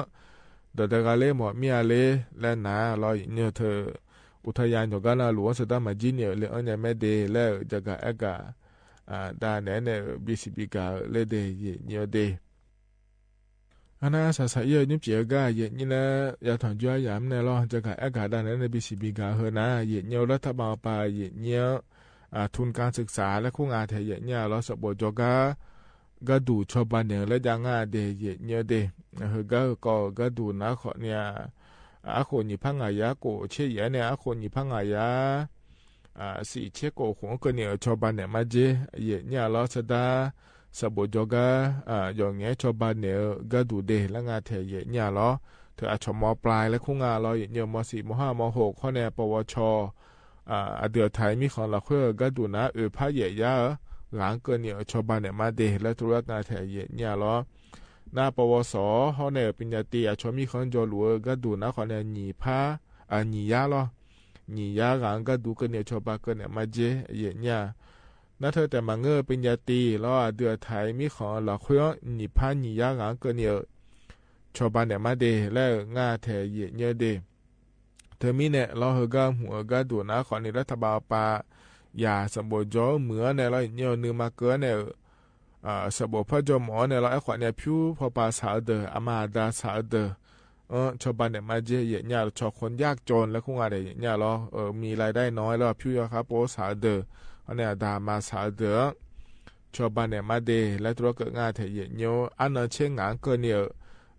တဂၤလၢမီၣ်မ့ၢ်ဧါလဲၣ် လၢနၤလီၤ ယံာ်ညိၣ်ထၢၣ် အူထယၢၣ် ယီၤဂၤနၢ်လူၤ စၢၤဒါမၤကံန့ၣ် လံအၢညါမးဒဲး လၢကၢ်ဂၤအဲၣ်ဂၤ อ่า ดาแหนแหน่ เอ่อ บีสิบปีก๋า เออ เล่นเด เยะเยียวเด อันนั้นสาสาเอี้ย ยุ้มเจี๋ยก้า เยะเยียวนะ ยาถ่อนจั๊วหยามแน่ลอ จะก๋าแอ๊กก๋าดาแหนแหน่ บีสิบปีก๋า เฮอนะ เยะเยียว รัฐบาลปา เยะเยียว อ่า ทุนก๋านศึกษา และคู่งานแถ เยะเยียวลอ สะบดจอก้า ก้าดู่ชอบ้านเหน่อ และยางาเด เยะเยียวเด เฮอก้าก่อ ก้าดู่นะ ข้อเนี่ย อาโขงหยี่พันงายาโกเชเยียเนี่ย อาโขงหยี่พันงายา อ่า สี่เชโก ขวงเกินเนี่ย ชอบ้านเหน่อมาเจ เยะเยียวลอ สะดา สะบดจอก้า อ่า หย่อแหงชอบ้านเหน่อ ก้าดู่เด และงาแถ เยะเยียวลอ เถออาจจะ ม.ปลาย และคู่งานลอ เยะเยียว ม.สี่ ม.ห้า ม.หก ข้อเนี่ย ปวช อ่า อเดือไทย มีของหลักเพื่อ ก้าดู่นะ เออ ผ้าเยะยา เออ หลังเกินเนี่ย ชอบ้านเหน่อมาเด และธุรกิจงาแถ เยะเยียวลอ หน้า ปวส ข้อเนี่ย ปริญญาตรี อาจจะ มีของจอหลัว ก้าดู่นะ ข้อเนี่ย หยี่ผ้า อ่า หยี่ยาลอ หยี่ยาหลัง ก้าดู่เกินเนี่ย ชอบ้านเกินเนี่ยมาเจ เยะเยียว นาเธอแต่มาเงอปริญญาตรี ลอ อเดือไทย มีของหลักเพื่อ หยี่ผ้า หยี่ยาหลังเกินเนี่ย ชอบ้านเหน่อมาเด และงาแถ เยะเยียวเด เธอมีเนี่ย ลอ เฮอก้าหัว ก้าดู่นะ ข้อนี้ รัฐบาลปา อย่าสะบดจอเหมือเนี่ยลอ เยียวนึ่งมาเกินเนี่ย เอ่อ สะบดพ่อจอหมอเนี่ยลอ ไอ้ข้อเนี่ย ผิวพอปาสาวเดอ อามาดาสาวเดอ เออ ชอบ้านเหน่อมาเจ เยะเยียว ชอคนยากจน และคู่งาแถ เยะเยียวลอ เออ มีรายได้น้อย แล้วผิวเยียะครับ โปสาวเดอ อันเนี่ย ดามาสาวเดอ ชอบ้านเหน่อมาเด และธุรกิจงาแถ เยะเยียว อันเนอเช่นงานเกินเนี่ย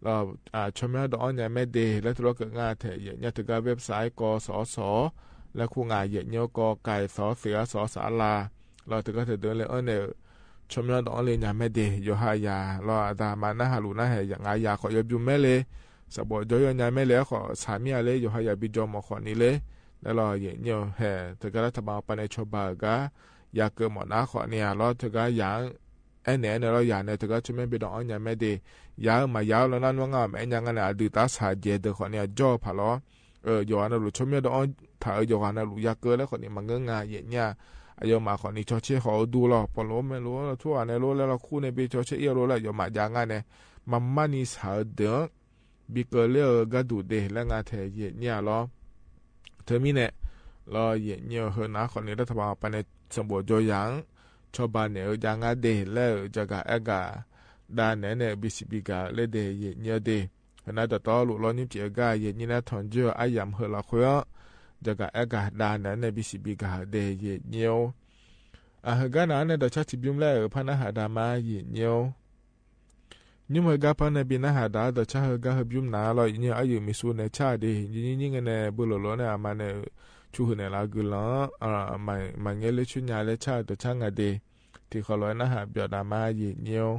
ลอ อ่า ชอเมียวดองอ้อนยายแม่เด และธุรกิจงาแถ เยะเยียว เถอก้าเว็บไซต์ กสศ และคู่งา เยะเยียว ก.ไก่ ส.เสือ ส.ศาลา ลอ เถอก้าเถิงเดินเลย เออ เนี่ย ชอเมียวดองอ้อนเลยยายแม่เด โยฮายา ลอ อาดามานะหาหลูนะแห อย่างงายา ขอเยียะยุ้มแม่เลย สะบดจอเยียะยายแม่เลย ขอสามีเลย โยฮายา บีจอหมอ ข้อนี้เลย และลอ เยะเยียวแห เถอก้ารัฐบาลปาในชอบ้านก้า อย่าเกิดหมอนะ ข้อเนี่ย ลอ เถอก้าอย่าง แอ้แหนเนี่ย ลอ อย่างเนี่ย เถอก้าชอเมียวไปดองอ้อนยายแม่เด ยาวมา ยาวแล้วนั้นว่า งาแม่ยังไงเนี่ย ดื้อตาสาเจเดอ ข้อเนี่ย จอผ่าลอ เออ โยฮานะหลู ชอเมียวดองอ้อน ถ้า เออ โยฮานะหลู อย่าเกิด และข้อนี้ มาเงื้องา เยะเยียว อะ โยมา ข้อนี้ ชอเช ขอดูลอ ปอลโลแม่ลอ ทั่วในโลก และลอ คู่ในปี ชอเช เอี้ยลอ และ โยมา อย่างไงเนี่ย มาม่านี่สาวเดอ บีเกอเลียว ก้าดู่เด และงาแถ เยะเยียวลอ เธอมีเนี่ย ลอ เยะเยียว เฮอนะ ข้อนี้ รัฐบาลปาในสะบดจออย่าง ชอบ้านเหน่อ อย่างงาเด และจะก๋าแอ๊กก๋า ดาแหนแหน่ บีสิบปีก๋า เล่นเด เยะเยียวเด เฮอนะ ตะตอหลู ลอ ยุ้มเจี๋ยก้า เยะเยียวนะ ถ่อนจั๊ว อะหยาม เฮอหลักเพื่อ จะก๋าแอ๊กก๋า ดาแหนแหน่ บีสิบปีก๋า เด เยะเยียว อ่า เฮอก้านะ ในตะชาติยุ้มแล เออ พระนหาดามา เยะเยียว ยุ้มเฮอก้า พระนบีนหาดา ตะชาเฮอก้า เฮอยุ้มนะ ลอ เยะเยียว อะหยืนมีสุขในชาติเด ยิ่งๆๆ ในเบอร์หลวงๆ ในอามาใน ชูหือในลากือลอ อ่า มา มาเงยเล่นชุดยาและชาติ ตะชางาเด ที่ขอร้อยนหาดามา เยะเยียว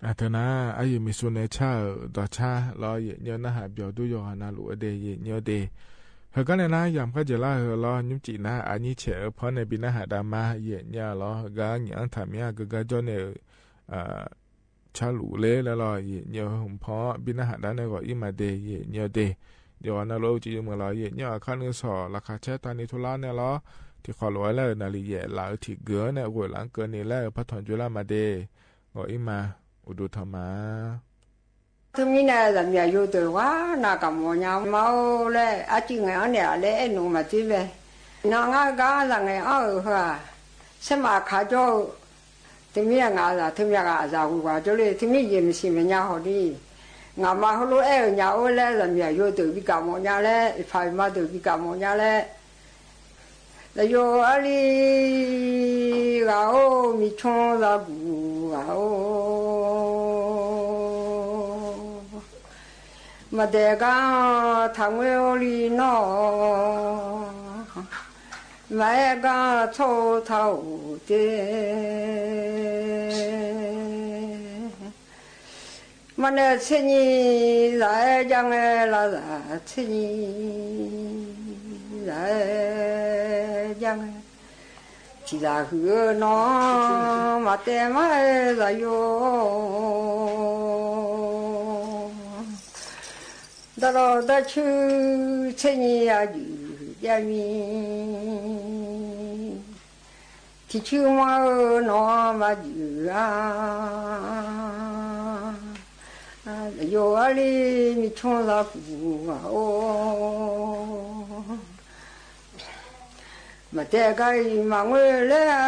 အတၢ်နာ် အယုၢ်မီၤစိန့ၣ် ဆါဧိၤ ဒီးဆါလီၤ ယဲၢ်ညီနဟး ပျီၤဒူယိၤဂၤနလူၤအဒ့ ယဲၢ်ညီဒ့ ဟဲကါန့ၣ်နၤ ယၢမ်ႈဃါယဲၢ်လါဧိၤလီၤ ညူးကံၣ်နၤ အနံၣ်ဆဲးဧိၤ ဖီန့ၣ် ဘံနဟးဒါမး ယဲၢ်ညီလီၤ ဂၤညံၣ်အၢထၢၣ်မံၤ အကဂၤကၠီန့ၣ် ဆါလူၤလ့လၢလီၤ ယဲၢ်ညီဖီ ဘံနဟးဒါန့ၣ် ဂီၤအံၤမးဒ့ ယဲၢ်ညီဒ့ ယိၤဂၤနလူၤအုကံၣ်ယုၢ်မုာ်လီၤ ယဲၢ်ညီအခါနုၢ်စီၤ လၢခါဆဲးတၢ်နံၣ်ထူလါန့ၣ်လီၤ တံၤခီၣ်လိာ်ဝဲလၢ နၣ်လံၣ်ယဲၢ် လၢအုထံၣ်ဂၢၢ်န့ၣ် ဂိၢ်လၢကၢန့ၣ်လၢ ဖးထီၣ်ကၠိလၢမးဒ့ ဂီၤအံၤမး အိၣ်ဒိၣ်ထီၣ်မး တမံၤန့ၣ် သးမံယိၤတၢ်ဝါ နကမီၤညါမးအိၣ်လၢ အစုငဲၤအီၤန့ၣ် အလဲအဲၣ်နုာ်မးသ့ဝဲ နီၢ်ငါဂၤသးငဲၤအီၤဧိၤဧါ ဆဲးမၤခးကၠီ တမံၤအငါသး တမံၤအဂၤအသးဝံၤဝါကၠီလံ တမံၤယဲၢ်မံၤဆံးမဲာ်ညါဟီၣ်ဒံး ငါမၤဟိလိအဲၣ်အညါအိၣ်လၢ သးမံယိၤတၢ်ဘံကမီၤညါလဲၣ် အဖးအမါတၢ်ဘံကမီၤညါလဲၣ် သးယိၤအါလံ ဂၤအိၣ် မံၤဆိသးကူၣ်ဂၤအိၣ် မၤဒဲးကါ ထးငွဲအိၣ်လံနီၢ် မၤအဲၣ်ကါထီၣ်ထးအိၣ်တ့ၢ် မၤနၢၤဆ့ညံ သးအဲၣ်ကါငဲလၢ သးဆ့ညံ သးအဲၣ်ကါငဲ ထံၣ်သးဟုၣ်ဧၢနီၢ် မၤတဲမးအဲၣ်သးယိၤ တၢ်လီၢ်တၢ်ဆူ ဆ့ညံအယုၢ်ယမံၤ ထံၣ်ဆူမးဧၢနီၢ် မၤယုၢ်ဧါ ယိၤအါလံ မံၤဆိသးကူၣ်ဂၤအိၣ် မၤတဲကါအံၤ မၤငွဲလၢ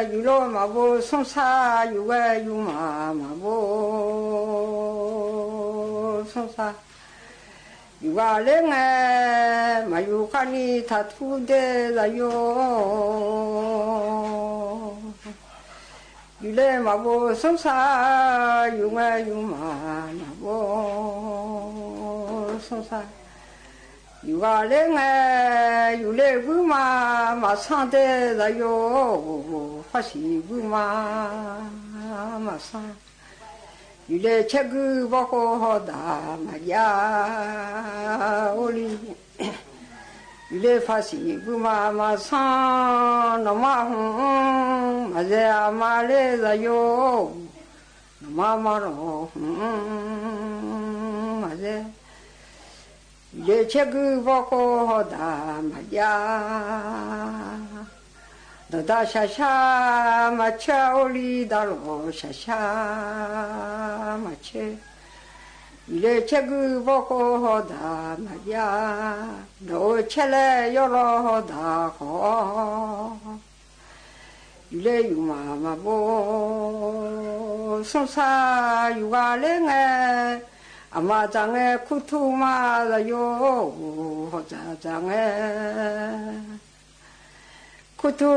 ယူၤလီၤမၤဘိး ဆုံးစား ယူၤဝဲယူၤမၤ မၤဘိး ဆုံးစား ယူၤဂၤလၢငဲ မၤယူၤခါနံၤ ထးထူဒဲးသးယိၤ ယူၤလၢမၤဘိး ဆုံးစား ယူၤဝဲယူၤမၤ မၤဘိး ဆုံးစား ယူၤဂၤလၢငဲ ယူၤလၢဘုမၤ မၤဆါဒဲးသးယိၤ ဖးစံးဘုမၤ မၤဆါ ယူၤလၢဆဲးကုဘီဃိဟီၣ်ဒၣ်မၤယါ အိၣ်လံ ယူၤလၢဖးစံးဘုမၤ မၤဆါ နီၢ်မါဟုၣ် မၤစဲအမါလၢသးယိၤ နီၢ်မါမၤနီၢ်ဟုၣ် မၤစဲ ယူၤလၢဆဲးကုဘီဃိဟီၣ်ဒၣ်မၤယါ ဒီးတၢ်ဆါဆါ မၤဆါအိၣ်လံ တၢ်လီၢ်ဆါဆါ မၤဆါ ယူၤလၢဆဲးကုဘီဃိဟီၣ်ဒၣ်မၤယါ ဒီးအိၣ်ဆဲးလဲၣ်ယီၢ်လီၤဟီၣ်ဒၣ်ဃီ ယူၤလၢယူၤမၤမၤဘိး ဆုံးစား ယူၤဂၤလၢငဲ အမၤတၢ်ငဲ ခူထူမၤသးယိၤ ဟီၣ်တၢ်တၢ်ငဲ ခူထူ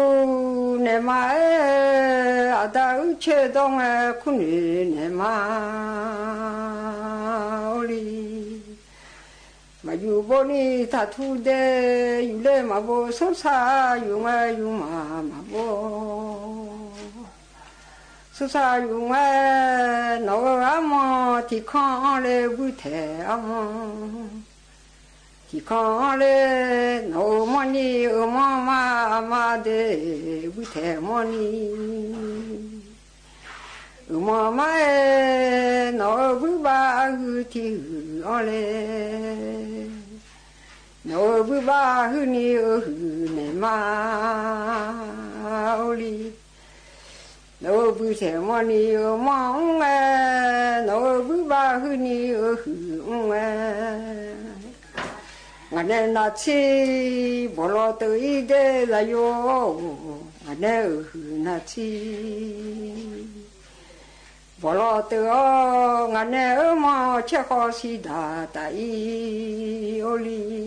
န့ၣ်မၤအဲၣ် အတၢ်အုၣ်ဆၢဒီးငဲ ခူန့ၣ်န့ၣ်မၤ အိၣ်လံ မၤယူၤဘိးနံၤ ထးထူဒဲး ယူၤလၢမၤဘိး ဆုံးစား ယူၤဝဲယူၤမၤ မၤဘိး ဆုံးစား ယူၤဝဲ နီၢ်ဧၢအမီၢ် ထံၣ်ခီအီၤလၢဘုထဲအမီၢ် ထံၣ်ခီအီၤလၢ နီၢ်ဧၢမီၢ်နံၤ ဧၢမီၢ်မါ အမါဒဲး ဘုထဲမီၢ်နံၤ ဧၢမီၢ်မါအဲၣ် နီၢ်ဧၢဘုဘၣ်အဟုၣ်ထံၣ်ဟုၣ်အီၤလဲၣ် နီၢ်ဧၢဘုဘၣ်ဟုၣ်နံၤ ဧၢဟုၣ်န့ၣ်မၤ အိၣ်လံ နီၢ်ဧၢဘုထဲမီၢ်နံၤ ဧၢမီၢ်အူဝဲ နီၢ်ဧၢဘုဘၣ်ဟုၣ်နံၤ ဧၢဟုၣ်အူဝဲ ငါနဲနၤထံ ဘီလီၤတအံၤဒဲးသးယိၤ ငါနဲဧၢဟုၣ်နၤထံ ဘီလီၤတအီၤ ငါနဲဧၢမီၢ်ဆဲးဃီၤစံးဒၣ်တၢ်အံၤ အိၣ်လံ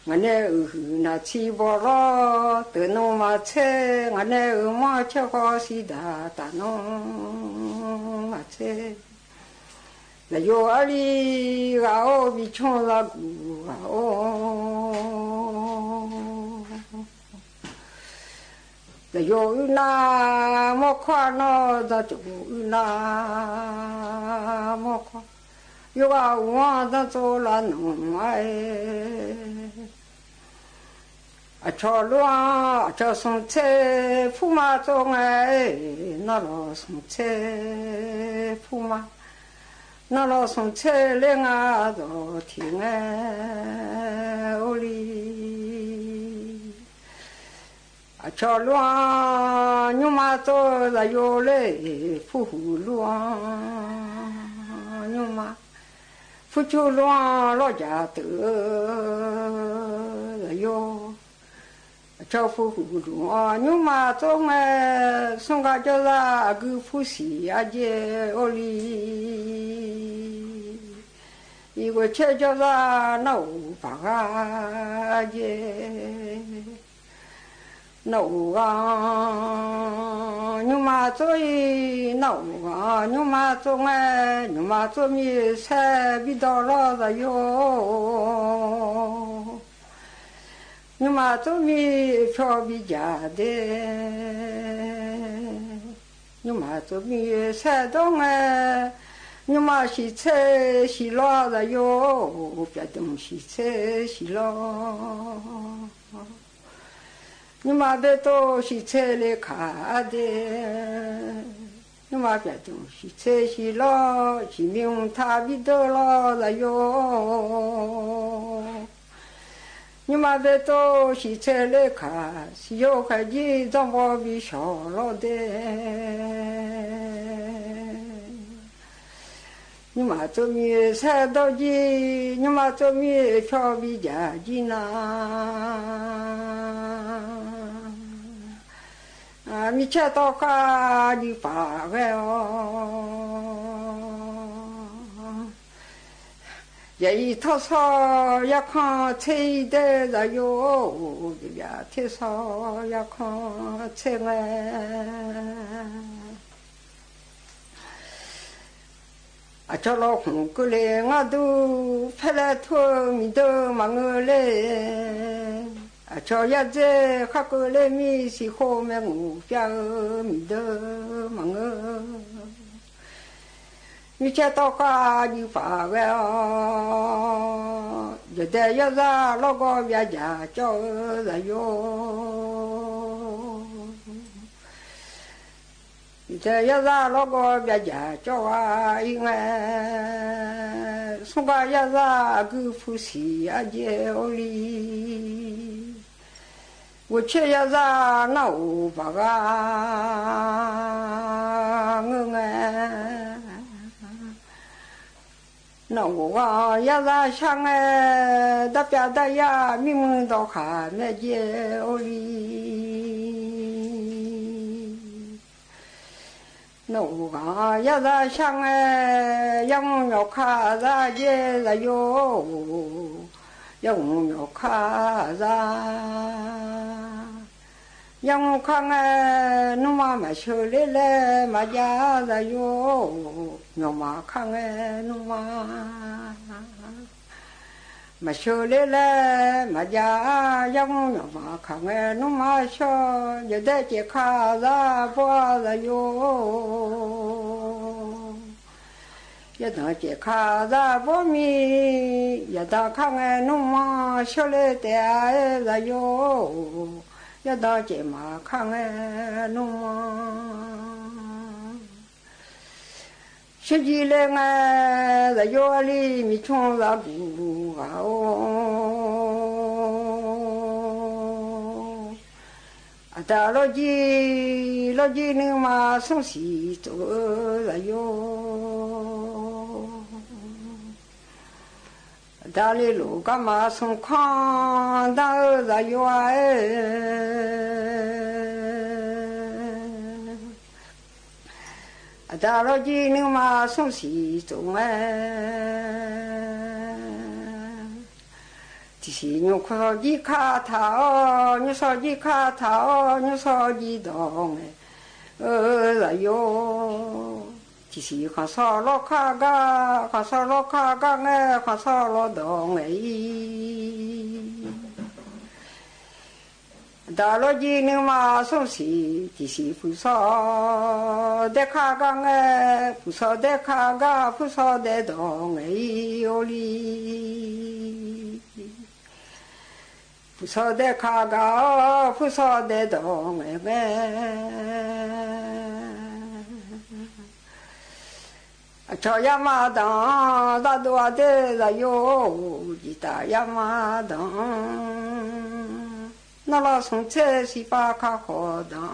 ငါနဲဧၢဟုၣ်နၤထံ ဘီလီၤတနီၤမၤဆဲး ငါနဲဧၢမီၢ်ဆဲးဃီၤစံးဒၣ်တၢ်နီၤမၤဆဲး သးယိၤအါလံ ဂၤအိၣ် မံၤဆိသးကူၣ်ဂၤအိၣ် တၢ်ယိုးအုၣ်နၢ် မီၢ်ခွါနီၢ် တၢ်ကၠိုၣ်အုၣ်နၢ် မီၢ်ခွါ ယိုးဂၤအူဝ်ၣ် တၢ်ကၠိုၣ်လၢနုၢ်မး အဆီလူင် အဆီသူၣ်ဆ့ၣ် ဖုမးကၠိုၣ်ငဲ နၢ်လီၤသူၣ်ဆ့ၣ် ဖုမး နၢ်လီၤသူၣ်ဆ့ၣ်လၢငါ ဒီးထံၣ်ငဲ အိၣ်လံ အဆီလူင် ညိမးကၠိုၣ် တၢ်ယိုးလၢ ဖုဟူလူင် ညိမး ဖုဆူလူင် လီၤယၤတုၤ တၢ်ယိုး အဆီဖုဟူလူင် ညိမးကၠိုၣ်ငဲ သူၣ်ဂၤကၠီၣ်သၣ် အကုဖုစံၣ်အကဲ အိၣ်လံ အံၤ ဝဲဆဲးကၠီၣ်သၣ် နၢ်အိၣ်ပှၤဂၤကဲ နၢ်အိၣ်ဂၤ ညိမးကၠိုၣ်အံၤ နၢ်အိၣ်ဂၤ ညိမးကၠိုၣ်ငဲ ညိမးကၠိုၣ်မ့ၢ်ဆဲးဘံၣ်ဒီလီၤ တၢ်ယိုး ညိမးကၠိုၣ်မ့ၢ်ဖျီဘံၣ်ယၤဒဲး ညိမးကၠိုၣ်မ့ၢ်ဆဲးဒီငဲ ညိမးစံၣ်ဆဲးစံၣ်လီၤ တၢ်ယိုး ပျၢ်ဒိၣ်စံၣ်ဆဲးစံၣ်လီၤ ညိမးဘဲတိၣ်စံၣ်ဆဲးလၢခါဒဲး ညိမးပျၢ်ဒိၣ်စံၣ်ဆဲးစံၣ်လီၤ စံၣ်မ့ၣ်အူထါဘံၣ်ဒီလီၤ တၢ်ယိုး ညိမးဘဲတိၣ်စံၣ်ဆဲးလၢခါ စံၣ်ယိၤခဲကံ ဒီဘီဘံၣ်ဆီၣ်လီၤဒဲး ညိမးကၠိုၣ်မ့ၢ်ဆဲးဒီကံ ညိမးကၠိုၣ်မ့ၢ်ဖျီဘံၣ်ယၤကံနၤ မ့ၢ်ဆဲးတီခါဒုးပာ်ဝဲအီၤ ယအံၤထီၣ်ဆီ ယခီၣ်ဆ့အံၤဒဲး တၢ်ယိုး ယထီၣ်ဆီ ယခီၣ်ဆ့ငဲ အဆီလီၤဟုၣ်ကလဲၣ် ငါဒုးဖဲလဲၣ် ထွဲမံၤဒၢမၤငၢၢ်လဲၣ် အဆီယဲၢ်ဒဲး ဃၣ်ကလဲၣ်မ့ၢ်စံၣ်ဃိ မ့ၢ်ငိၢ်ပျၢ်ဧၢ မံၤဒၢမၤငၢၢ် မ့ၢ်ဆဲးတီခါဒုးပာ်ဝဲအီၤ ယဒဲးယဲၢ်ဒၣ်လီၢ်ကီၢ် ပျၢ်ယၤကၠီၣ်ဧၢ တၢ်ယိုး ယဒဲးယဲၢ်ဒၣ်လီၢ်ကီၢ် ပျၢ်ယၤကၠီၣ်ဝဲအံၤငဲ သူၣ်ဂၤယဲၢ်ဒၣ်အကုဖုစံၣ်အကဲအိၣ်လံ ဝဲဆဲးယဲၢ်ဒၣ် နၢ်အိၣ်ပှၤဂၤ ငၢၢ်ငဲ နၢ်အိၣ်ဂၤယဲၢ်ဒၣ်ဆါငဲ တၢ်ပျၢ်တၢ်ယၢ် မံမုၢ်ဒီးခါ မဲာ်ကဲအိၣ်လံ နၢ်အိၣ်ဂၤယဲၢ်ဒၣ်ဆါငဲ ယဲၢ်မုၢ်ညီခါဒၣ်ကဲ တၢ်ယိုး ယဲၢ်မုၢ်ညီခါဒၣ် ယဲၢ်မုၢ်ခါငဲ နူမါမၤဆၢလ့လဲၣ် မၤယၤ တၢ်ယိုး ညီမါခါငဲ နူမါ မၤဆၢလ့လဲၣ် မၤယၤ ယဲၢ်မုၢ်ညီမါခါငဲ နူမါဆှီ ယဒဲးကဲခါဒၣ်ဘီ တၢ်ယိုး ယဒဲးကဲခါဒၣ်ဘီမံၤ ယဒဲးခါငဲ နူမါဆှီလ့တဲအါ တၢ်ယိုး ယဒဲးကဲမါခါငဲ နူမါ ဆူယံၤလၢငဲ တၢ်ယိုးအလံ မ့ၢ်ဆိၣ်သးကူဂၤအိၣ် အတၢ်လီၢ်ကံ လီၢ်ကံနုမါ ဆိၣ်စံၣ်တိၣ်ဧၢ တၢ်ယိုး အတၢ်လ့လိာ်ကါမါ ဆိၣ်ခီၣ်တၢ်ဧၢ တၢ်ယိုးဧၢ အတၢ်လီၢ်ကံနုမါ ဆိၣ်စံၣ်တိၣ်ငဲ ထံၣ်ဆံးညိၣ်စီၤကံခါထးအီၤ ညိၣ်စီၤကံခါထးအီၤ ညိၣ်စီၤကံဒီးငဲ အၢ တၢ်ယိုး ထံၣ်ဆံးခီၣ်စီလီၢ်ခါဂၤ ခီၣ်စီလီၢ်ခါဂၤငဲ ခီၣ်စီလီၢ်ဒီးငဲအံၤ တၢ်လီၢ်ယီၤ နွံမး သွင်သီႇ တဆံ ပူၤစီၤ ဒဲခါကါငဲ ပူၤစီၤဒဲခါကါ ပူၤစီၤဒဲဒီးငဲ အီၤလံ ပူၤစီၤဒဲခါကါ ပူၤစီၤဒဲဒီးငဲ ငဲ အဆီၣ်ယၤမၤတၢ် တၢ်ဒိၣ်အဒဲသးယိၤ ယံာ်တၢ်ယၤမၤတၢ် နီၢ်လီၢ် သွင်ဆံ စံးပာ်ခါဃီတၢ်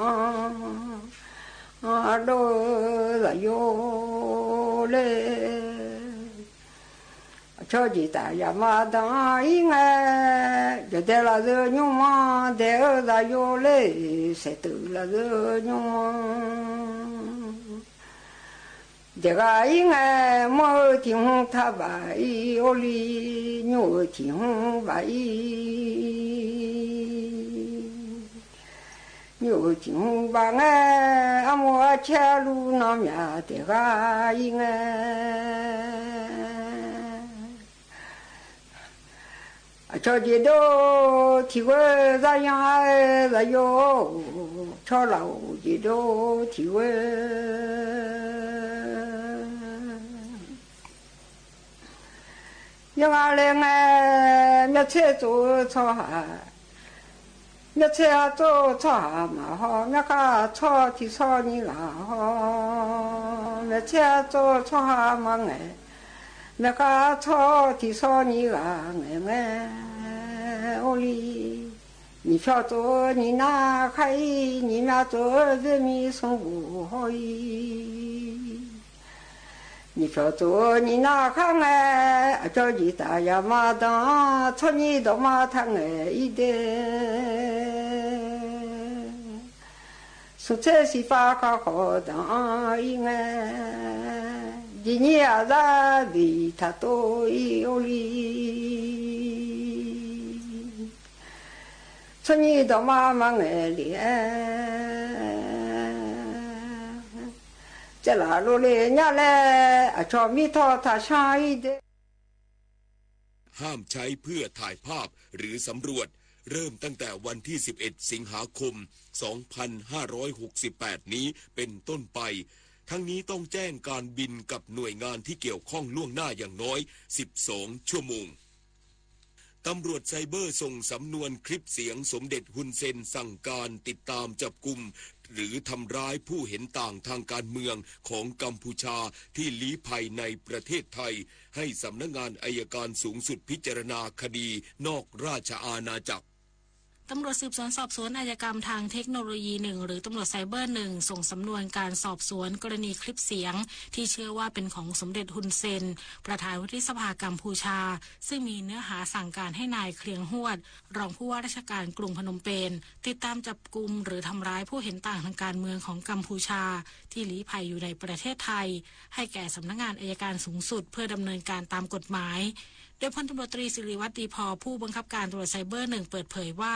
အဒိၣ်သးယိၤလဲၣ် အဆီၣ်ယံာ်တၢ်ယၤမၤတၢ်အံၤငဲ ယဒဲလၢ်သၢညိၣ်မး ဒဲအၢသးယိၤလဲၣ် စဲးတုၤလၢ်သၢညိၣ်မး ဒဲဂၤအံၤငဲ မိၢ်ဧၢ ထံၣ်ဟုထါဘၣ်အံၤ အီၤလံ ညိၣ်ဧၢ ထံၣ်ဟုဘၣ်အံၤ ညိၣ်ဧၢ ထံၣ်ဟုဘၣ်ငဲ အမိၢ်အဆဲးလူနီၢ်မၠၣ် ဒဲဂၤအံၤငဲ အဆီၣ်ယံာ်ဒိၣ်ထံၣ်ဝဲ သးယီၤဧၢ သးယိၤ ဆီၣ်လၢ်အိၣ်ယံာ်ဒိၣ်ထံၣ်ဝဲ ယီၤဂၤလဲၣ်ငဲ မျၢ်ဆဲးသိၣ်ဧၢ ဆီၣ်ဟါ မျၢ်ဆဲးအသိၣ် ဆီၣ်ဟါမးဟီ မျၢ်ဃါဆီၣ်ထံဆီၣ်ညံဂၤဟီ မျၢ်ဆဲးအသိၣ် ဆီၣ်ဟါမးငဲ မျၢ်ဃါဆီၣ်ထံဆီၣ်ညံဂၤ ငဲ ငဲ အီၤလံ နံၣ်ဖျီၣ်သိၣ်ဧၢ နံၣ်နါခါအံၤ နံၣ်မၠၣ်သိၣ်ဧၢ သ့မံၤ စီၤဘူၣ်ဟီၣ်အံၤ နံၣ်ဖျီၣ်သိၣ်ဧၢ နံၣ်နါခါငဲ အဆီၣ်ယံာ်တၢ်ယၤမၤတၢ် ဆီၣ်ညံဒီးမၤထါငဲအံၤဒဲး သွင်ဆံ စံးပာ်ခါဃီတၢ်အံၤငဲ ယံာ်ညံအသး ဘံၣ်ထးတိၢ်အံၤ အီၤလံ ဆီၣ်ညံဒီးမၤ မၤငဲလံ ကဲလၢ်လိၤလံညါလဲၣ် အဆီၣ်မံထီၣ်ထးဆါအံၤဒဲး ห้ามใช้เพื่อถ่ายภาพหรือสำรวจ เริ่มตั้งแต่วันที่ สิบเอ็ด สิงหาคม สองพันห้าร้อยหกสิบแปด นี้เป็นต้นไป ทั้งนี้ต้องแจ้งการบินกับหน่วยงานที่เกี่ยวข้องล่วงหน้าอย่างน้อย สิบสอง ชั่วโมง ตำรวจไซเบอร์ส่งสำนวนคลิปเสียงสมเด็จฮุนเซนสั่งการติดตามจับกุม หรือทำร้ายผู้เห็นต่างทางการเมืองของกัมพูชาที่ลี้ภัยในประเทศไทย ให้สำนักงานอัยการสูงสุดพิจารณาคดีนอกราชอาณาจักร ตำรวจสืบสวนสอบสวนอาชญากรรมทางเทคโนโลยี หนึ่ง หรือตำรวจไซเบอร์ หนึ่ง ส่งสำนวนการสอบสวนกรณีคลิปเสียงที่เชื่อว่าเป็นของสมเด็จฮุนเซน ประธานวุฒิสภากัมพูชา ซึ่งมีเนื้อหาสั่งการให้นายเคลียงฮวด รองผู้ว่าราชการกรุงพนมเปญ ติดตามจับกุมหรือทำร้ายผู้เห็นต่างทางการเมืองของกัมพูชาที่ลี้ภัยอยู่ในประเทศไทย ให้แก่สำนักงานอัยการสูงสุดเพื่อดำเนินการตามกฎหมาย โดยพลตำรวจตรีสิริวัฒน์ ดีพอ ผู้บังคับการตำรวจไซเบอร์ หนึ่ง เปิดเผยว่า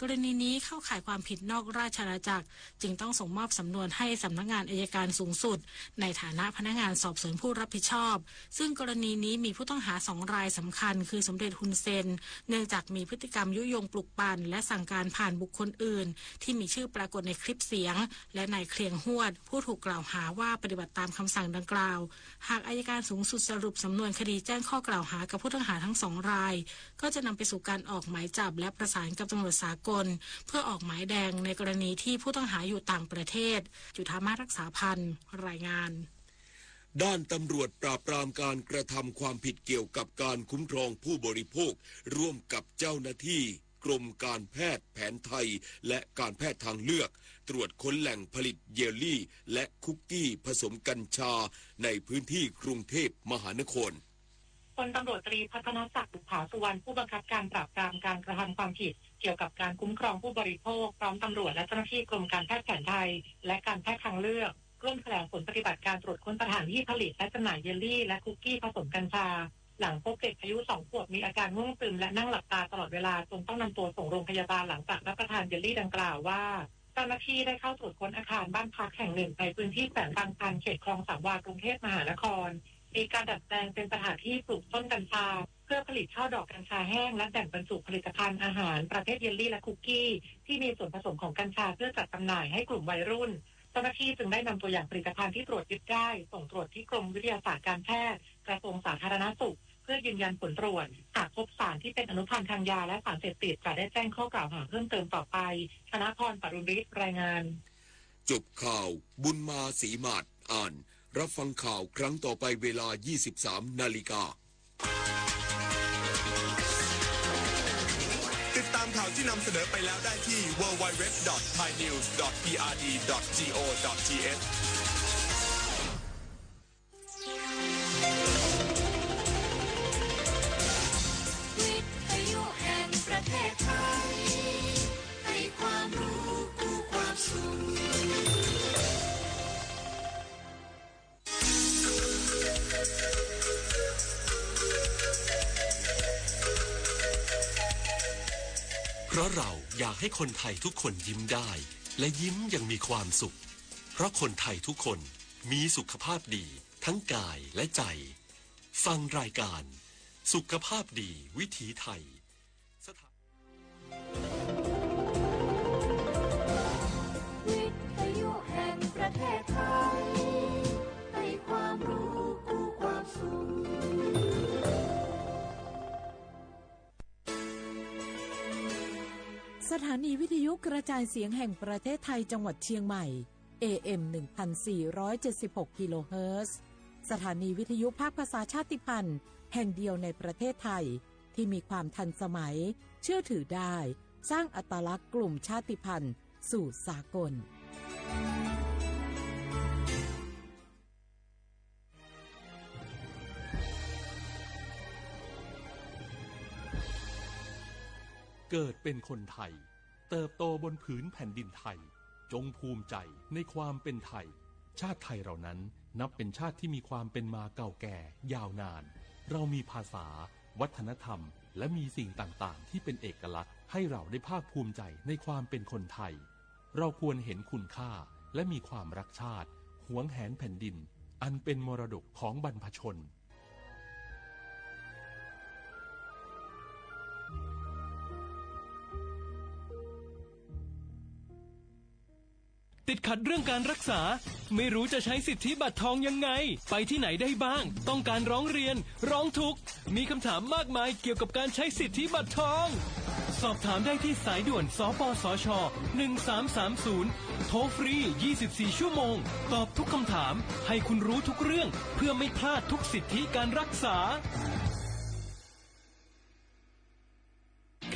กรณีนี้เข้าข่ายความผิดนอกราชอาณาจักร จึงต้องส่งมอบสำนวนให้สำนักงานอัยการสูงสุด ในฐานะพนักงานสอบสวนผู้รับผิดชอบ ซึ่งกรณีนี้มีผู้ต้องหาสองรายสำคัญ คือสมเด็จฮุนเซน เนื่องจากมีพฤติกรรมยุยงปลุกปั่น และสั่งการผ่านบุคคลอื่น ที่มีชื่อปรากฏในคลิปเสียง และนายเคลียงฮวด ผู้ถูกกล่าวหาว่าปฏิบัติตามคำสั่งดังกล่าว หากอัยการสูงสุดสรุปสำนวนคดีแจ้งข้อกล่าวหากับผู้ต้องหาทั้งสองราย ก็จะนำไปสู่การออกหมายจับและประสานกับตำรวจสากล เพื่อออกหมายแดงในกรณีที่ผู้ต้องหาอยู่ต่างประเทศ จุฑามาศ รักษาพันธ์ รายงาน ด้านตำรวจปราบปรามการกระทำความผิดเกี่ยวกับการคุ้มครองผู้บริโภค ร่วมกับเจ้าหน้าที่กรมการแพทย์แผนไทย และการแพทย์ทางเลือก ตรวจค้นแหล่งผลิตเยลลี่ และคุกกี้ผสมกัญชา ในพื้นที่กรุงเทพมหานคร พลตำรวจตรีพัฒนศักดิ์ บุภาสุวรรณ ผู้บังคับการปราบปรามการกระทำความผิดเกี่ยวกับการคุ้มครองผู้บริโภค พร้อมตำรวจและเจ้าหน้าที่กรมการแพทย์แผนไทย และการแพทย์ทางเลือก ร่วมแถลงผลปฏิบัติการตรวจค้นสถานที่ผลิตและจำหน่ายเยลลี่และคุกกี้ผสมกัญชา หลังพบเด็กอายุสองขวบมีอาการง่วงซึมและนั่งหลับตาตลอดเวลา จนต้องนำตัวส่งโรงพยาบาลหลังจากรับประทานเยลลี่ดังกล่าวว่า เจ้าหน้าที่ได้เข้าตรวจค้นอาคารบ้านพักแห่งหนึ่งในพื้นที่แขวงบางพลัน เขตคลองสามวา กรุงเทพมหานคร มีการดัดแปลงเป็นสถานที่ปลูกต้นกัญชา เพื่อผลิตช่อดอกกัญชาแห้งและแบ่งบรรจุผลิตภัณฑ์อาหารประเภทเยลลี่และคุกกี้ที่มีส่วนผสมของกัญชาเพื่อจัดจำหน่ายให้กลุ่มวัยรุ่น เจ้าหน้าที่จึงได้นำตัวอย่างผลิตภัณฑ์ที่ตรวจยึดได้ส่งตรวจที่กรมวิทยาศาสตร์การแพทย์ กระทรวงสาธารณสุข เพื่อยืนยันผลตรวจ หากพบสารที่เป็นอนุพันธ์ทางยาและสารเสพติดจะได้แจ้งข้อกล่าวหาเพิ่มเติมต่อไป ธนพร ปรุณฤทธิ์ รายงาน จบข่าว บุญมา ศรีหมาด อ่าน รับฟังข่าวครั้งต่อไปเวลา ยี่สิบสามนาฬิกา ติดตามข่าวที่นำเสนอไปแล้วได้ที่ ดับเบิลยู ดับเบิลยู ดับเบิลยู ดอท ไทย นิวส์ ดอท พี อาร์ ดี ดอท จี โอ ดอท ที เอช วิทยุแห่งประเทศไทย ให้ความรู้คู่ความสุข เพราะเราอยากให้คนไทยทุกคนยิ้มได้ และยิ้มอย่างมีความสุข เพราะคนไทยทุกคนมีสุขภาพดีทั้งกายและใจ ฟังรายการสุขภาพดีวิถีไทย สถา วิทยุแห่งประเทศไทย ให้ความรู้คู่ความสุข สถานีวิทยุกระจายเสียงแห่งประเทศไทยจังหวัดเชียงใหม่ เอ เอ็ม หนึ่งพันสี่ร้อยเจ็ดสิบหก กิโลเฮิรตซ์ สถานีวิทยุภาคภาษาชาติพันธุ์แห่งเดียวในประเทศไทย ที่มีความทันสมัย เชื่อถือได้ สร้างอัตลักษณ์กลุ่มชาติพันธุ์สู่สากล เกิดเป็นคนไทย เติบโตบนผืนแผ่นดินไทย จงภูมิใจในความเป็นไทย ชาติไทยเรานั้นนับเป็นชาติที่มีความเป็นมาเก่าแก่ยาวนาน เรามีภาษา วัฒนธรรม และมีสิ่งต่างๆ ที่เป็นเอกลักษณ์ ให้เราได้ภาคภูมิใจในความเป็นคนไทย เราควรเห็นคุณค่า และมีความรักชาติ หวงแหนแผ่นดิน อันเป็นมรดกของบรรพชน ติดขัดเรื่องการรักษา ไม่รู้จะใช้สิทธิบัตรทองยังไง ไปที่ไหนได้บ้าง ต้องการร้องเรียน ร้องทุกข์ มีคำถามมากมายเกี่ยวกับการใช้สิทธิบัตรทอง สอบถามได้ที่สายด่วน สปสช หนึ่งสามสามศูนย์ โทรฟรี ยี่สิบสี่ ชั่วโมง ตอบทุกคำถาม ให้คุณรู้ทุกเรื่อง เพื่อไม่พลาดทุกสิทธิการรักษา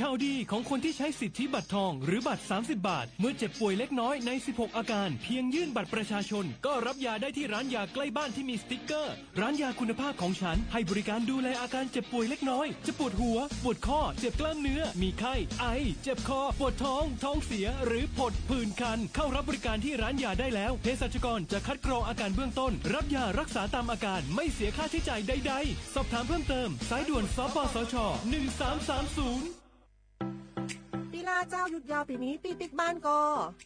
ข่าวดีของคนที่ใช้สิทธิบัตรทองหรือบัตร สามสิบบาท เมื่อเจ็บป่วยเล็กน้อยใน สิบหก อาการ เพียงยื่นบัตรประชาชน ก็รับยาได้ที่ร้านยาใกล้บ้านที่มีสติ๊กเกอร์ ร้านยาคุณภาพของฉัน ให้บริการดูแลอาการเจ็บป่วยเล็กน้อย จะปวดหัว ปวดข้อ เจ็บกล้ามเนื้อ มีไข้ ไอ เจ็บคอ ปวดท้อง ท้องเสีย หรือผดผื่นคัน เข้ารับบริการที่ร้านยาได้แล้ว เภสัชกรจะคัดกรองอาการเบื้องต้น รับยารักษาตามอาการ ไม่เสียค่าใช้จ่ายใดๆ สอบถามเพิ่มเติม สายด่วน สปสช หนึ่งสามสามศูนย์ ปี้ลาเจ้า หยุดยาวปี๋นี้ ปี้ปิ๊กบ้านก่อ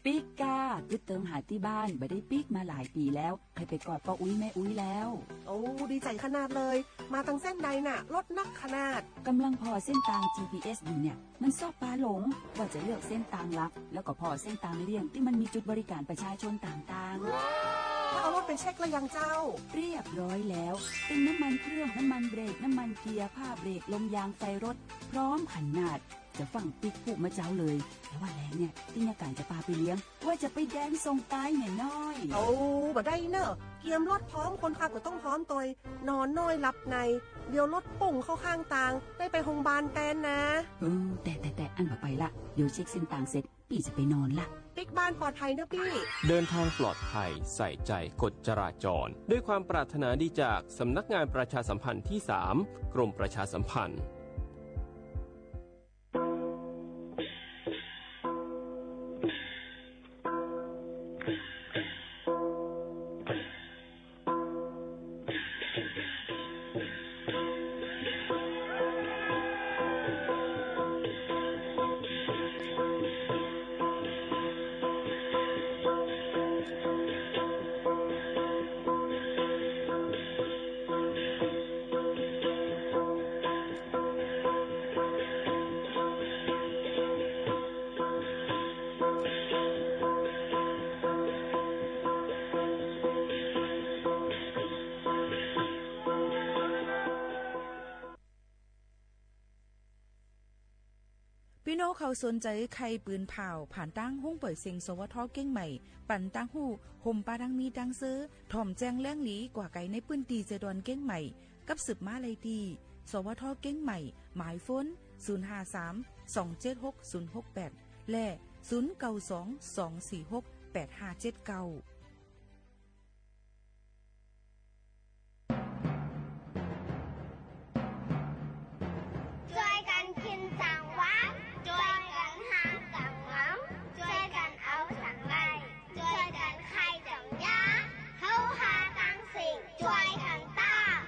ปิ๊กก้า กึ๊ดเติงหาตี้บ้าน บ่ได้ปิ๊กมาหลายปี๋แล้ว ใค่ไปกอดป้ออุ๊ยแม่อุ๊ยแล้ว โอ้ ดีใจ๋ขนาดเลย มาตังเส้นใดน่ะ รถนักขนาด ก่ำลังผ่อเส้นตาง จีพีเอส อยู่เนี่ย มันซอกปาหลง ว่าจะเลือกเส้นตางลัก แล้วก็ผ่อเส้นตางเลี่ยงตี้มันมีจุดบริการประชาชนต่างๆ แล้วเอารถไปเช็คแล้วยังเจ้า เรียบร้อยแล้ว ตึงน้ำมันเครื่อง น้ำมันเบรก น้ำมันเกียร์ ผ้าเบรก ลมยาง ไฟรถ พร้อมขนาด จะฟั่งปิ๊กพูดมาเจ๊าเลย แต่ว่าแลงเนี่ย ตี้ยาก๋านจะปาไปเลี้ยง ว่าจะไปแดนส่งตายแม่น้อย โอ้ บ่ได้เน่อ เกียมรถพร้อม คนขับก็ต้องพร้อมตวย นอนน้อยหลับใน เดี๋ยวรถปุ้งเข้าข้างตาง ได้ไปโฮงบาลแตนนะ เออ แต่ แต่ แต่ อั้นบ่ไปละ เดี๋ยวเช็คเส้นตางเสร็จ ปี้จะไปนอนละ ปิ๊กบ้านปลอดภัยเน่อปี้ เดินทางปลอดภัย ใส่ใจกฎจราจร ด้วยความปรารถนาดีจากสำนักงานประชาสัมพันธ์ที่สาม กรมประชาสัมพันธ์ ปี้น้องเขาสนใจ๋ใค่ปืนผ่าว ผ่านตางห้องป่อยเสียง สวท เกียงใหม่ ปันตางฮู้ ห่มปาตังมีตังซื่อ ถ่อมแจ้งแหล่งหลีกว่าไก๋ในปื้นตี้เซดอนเกียงใหม่ กับสืบมาได้ตี้ สวท เกียงใหม่ หมายโฟน ศูนย์ห้าสาม สองเจ็ดหก ศูนย์หกแปด และ ศูนย์เก้าสอง สองสี่หก แปดห้าเจ็ดเก้า จ้วยกั๋นขึ้นสังวาม จ้วยกั๋นฮักสังหวัง จ้วยกั๋นเอาสังได้ จ้วยกั๋นใค่สังญา เฮาฮาตังสิ่ง จ้วยกั๋นต้าน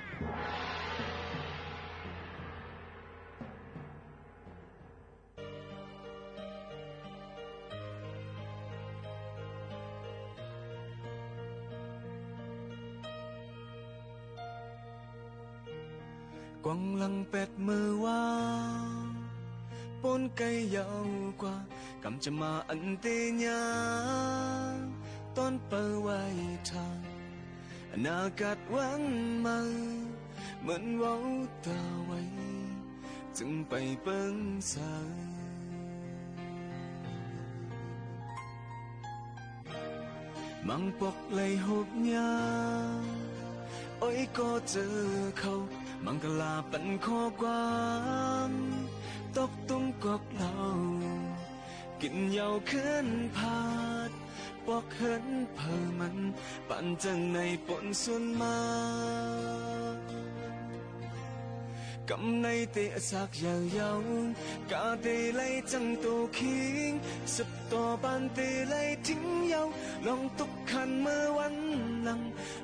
กวางหลังแปดเมื่อวา ป๊นใก้ยาวกว่า กำจะมาอันเต๋ยา ต้อนเปิดไว้ทาง อนาคตวันใหม่ เหมือนเว้าต๋าไว้ จึงไปเปิ้งใส มังปอกไหลหกยาม อ้อยก็เจอเขา มังกะลาปันข้อความ ตอกตุ้มกอกเหล้า กิ๋นเหย้าเคิ้นผาด ปอกเฮิ้นเผอมัน ปันเจิงในป๋นสุนมา กำในเต๋ยสากเยาว์เยาว์ กาเต๋ยไหลจั้งโตคิง สืบต่อปานเต๋ยไหลทิ้งเยาว์ ลองตุ๊กขันเมื่อวันหลัง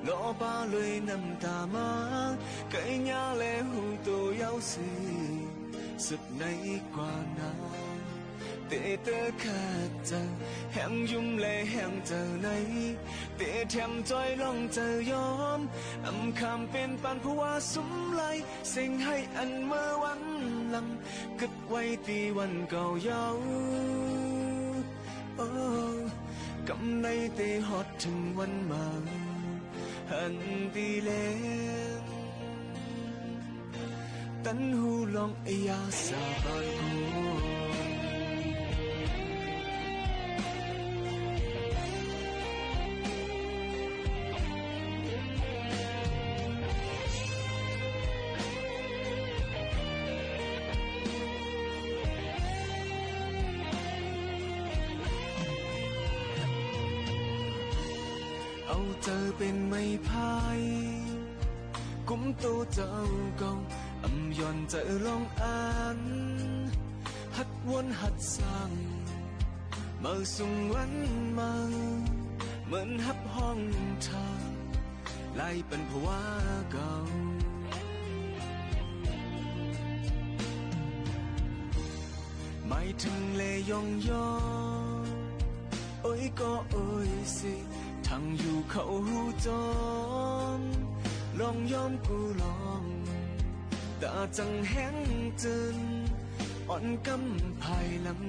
ลอปาลุยน้ำต๋ามา เกยญาและฮูโตเยาว์เส สืบในกว่านา เต๋ยเต๋อขาดใจ๋ แหงยุ่มและแหงเจ๋อใน เต๋ยแถมจ้อยลองเจ๋อยอม อำคำเป๋นปันภาวะสุมไหล เสียงไห้อันเมื่อวันหลัง กึ๊ดไว้ตี้วันเก่าเยาว์ โอ้ กำในเต๋ยฮอดเถิงวันใหม่ หันตี้แล ตันฮูลองเอยาสาบานกู เอาเจ๋อเป๋นไม้พาย กุมโตเจ้าเก่า อำย้อนเจ๋อลองอัน หัดวนหัดสร้าง เมื่อสุงวันใหม่ เหมือนฮับฮ้องทาง ไหลปันภาวะเก่า หมายเถิงและยองยอ โอ้ยก็โอ้ยสิ ทั้งอยู่เขาฮูจอม ลองยอมกู้ลอง ต๋าจั้งแหงจื้น อ่อนกำภายหลัง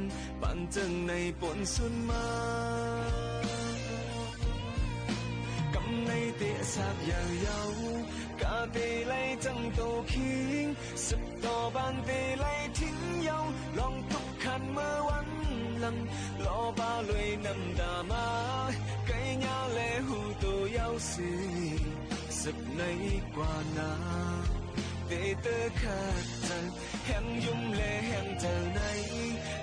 ปานเจิงในป๋นสุนมา กำในเต๋ยสากเยาว์เยาว์ กาเต๋ยไหลจั้งโตคิง สืบต่อปานเต๋ยไหลทิ้งเยาว์ ลองตุ๊กขันเมื่อวันหลัง ลอปาลุยน้ำต๋ามา เกยญาและฮูโตเยาว์เส สืบในกว่านา เต๋ยเต๋อขาดใจ๋ แหงยุ่มและแหงเจ๋อใน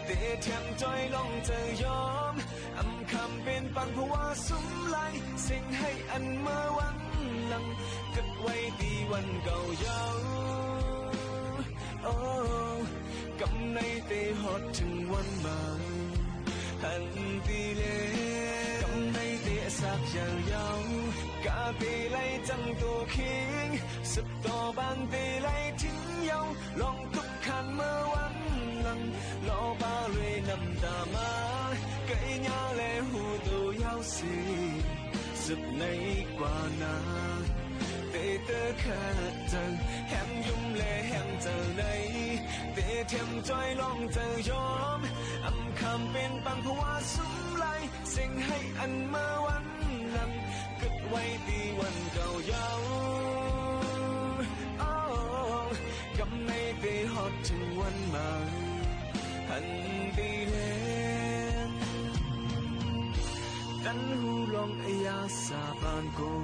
เต๋ยแถมจ้อยลองเจ๋อยอม อำคำเป๋นปันภาวะสุมไหล เสียงไห้อันเมื่อวันหลัง กึ๊ดไว้ตี้วันเก่าเยาว์ โอ้ กำในเต๋ยฮอดเถิงวันใหม่ หันตี้แล กำในเต๋ยสากเยาว์เยาว์ กาเต๋ยไหลจั้งโตคิง สืบต่อปานเต๋ยไหลทิ้งเยาว์ ลองตุ๊กขันเมื่อวันหลัง ลอปาลุยน้ำต๋ามา เกยญาและฮูโตเยาว์เส สืบในกว่านา เต๋ยเต๋อขาดใจ๋ แหงยุ่มและแหงเจ๋อใน เต๋ยแถมจ้อยลองเจ๋อยอม อำคำเป๋นปันภาวะสุมไหล เสียงไห้อันเมื่อวันหลัง กึ๊ดไว้ตี้วันเก่าเยาว์ โอ้ กำในเต๋ยฮอดเถิงวันใหม่ อันปี้แล ตันฮู้ลองอะยาสาบานก่อ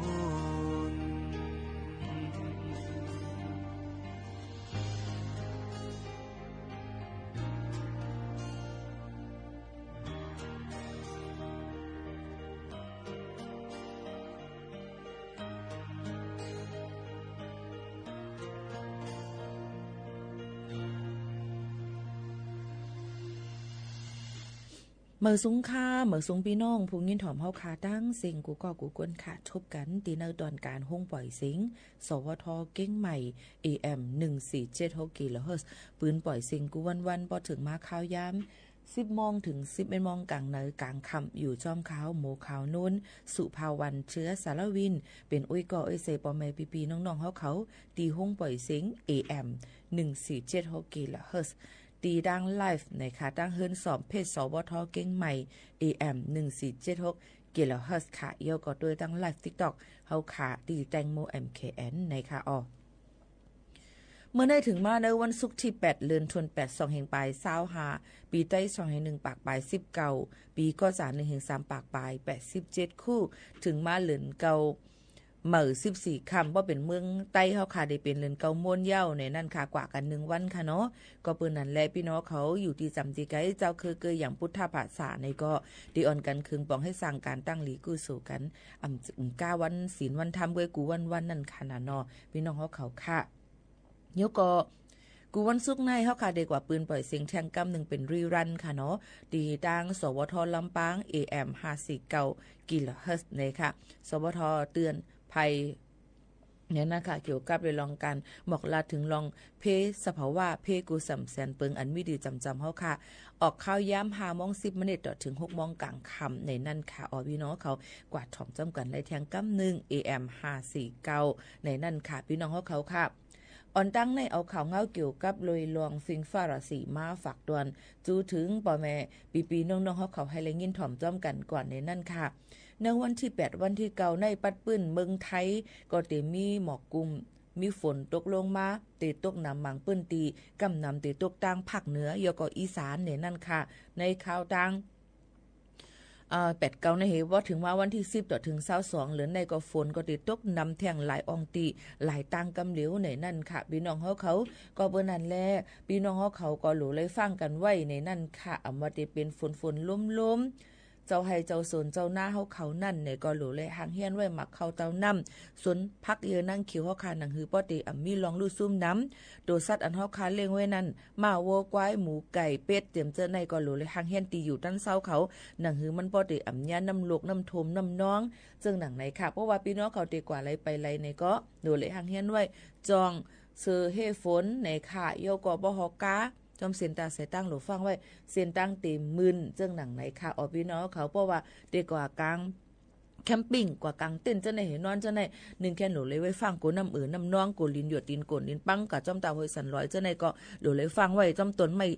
น เมิดสุงค่ะ เมิดสุงปี้น้องผู้ยินถ่อมเฮาค่ะ ตังเซ็งกู้ก้อกู้คนค่ะ ทบกั๋นตี้เนินตอนก๋านโฮงป่อยเสียง สวท เกียงใหม่ เอเอ็ม หนึ่งสี่เจ็ดหก กิโลเฮิรตซ์ ปืนป่อยเสียงกู้วันๆ ปอเถิงมาคาวยาม สิบโมงเถิงสิบเอ็ดโมงก๋างเนินก๋างค่ำ อยู่จ้อมข่าวโมงข่าวนูน สุภาวัน เชื้อสารวิน เป๋นอุ้ยก่ออุ้ยเซ ป้อแม่ปี้ๆ น้องๆ เฮาเขา ตี้โฮงป่อยเสียง เอเอ็ม หนึ่งสี่เจ็ดหก กิโลเฮิรตซ์ ตี้ดังไลฟ์นะคะ ตังเฮือนสอบเพจ สวท เกียงใหม่ เอเอ็ม หนึ่งสี่เจ็ดหก กิโลเฮิรตซ์ ค่ะ เยียวก่อตวยตังไลฟ์ติ๊กต็อก เฮาค่ะ ตี้แตงโม เอ็มเคเอ็น นะคะ อ้อ เมื่อได้เถิงมาในวันศุกร์ตี้แปด เดือนธันวา สองเฮงปายซาวห้า ปี๋ไต้สองเฮงนึ่งปากปายสิบเก้า ปี๋ก้อสารหนึ่งเฮงสามปากปายแปดสิบเจ็ดคู่ เถิงมาเดือนเก้า เมิดสิบสี่ค่ำ บ่เป๋นเมืองไต้เฮาค่ะ ได้เป๋นเดือนเก้าม้วนเย้าในนั้นค่ะ กว่ากั๋นนึ่งวันค่ะเนาะ ก็เปิ้นนั้นแหละ ปี้น้องเขาอยู่ตี้จำตี้ไก เจ้าเกยเกยอย่างปุทธภาษาในก็ ตี้อ่อนกั๋นเคืองป๋องหื้อสร้างก๋านตั้งหลีกู้สู่กั๋น อ่ำก้าวันศีลวันธรรมก้วยกู้วันๆ นั้นค่ะนะเนาะ ปี้น้องเฮาเขาค่ะ เยียวก่อ กู้วันศุกร์ในเฮาค่ะ ได้กว่าปืนป่อยเสียงแทงก้ำนึ่งเป๋นรีรันค่ะเนาะ ตี้ตัง สวท ลำปาง เอเอ็ม ห้าสี่เก้า กิโลเฮิรตซ์ นะคะ สวท เตือนภัย เนี่ยนะคะ เกี่ยวกับเรื่องก๋านบอกลาเถิงลองเพสภาวะเพกู้ส่ำแสนเปิงอันมีตี้จำจำเฮาค่ะ ออกคาวยามห้าโมงสิบมินิตต่อเถิงหกโมงก๋างค่ำในนั้นค่ะ อ้อ ปี้น้องเขากว่าถ่อมจ้อมกั๋นได้แทงก้ำนึ่ง เอเอ็ม ห้าสี่เก้า ในนั้นค่ะ ปี้น้องเฮาเขาค่ะ อ่อนตังในเอาข่าวเหง้าเกี่ยวกับโดยรวมฟิงฟ้าราศีมาฝากตวน จู๊เถิงป้อแม่ปี้ๆ น้องๆ เฮาเขาหื้อได้ยินถ่อมจ้อมกั๋นก่อนในนั้นค่ะ ในวันตี้แปด วันตี้เก้า ในปัดปื้นเมืองไทย ก็เต๋มีหมอกกุม มีฝนตกลงมา เต๋ตกหนำหมางปื้นตี้ ก้ำหนำเต๋ตกตังภาคเหนือ เยียวก่ออีสานในนั้นค่ะ ในคาวตัง เอ่อ แปดเก้า ในเหตุว่าเถิงมาวันตี้สิบต่อเถิงซาวสอง เดือนในก็ฝนก็เต๋ตกหนำแท่งหลายอ่องตี้ หลายตังกำเหลียวในนั้นค่ะ ปี้น้องเฮาเขา ก็เปิ้นนั้นแหละ ปี้น้องเฮาเขาก็หลูได้ฟังกั๋นไว้ในนั้นค่ะ อ่ำว่าเต๋เป๋นฝนๆ ลมๆ เจ้าไฮ่เจ้าสวนเจ้านาเฮาเขานั้นในก็หลูได้หังเฮี้ยนไว้หมากเข้าเต้าน้ำ สวนผักเยื่อหนังเขียวเฮาค่ะ หนังหื้อป้อเต๋อ่ำมีร่องลู่ซุ่มน้ำ ตั๋วสัตว์อันเฮาค่ะเลี้ยงไว้นั้น ม้าวัวควายหมูไก่เป็ดเจียมเจ้อในก็หลูได้หังเฮี้ยนตี้อยู่ตันเซาเขา หนังหื้อมันป้อเต๋อ่ำเยียะน้ำลกน้ำท่วมน้ำนอง เจิ่งหนังในค่ะ เพราะว่าปี้น้องเขาเต๋กว่าไหลไปไหลในก็หลูได้หังเฮี้ยนไว้ จ่องเซอเฮฝนในค่ะ เยียวก่อบ่ฮอกา จ้อมเส้นตางสายตางหลูฟังไว้ เส้นตางเต๋มึน เจิ่งหนังในค่ะ อ้อ ปี้น้องเขา เพราะว่าเต๋กว่ากาง แคมปิ้ง กว่ากางเต็นท์เจ้าในหื้อนอนเจ้าใน นึ่งแค่นหลูได้ไว้ฟัง กั๋วน้ำเอ่อน้ำนอง กั๋วลินหยดลินโก้นลินปัง กาดจ้อมตาห้วยสันลอยเจ้าในก็หลูได้ฟังไว้ จ้อมต้นไม้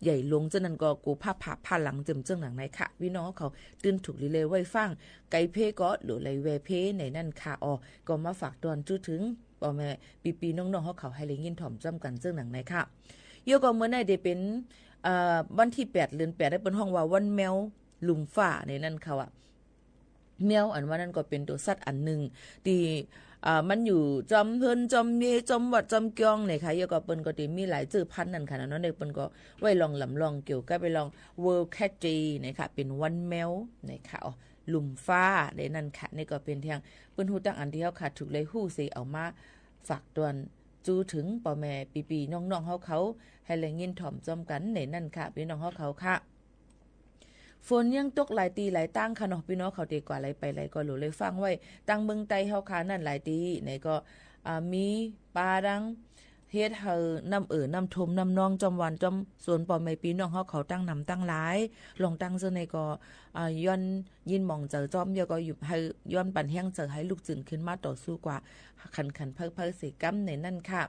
ใหญ่หลวงเจ้านั้นก็กั๋วผ้าผ่าผ้าหลังเจิ่มเจิ่งหนังในค่ะ ปี้น้องเขาตื่นถูกดีเลยไว้ฟัง ไก๋เพก็หลูได้แวเพในนั้นค่ะ อ้อ ก็มาฝากตอนจู๊เถิงป้อแม่ปี้ๆ น้องๆ เฮาเขาหื้อได้ยินถ่อมจ้อมกั๋นเจิ่งหนังในค่ะ เยียวก่อเมื่อในเต๋เป๋น เอ่อ วันตี้แปด เดือนแปด ได้เปิ้นฮ้องว่าวันแมวลุ่มฟ้าในนั้นค่ะ ว่า แมวอันว่านั้นก็เป๋นตั๋วสัตว์อันนึ่งตี้ อ่า มันอยู่จ้อมเฮือนจ้อมเมย จ้อมวัดจ้อมเกี้ยงในค่ะ เยียวก่อเปิ้นก็เต๋มีหลายจื้อพันธุ์นั้นค่ะนะเนาะ ในเปิ้นก็ไว้ลองลำลองเกี่ยวกับไปลอง World Cat Day ในค่ะ เป๋นวันแมวในค่ะ อ้อ ลุ่มฟ้าในนั้นค่ะ ในก็เป๋นแทงปื้นฮู้ตังอันตี้เฮาค่ะ ถูกได้ฮู้เสเอามาฝากตอนจู๊เถิงป้อแม่ปี้ๆ น้องๆ เฮาเขา หื้อได้ยินถ่อมจ้อมกั๋นในนั้นค่ะ ปี้น้องเฮาเขาค่ะ ฝนยังตกหลายตี้หลายตางค่ะเนาะ ปี้น้องเขาเต๋กว่าไหลไปไหลก็หลูได้ฟังไว้ ตังเมืองไต้เฮาค่ะนั้นหลายตี้ในก็ อ่า มีปาดัง เฮ็ดหื้อน้ำเอ่อน้ำท่วมน้ำนองจ้อมบ้านจ้อมสวนป้อแม่ปี้น้องเฮาเขาตังหนำตังหลาย ลองตังเจ้าในก็ อ่า ย้อนยินหมองเจอจ้อม เยียวก่อหยุดหื้อย้อนปั๋นแฮงเจอหื้อลุกจื้นขึ้นมาต่อสู้กว่า ขันๆ เผาๆ เสก๋ำในนั้นค่ะ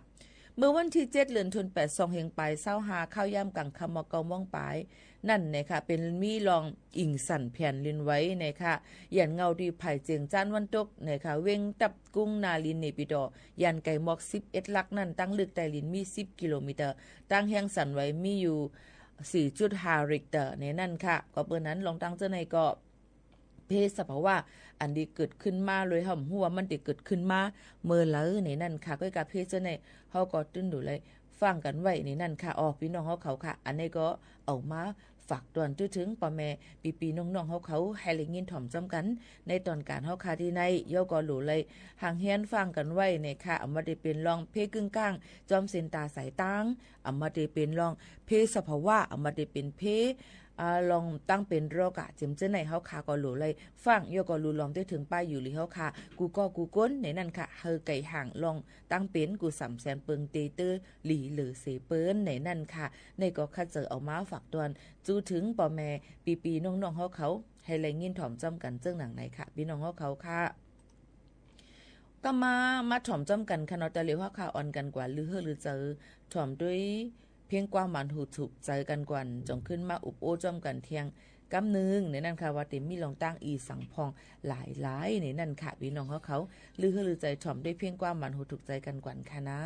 เมื่อวันตี้เจ็ด เดือนธันวา สองเฮงปายซาวห้า คาวยามก๋างค่ำ เก้าโมงปาย นั้นนะคะ เป๋นมีร่องอิงสั่นแผ่นดินไหวนะคะ หยันเงาตี้ผายเจียงจ้านวันตกนะคะ เวียงตับกุ้ง นาริน เนปิดอร์ หยันไก๋หมอกสิบเอ็ดหลักนั้น ตังลึกใต้ดินมีสิบกิโลเมตร ตังแฮงสั่นไหวมีอยู่ สี่จุดห้า ริกเตอร์ ในนั้นค่ะ ก็เปิ้นนั้นลองตั้งเจ้าในก็ เพศสภาวะอันตี้เกิดขึ้นมา โดยเฮาบ่ฮู้ว่ามันจะเกิดขึ้นมาเมื่อใด๋ในนั้นค่ะ ก้อยกาเพศเจ้าในเฮาก็ตึงดูเลยฟังกั๋นไว้ในนั้นค่ะ อ๋อ ปี้น้องเฮาเขาค่ะ อันนี้ก็เอามาฝากตวนจุ๊ถึงป้อแม่ปี้ๆ น้องๆ เฮาเขา หื้อได้ยินถ่อมจ้ำกั๋น ในต๋อนก๋านเฮาค่ะตี้ใน เย้าก็หลู่เลย หังเฮียนฟังกั๋นไว้ในค่ะ อำว่าได้เป๋นล่องเพศกึ่งกลาง จอมเส้นต๋าสายตาง อำว่าได้เป๋นล่องเพศสภาวะ อำว่าได้เป๋นเพศ อ่า ล่องตังเป๋นโรคอะ เจียมเจ้าในเฮาค่ะ ก็หลู่เลยฟัง เย้าก็หลู่ลองได้เถิงป้ายอยู่หลีเฮาค่ะ กู้ก้อกู้คนในนั้นค่ะ หื้อไก่ห่างล่องตังเป๋นกู้สามแสนเปิงเต๊อะๆ หลีเหลือเสเปิ้นในนั้นค่ะ ในก็ข้าเจ๋อเอามาฝากตวนจุ๊ถึงป้อแม่ปี้ๆ น้องๆ เฮาเขา หื้อได้ยินถ่อมจ้ำกั๋นเจิ่งหนังในค่ะ ปี้น้องเฮาเขาค่ะ ก็มา มาถ่อมจ้ำกั๋นค่ะเนาะ แต่เหลียวเฮาค่ะอ่อนกั๋นกว่า ลือเฮ้อลือใจ๋ ถ่อมด้วยเพียงความหมานหูถูกใจ๋กั๋นก่อน จ่องขึ้นมาอุบโอ้จ้ำกั๋นเตียงกำนึ่งในนั้นค่ะ ว่าเต๋มีล่องตังอีสังพ่องหลายๆ ในนั้นค่ะ ปี้น้องเฮาเขา ลือเฮ้อลือใจ๋ ถ่อมด้วยเพียงความหมานหูถูกใจ๋กั๋นก่อนค่ะนะ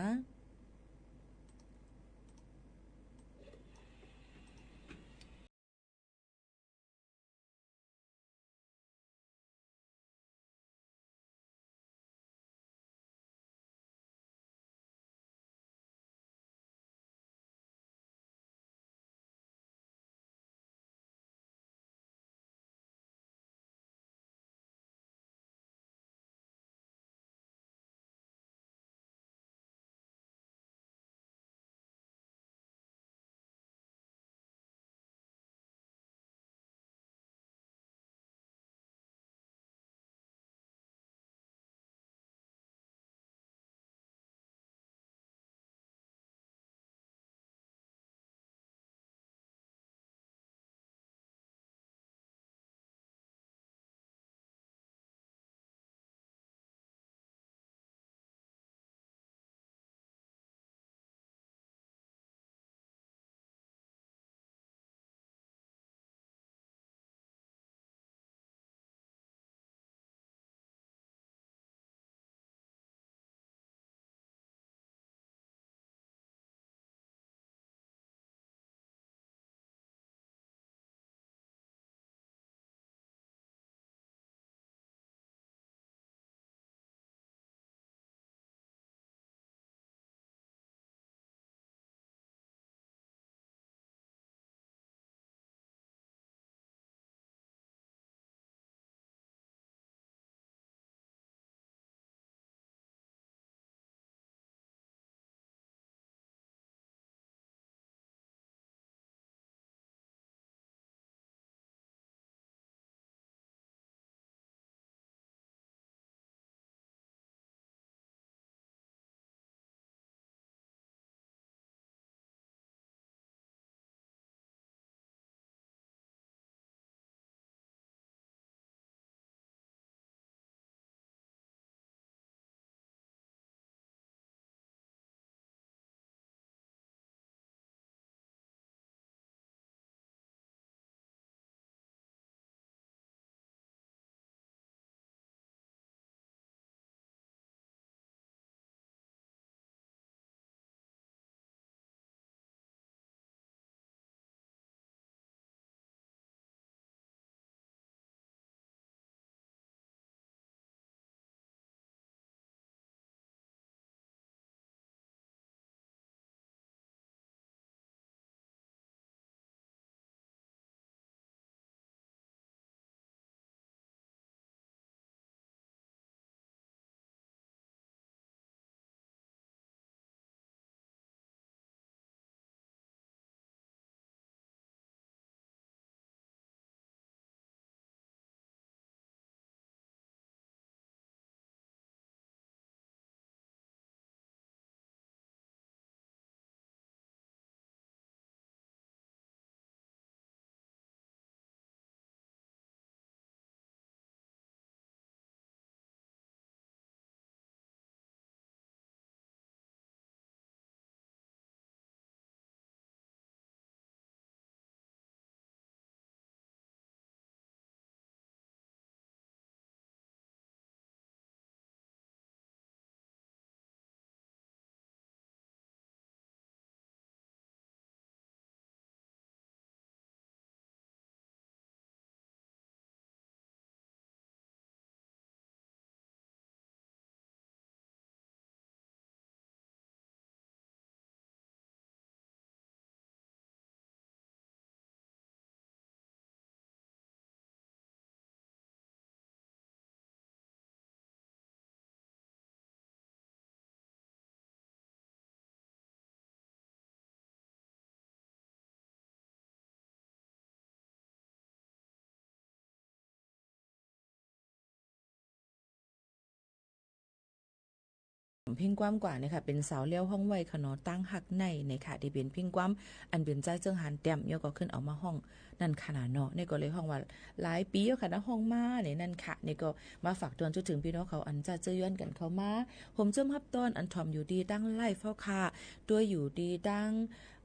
เพ่งความกว่าเนี่ยค่ะ เป๋นสาวเลี้ยวฮ้องไว้ค่ะเนาะ ตั้งฮักในเนี่ยค่ะ ตี้เป๋นเพ่งความอันเป๋นจายเจิงหานแต้ม แล้วก็ขึ้นเอามาฮ้องนั่นค่ะนะเนาะ นี่ก็เลยฮ้องว่าหลายปีแล้วค่ะนะ ฮ้องมาเนี่ยนั่นค่ะ นี่ก็มาฝากตวนจุ๊ถึงปี้น้องเขาอันจะเจอยวนกั๋นเข้ามา ผมจมฮับตอนอันถ่อมอยู่ตี้ตั้งไลฟ์เฮาค่ะ ตวยอยู่ตี้ตั้ง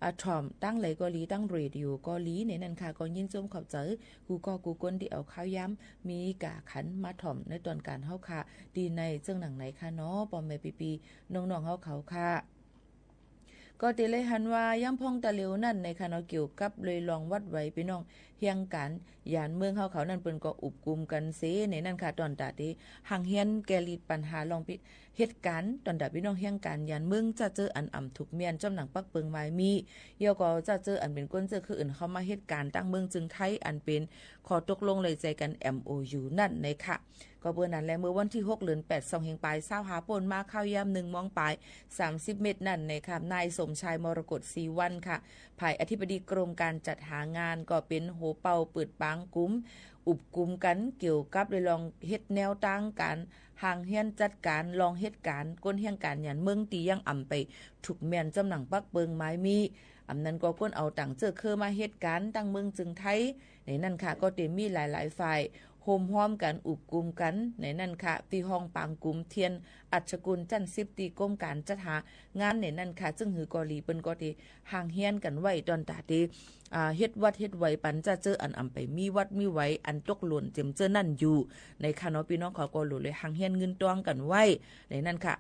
อ่า ถ่อมตั้งไหนก็ดี ตั้งเรดิโอก็ดีเนี่ยนั่นค่ะ ก็ยินจมขอบใจ๋ กู้ก้อกู้คนตี้เอาข้าวยาม มีก๋าขันมาถ่อมในตอนก๋านเฮาค่ะ ตี้ในเจิงหนังไหนค่ะเนาะ ป้อแม่ปี้ๆ น้องๆ เฮาเขาค่ะ ก็ตี้เลยหันว่า ยามพ่องตะเหลียวนั่นเนี่ยค่ะเนาะ เกี่ยวกับเลยลองวัดไหวปี้น้อง เฮียงก๋านหยานเมืองเฮาเขานั่น เปิ้นก็อุบกุมกั๋นเสเนี่ยนั่นค่ะ ตอนตาตี้ หังเฮียนแก้ฤทธิ์ปัญหาลองปี้ เหตุก๋ารณ์ ตอนตาปี้น้องเฮียงก๋านหยานเมือง จะเจออันอ่ำถูกเมียน จ้อมหนังปักเปิงหมายมี แล้วก็จะเจออันเป๋นคนเจื้อคืออื่นเข้ามาเหตุก๋ารณ์ ตั้งเมืองจึงไทย อันเป๋นข้อตกลงเลยใจ๋กั๋น เอ็มโอยู นั่นเนี่ยค่ะ ก็เปื้อนั้นแหละ เมื่อวันตี้หก เดือนแปด สองเฮงปายซาวห้า ป้นมาข้าวยามหนึ่งโมงปาย สามสิบเม็ดนั่นเนี่ยค่ะ นายสมชาย มรกตศรีวรรณค่ะ ฝ่ายอธิบดีกรมก๋านจัดหางาน ก็เป๋นหัวเป่าเปิดปางกุม อุบกุมกั๋น เกี่ยวกับเลยลองเฮ็ดแนวตางก๋าน หังเฮียนจัดก๋าน ลองเหตุก๋ารณ์ คนเฮียงก๋านหยานเมืองตี้ยังอ่ำไปถูกเมียน จ้อมหนังปักเปิงหมายมี อำนั้นก็คนเอาตั๋งเจื้อคือมาเหตุก๋ารณ์ ตั้งเมืองจึงไทย ในนั่นค่ะ ก็ตี้มีหลายๆ ฝ่าย โฮมฮ้อมกั๋น อุบกุมกั๋น ในนั่นค่ะ ตี้ห้องปางกุมเทียน อัชกุล จั้นสิบ ตี้กรมก๋านจัดหางาน ในนั่นค่ะ ซึ่งหือก็ดี เปิ้นก็ตี้หังเฮียนกั๋นไว้ ตอนตาตี้ อ่า เฮ็ดวัดเฮ็ดไหวปันจะเจออันอ่ำไป มีวัดมีไหว อันตกหล่นเจ็มเจอนั่นอยู่ ในค่ะเนาะ ปี้น้องเขาก็หลู่เลยหังเฮียนงื้นต้องกั๋นไว้ ในนั่นค่ะ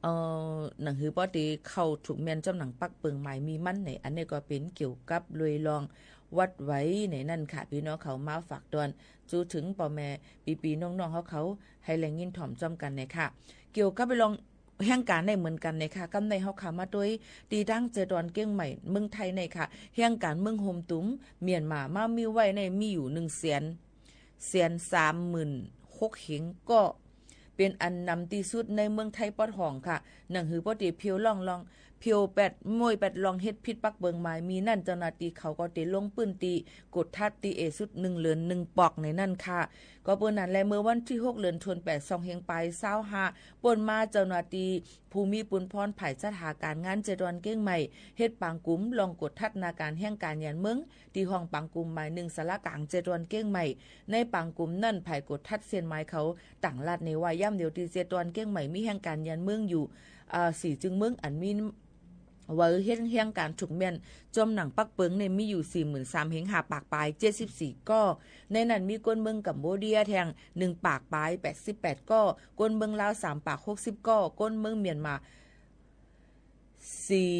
เอ่อ หนังหือป้อตี้เข้าถูกเมียน จ้อมหนังปักเปิงหมายมีมัน ในอันนี้ก็เป๋นเกี่ยวกับเลยลองวัดไหว ในนั่นค่ะ ปี้น้องเขามาฝากตอน จุ๊ถึงป้อแม่ปี้ๆ น้องๆ เฮาเขา หื้อแลยินถ่อมจ้อมกั๋นเนี่ยค่ะ เกี่ยวกับเลยลอง เฮียงก๋านในเหมือนกั๋นเนี่ยค่ะ กำในเฮาค่ะ มาตวยตี้ตั้งเจตอนเกียงใหม่ เมืองไทยในค่ะ เฮียงก๋านเมืองโฮมตุม เมียนมา มามีไว้ในมีอยู่หนึ่งแสน แสนสามหมื่นหกเฮงก็ เป๋นอันนำตี้สุดในเมืองไทยปอดห้องค่ะ หนังหือป้อตี้เผียวล่องลอง เผียวแปด ม้วยแปด ลองเฮ็ดผิดปักเปิงหมายมีนั่น เจ้าหน้าตี้เขาก็ตี้ลงปื้นตี้กวดขัดตี้เอสุดหนึ่งเหรินหนึ่งปอกในนั่นค่ะ ก็เปื้อนั้นแหละ เมื่อวันตี้หก เดือนแปด สองเฮงปายซาวห้า ป้นมาเจ้าหน้าตี้ ผู้มีปุญพรฝ่ายจัดหาก๋านงานเจตอนเกียงใหม่ เฮ็ดปางกุมลองกวดขัดนาก๋านเฮียงก๋านหยานเมือง ตี้ห้องปางกุมหมายหนึ่งศาลาก๋างเจตอนเกียงใหม่ ในปางกุมนั่นฝ่ายกวดขัดเส้นหมายเขา ตั๋งลาดในว่า ยามเดียวตี้เจตอนเกียงใหม่มีเฮียงก๋านหยานเมืองอยู่ อ่า สี่จึงเมืองอันมี เว้าเฮ็ดเฮียงก๋านถูกเมียน จ้อมหนังปักเปิงเนี่ยมีอยู่สี่หมื่นสามเฮงห้าปากปาย เจ็ดสิบสี่ก็ ในนั้นมีคนเมืองกัมพูเดียแทงหนึ่งปากปาย แปดสิบแปดก็ คนเมืองลาวสามปาก หกสิบก็ คนเมืองเมียนมา สี่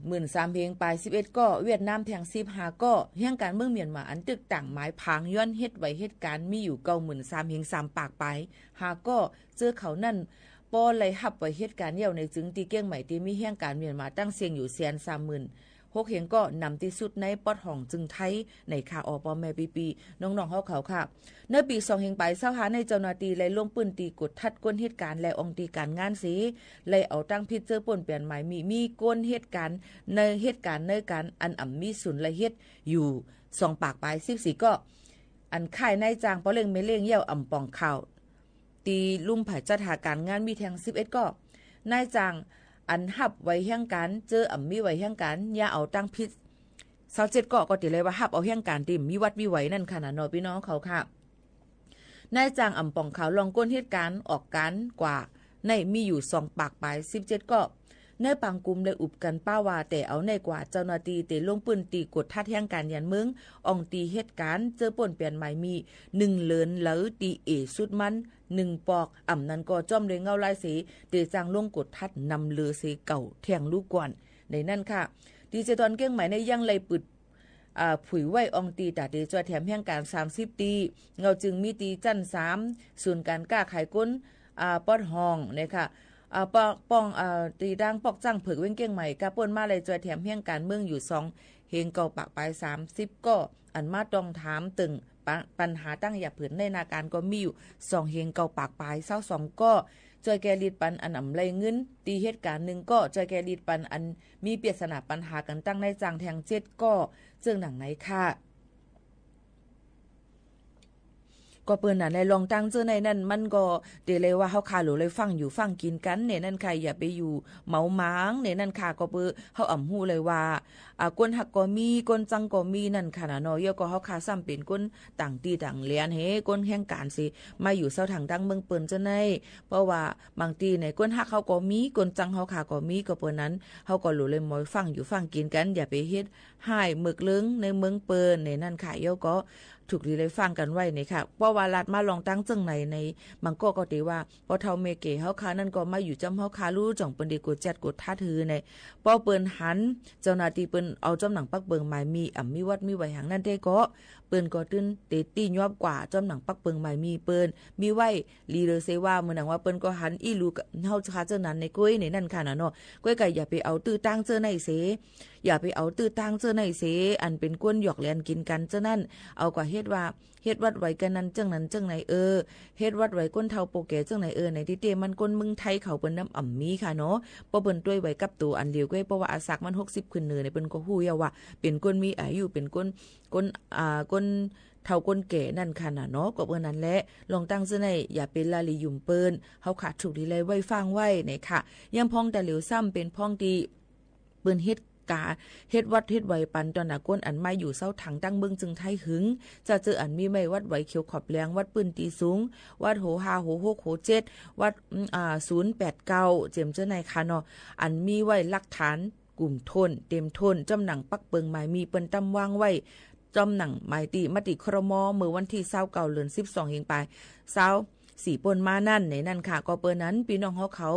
หมื่นสามเฮงปาย สิบเอ็ดก็ เวียดนามแทงสิบห้าก็ เฮียงก๋านเมืองเมียนมาอันตึกตั๋งหมายผางย้อนเฮ็ดไหวเฮ็ดก๋านมีอยู่เก้าหมื่นสามเฮงสามปากปาย ห้าก็ เจื้อเขานั่น ป้อไล่ฮับไหวเฮ็ดก๋านแล้วในจึงตี้เกียงใหม่ตี้มีเฮียงก๋านเมียนมาตั้งเสี้ยงอยู่แสนสามหมื่นหกเฮงก็ นำตี้สุดในปอดห้องจึงไทย ในค่ะ ออ ป้อแม่ปี้ๆ น้องๆ เฮาเขาค่ะ ในปี๋สองเฮงปายซาวห้าในเจ้าหน้าตี้ไล่ลงปื้นตี้กวดขัดคนเฮ็ดก๋านและอ่องตี้ก๋านงานเส ไล่เอาตั้งผิดเจื้อป้นเปลี่ยนหมายมี มีคนเฮ็ดก๋านใน เฮ็ดก๋านในก๋านอันอ่ำมีสุนละเฮ็ดอยู่สองปากปาย สิบสี่ก็ อันค่ายนายจ้างป้อเล้งแม่เล้งเยี่ยวอ่ำป่องข่าว ตี้ลุ่มฝ่ายจัดหาก๋านงานมีแทงสิบเอ็ดก็ นายจ้างอันฮับไหวเฮียงก๋าน เจื้ออ่ำมีไหวเฮียงก๋าน อย่าเอาตั้งผิด ซาวเจ็ดก็ ก็ตี้เลยว่าฮับเอาเฮียงก๋านตี้มีวัดมีไหวนั่นค่ะนะเนาะ ปี้น้องเขาค่ะ นายจ้างอ่ำป่องข่าวลองคนเฮ็ดก๋านออกก๋านกว่า ในมีอยู่สองปากปาย สิบเจ็ดก็ ในปางกุมไล่อุบกั๋นป้าว่า แต่เอาในกว่าเจ้าหน้าตี้ตี้ลงปื้นตี้กวดขัดเฮียงก๋านหยานเมือง อ่องตี้เฮ็ดก๋านเจื้อป้นเปลี่ยนหมายมี หนึ่งเหรินเหลาตี้เอสุดมัน หนึ่งปอก อ่ำนั้นก็จ้อมด้วยเงาลายเส ตี้จ้างลงกวดขัดนำเหลือเสเก่าแทงลูกก่อน ในนั่นค่ะ ตี้เจตอนเกียงใหม่ในยังไล่ปืด อ่า ผุยไว้อ่องตี้ตาตี้จ้อยแถมเฮียงก๋านสามสิบตี้ เงาจึงมีตี้จั้นสาม ศูนย์ก๋านก๊าขายคน อ่า ปอดห้อง นะคะ อ่า ป้อง ป้อง อ่า ตี้ดังปอกจั้งเผิกเวียงเกียงใหม่ ก้าป้นมาไล่จ้อยแถมเฮียงก๋านเมืองอยู่สองเฮงเก้าปากปาย สามสิบก็ อันมาต้องถามเติ่ง ปัญ ปัญหาตั้งหยาบผืนในนาก๋านก็มีอยู่สองเฮงเก้าปากปาย ซาวสองก็ จ้อยแก้ฤทธิ์ปันอันอ่ำไล่เงินตี้เฮ็ดก๋าน หนึ่งก็ จ้อยแก้ฤทธิ์ปันอันมีปริศนาปัญหากั๋นตั้งนายจ้างแทง เจ็ดก็ เจิ่งหนังในค่ะ ก็เปิ้นนั้นแหละ ลองตั้งเจ้าในนั้น มันก็เต๋เลยว่าเฮาข้าหลูเลยฟั่งอยู่ฟั่งกิ๋นกั๋นในนั้นค่ะ อย่าไปอยู่เหมาหมางในนั้นค่ะ ก็เปิ้นเฮาอ่ำฮู้เลยว่า อ่า คนฮักก็มี คนจังก็มีนั้นค่ะนะเนาะ แล้วก็เฮาข้าซ้ำเป๋นคนต่างตี้ต่างแดนเฮ คนแห่งก๋านสิมาอยู่เซาตางตั้งเมืองเปิ้นเจ้าใน เพราะว่าบางตี้ในคนฮักเฮาก็มี คนจังเฮาข้าก็มี ก็เปิ้นนั้น เฮาก็หลูเลยหมอยฟั่งอยู่ฟั่งกิ๋นกั๋น อย่าไปเฮ็ดฮ้ายเมิกเลิงในเมืองเปิ้นในนั้นค่ะ แล้วก็ ถูกดีเลยฟั่งกั๋นไว้นี่ค่ะ เพราะว่าลาดมาลองตั้งเจ้าในใน บางก็ก็เต๋ว่า ป้อเฒ่าแม่แก่เฮาข้านั้นก็มาอยู่จ้ำเฮาข้า ลูกจ๋องเปิ้นดีกดจัดกดทัดหื้อใน ป้อเปิ้นหัน เจ้าหน้าตี้เปิ้นเอาจ้ำหนังปักเปิงหมายมี อ่ำมีวัดมีไหวหยังนั้นแต๊ก็ เปิ้นก็ตึงเต๋ตี้ยอบกว่าจ้ำหนังปักเปิงหมายมีเปิ้น มีไว้ ลีเลอเซว่า เหมือนหนังว่าเปิ้นก็หันอี้ลูกเฮาข้าเจ้านั้นในก้อยในนั้นค่ะนะเนาะ ก้อยก็อย่าไปเอาตื้อตั้งเจ้าในเส อย่าไปเอาตื้อตั้งเจ้าในเส อันเป๋นคนหยอกเล่นกิ๋นกั๋นเจ้านั้น เอากว่าเฮ็ดว่า เฮ็ดวัดไหวกั๋นนั้นเจ้านั้นเจ้าใน เออ เฮ็ดวัดไหวคนเฒ่าโปแก่เจ้าใน เออ ในตี้เต๊มันคนเมืองไทยเขาเปิ้นนำอ่ำมีค่ะเนาะ ป้อเปิ้นตวยไหวกับตั๋วอันเดียวก้อย เพราะว่าอาสักมันหกสิบขึ้นเนินใน เปิ้นก็ฮู้แล้วว่าเป๋นคนมีอายุ เป๋นคน คน อ่า คนเฒ่าคนแก่นั้นค่ะนะเนาะ ก็เปิ้นนั้นแหละ ลองตั้งเจ้าใน อย่าไปละลียุ่มเปิ้น เฮาข้าถูกดีเลยไหว้ฟั่งไว้นี่ค่ะ ยังพ่องตาเหลียวซ้ำเป๋นพ่องตี้ เปิ้นเฮ็ดก๋า เฮ็ดวัดเฮ็ดไหวปั๋นต่อหน้าคนอันมาอยู่เซาตางตั้งเมืองเจิงไทยหึง จะเจออันมีไม้วัดไหวเขียวขอบแดง วัดปื้นตี้สูง วัดโหห้าโหหกโหเจ็ด วัด อืม อ่า ศูนย์แปดเก้า เจียมเจ้าในค่ะเนาะ อันมีไว้หลักฐานกุ่มถ้วน เต๋มถ้วน จ้ำหนังปักเปิงหมายมีเปิ้นตำวางไว้ จ้ำหนังหมายตี้มติ ครม. เมื่อวันตี้ซาวเก้า เดือนสิบสอง เฮงปาย ซาวสี่ ป้นมานั้นในนั้นค่ะ ก็เปิ้นนั้น ปี้น้องเฮาเขา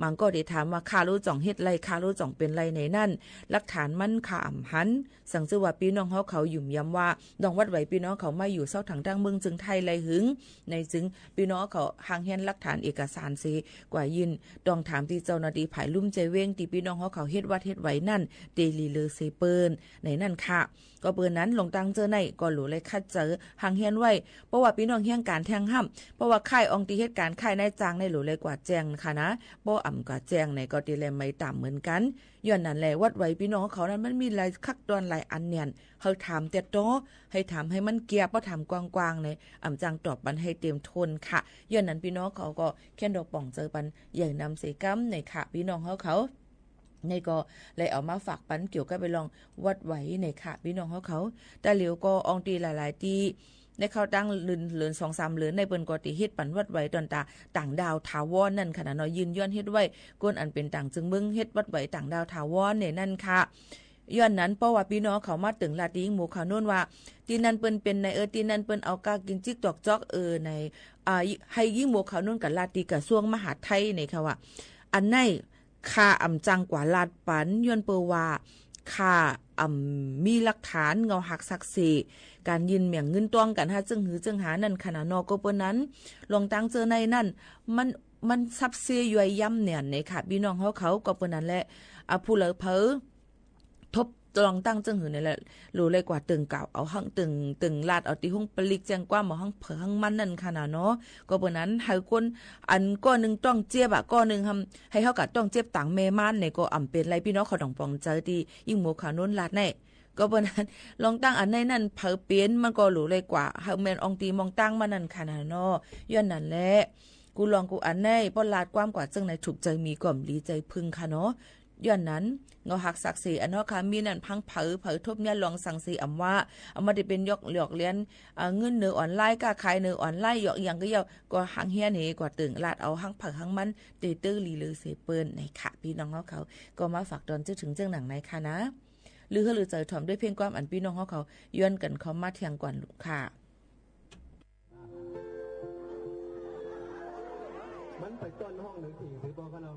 บางก็ได้ถามว่า ข้าลูกจ๋องเฮ็ดไร ข้าลูกจ๋องเป๋นไรในนั้น หลักฐานมันข้าอ่ำหัน สังจื้อว่าปี้น้องเฮาเขายุ่มยำว่า น้องวัดไหวปี้น้องเขามาอยู่เซาตางตั้งเมืองเจิงไทยไรหึง ในจึงปี้น้องเขาห่างเฮี้ยนหลักฐานเอกสารเส กว่ายื่นต้องถามตี้เจ้าหน้าตี้ฝ่ายลุ่มเจเว้ง ตี้ปี้น้องเฮาเขาเฮ็ดวัดเฮ็ดไหวนั้น เต๋ลีเลอเสเปิ้น ในนั้นค่ะ ก็เปิ้นนั้นลองตั้งเจ้าใน ก็หลูเลยคัดเจอห่างเฮี้ยนไว้ เพราะว่าปี้น้องเฮี้ยงก๋านแทงห้ำ เพราะว่าค่ายอองตี้เฮ็ดก๋านค่ายนายจ้างในหลูเลยกว่าแจ้งค่ะนะ บ่อ่ำกว่าแจ้งในก็ตี้แลไม่ต๋ามเหมือนกั๋น ย้อนนั้นแหละ วัดไหวปี้น้องเขานั้นมันมีหลายคักตอนหลายอันเนี่ย เฮาถามแต่ต่อ หื้อถามหื้อมันเกียบ บ่ถามกว้างๆ ใน อ่ำจังตอบปันหื้อเต๋มถ้วนค่ะ ย้อนนั้นปี้น้องเขาก็แค่นดอกป๋องเจอปันใหญ่นำเสก๋ำในค่ะ ปี้น้องเฮาเขา ในก็เลยเอามาฝากปันเกี่ยวกับไปลองวัดไหวในค่ะ ปี้น้องเฮาเขา ตาเหลียวก็อองตี้หลายๆ ตี้ ในเข้าตั้งเดือน เดือนสองสามเดือนใน เปิ้นก็ตี้เฮ็ดปันวัดไหวต่อหน้าต่างด้าวถาวรนั่นค่ะนะเนาะ ยื่นย้อนเฮ็ดไหว คนอันเป๋นต่างเจิงเมืองเฮ็ดวัดไหวต่างด้าวถาวรในนั้นค่ะ ย้อนนั้น เพราะว่าปี้น้องเขามาเติ่งลาดตี้ยิ่งโมเขาโน้นว่า ตี้นั้นเปิ้นเป๋นใน เออ ตี้นั้นเปิ้นเอาก้ากิ๋นจิ๊กตอกจ๊อก เออ ใน อ่า หื้อยิ่งโมเขาโน้นกั๋นลาดตี้กระทรวงมหาดไทยในค่ะว่า อันใน ข้าอ่ำจังกว่าลาดปัน ย้อนเปิ้นว่า ข้าอ่ำมีหลักฐาน เงาหักสักเส ก๋านยื่นแหม่งเงินตองกั๋นหาเจิ่งหือเจิ่งหานั่นค่ะนะเนาะ ก็เปิ้นนั้น ลองตั้งเจ้าในนั้น มัน มันซับเซ้ยย่อยย่ำเนี่ยในค่ะ ปี้น้องเฮาเขา ก็เปิ้นนั้นแหละ อ่ะ ผู้ใดเผลอ ทบลองตั้งเจิ่งหือนี่แหละ หลูเลยกว่าเติ่งกล่าวเอาหั้ง เติ่ง เติ่งลาดเอาตี้ห้องปลีกแจ้งความเอาหั้งเผอหั้งมันนั่นค่ะนะเนาะ ก็เปิ้นนั้นหื้อคน อันก้อนึ่งต้องเจ็บอะ ก้อนึ่งหำ หื้อเฮาก็ต้องเจ็บตางแม่มันในก็อ่ำเป๋นไร ปี้น้องเขาต้องป๋องเจอตี้ยิ่งโมเขาโน้นลาดใน ก็เปิ้นนั้น ลองตั้งอันในนั้นเผลอเป๋น มันก็หลูเลยกว่าหื้อแม่นอองตี้มองตั้งมันนั่นค่ะนะเนาะ ย้อนนั้นแหละ กู้ลองกู้อันใน ป้อลาดความกว่าเจิ่งใน ถูกใจ๋หมีก่อมหลีใจ๋ผึ้งค่ะเนาะ ย้อนนั้น เงาหักสักเส อันเฮาข้ามีนั่น พังเผลอ เผลอทบเนี่ยลองสังเส อ่ำว่า อ่ำบ่าตี้เป๋นหยอก หยอกเล่น อ่า เงินเนือออนไลน์ ก้าขายเนือออนไลน์ หยอกอิหยังก็เย้า ก็ห่างเฮี้ยนเหกว่าเติ่งลาดเอาหั้งเผอหั้งมัน เต๋เตื้อหลีเลอเสเปิ้นในค่ะ ปี้น้องเฮาเขา ก็มาฝากตอนเจื้อเถิงเจื้องหนังในค่ะนะ หรือหื้อหรือใจ๋ถอมด้วยเพียงความอันปี้น้องเฮาเขา ย้อนกั๋นเข้ามาเถียงก่อนค่ะ มันไปต้นห้องหนึ่งสี่สิบบอกกันเอา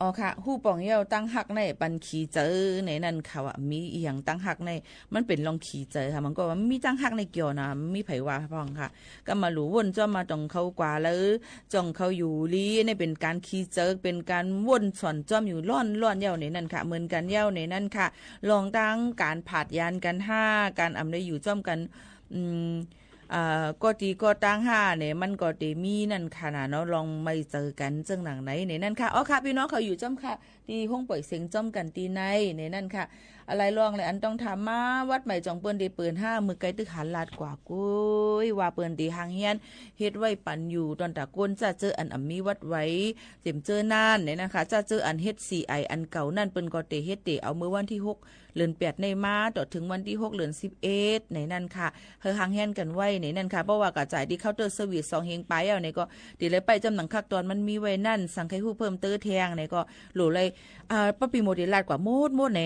อ๋อค่ะ ฮู้ป่องแย้ว ตังหักในปันขี้เจอในนั้นค่ะ ว่ามีอีหยังตังหักใน มันเป๋นลองขี้เจอค่ะ มันก็ว่ามีตังหักในเกี่ยวนะ มีใผว่าพ่องค่ะ ก็มาหลู่ว่นจ้อมมาจ่องเขากว่าแล้ว จ่องเขาอยู่ลี้ ในเป๋นก๋านขี้เจอ เป๋นก๋านว่นส่อนจ้อมอยู่ล่อนๆ แย้วในนั้นค่ะ เหมือนกั๋นแย้วในนั้นค่ะ ลองตังก๋านผาดยานกั๋นห้า ก๋านอ่ำได้อยู่จ้อมกั๋น อืม อ่า ก็ตี้ก็ตังห้าเนี่ย มันก็เต๋มีนั่นค่ะนะเนาะ ลองไม่เจอกั๋นเจิ่งหนังไหนในนั้นค่ะ อ๋อค่ะ ปี้น้องเขาอยู่จ้อมค่ะ ตี้ห้องป่อยเสียงจ้อมกั๋นตี้ใน ในนั้นค่ะ อะไหล่ลองเลย อันต้องถามมา วัดใหม่จ่องเปิ้นเต๋เปิดห้า เมื่อไกลตึกหันลาดกว่ากุ้ย ว่าเปิ้นเต๋หางเฮียน เฮ็ดไว้ปันอยู่ ต้อนต๋าก้น จ้าเจ้ออันอ่ำมีวัดไว้ เต๋มเจ้อนั่นในนั้นค่ะ จ้าเจ้ออันเฮ็ดสี่ไออันเก่านั่น เปิ้นก็เต๋เฮ็ดเต๋เอาเมื่อวันตี้หก เดือนแปดในมา ต่อเถิงวันตี้หก เดือนสิบเอ็ดในนั้นค่ะ หื้อหางเฮียนกั๋นไว้ในนั้นค่ะ เพราะว่าก๋าจ่ายตี้เคาน์เตอร์เซอร์วิสสองเฮงป๋ายแย้วในก็ ตี้เลยไปจ้อมหนังคักตอนมันมีไว้นั่น สังใค่ฮู้เพิ่มเติมแทงในก็ หลู่เลย อ่า ป้อปี้หมูตี้ลาดกว่าหมดๆ ใน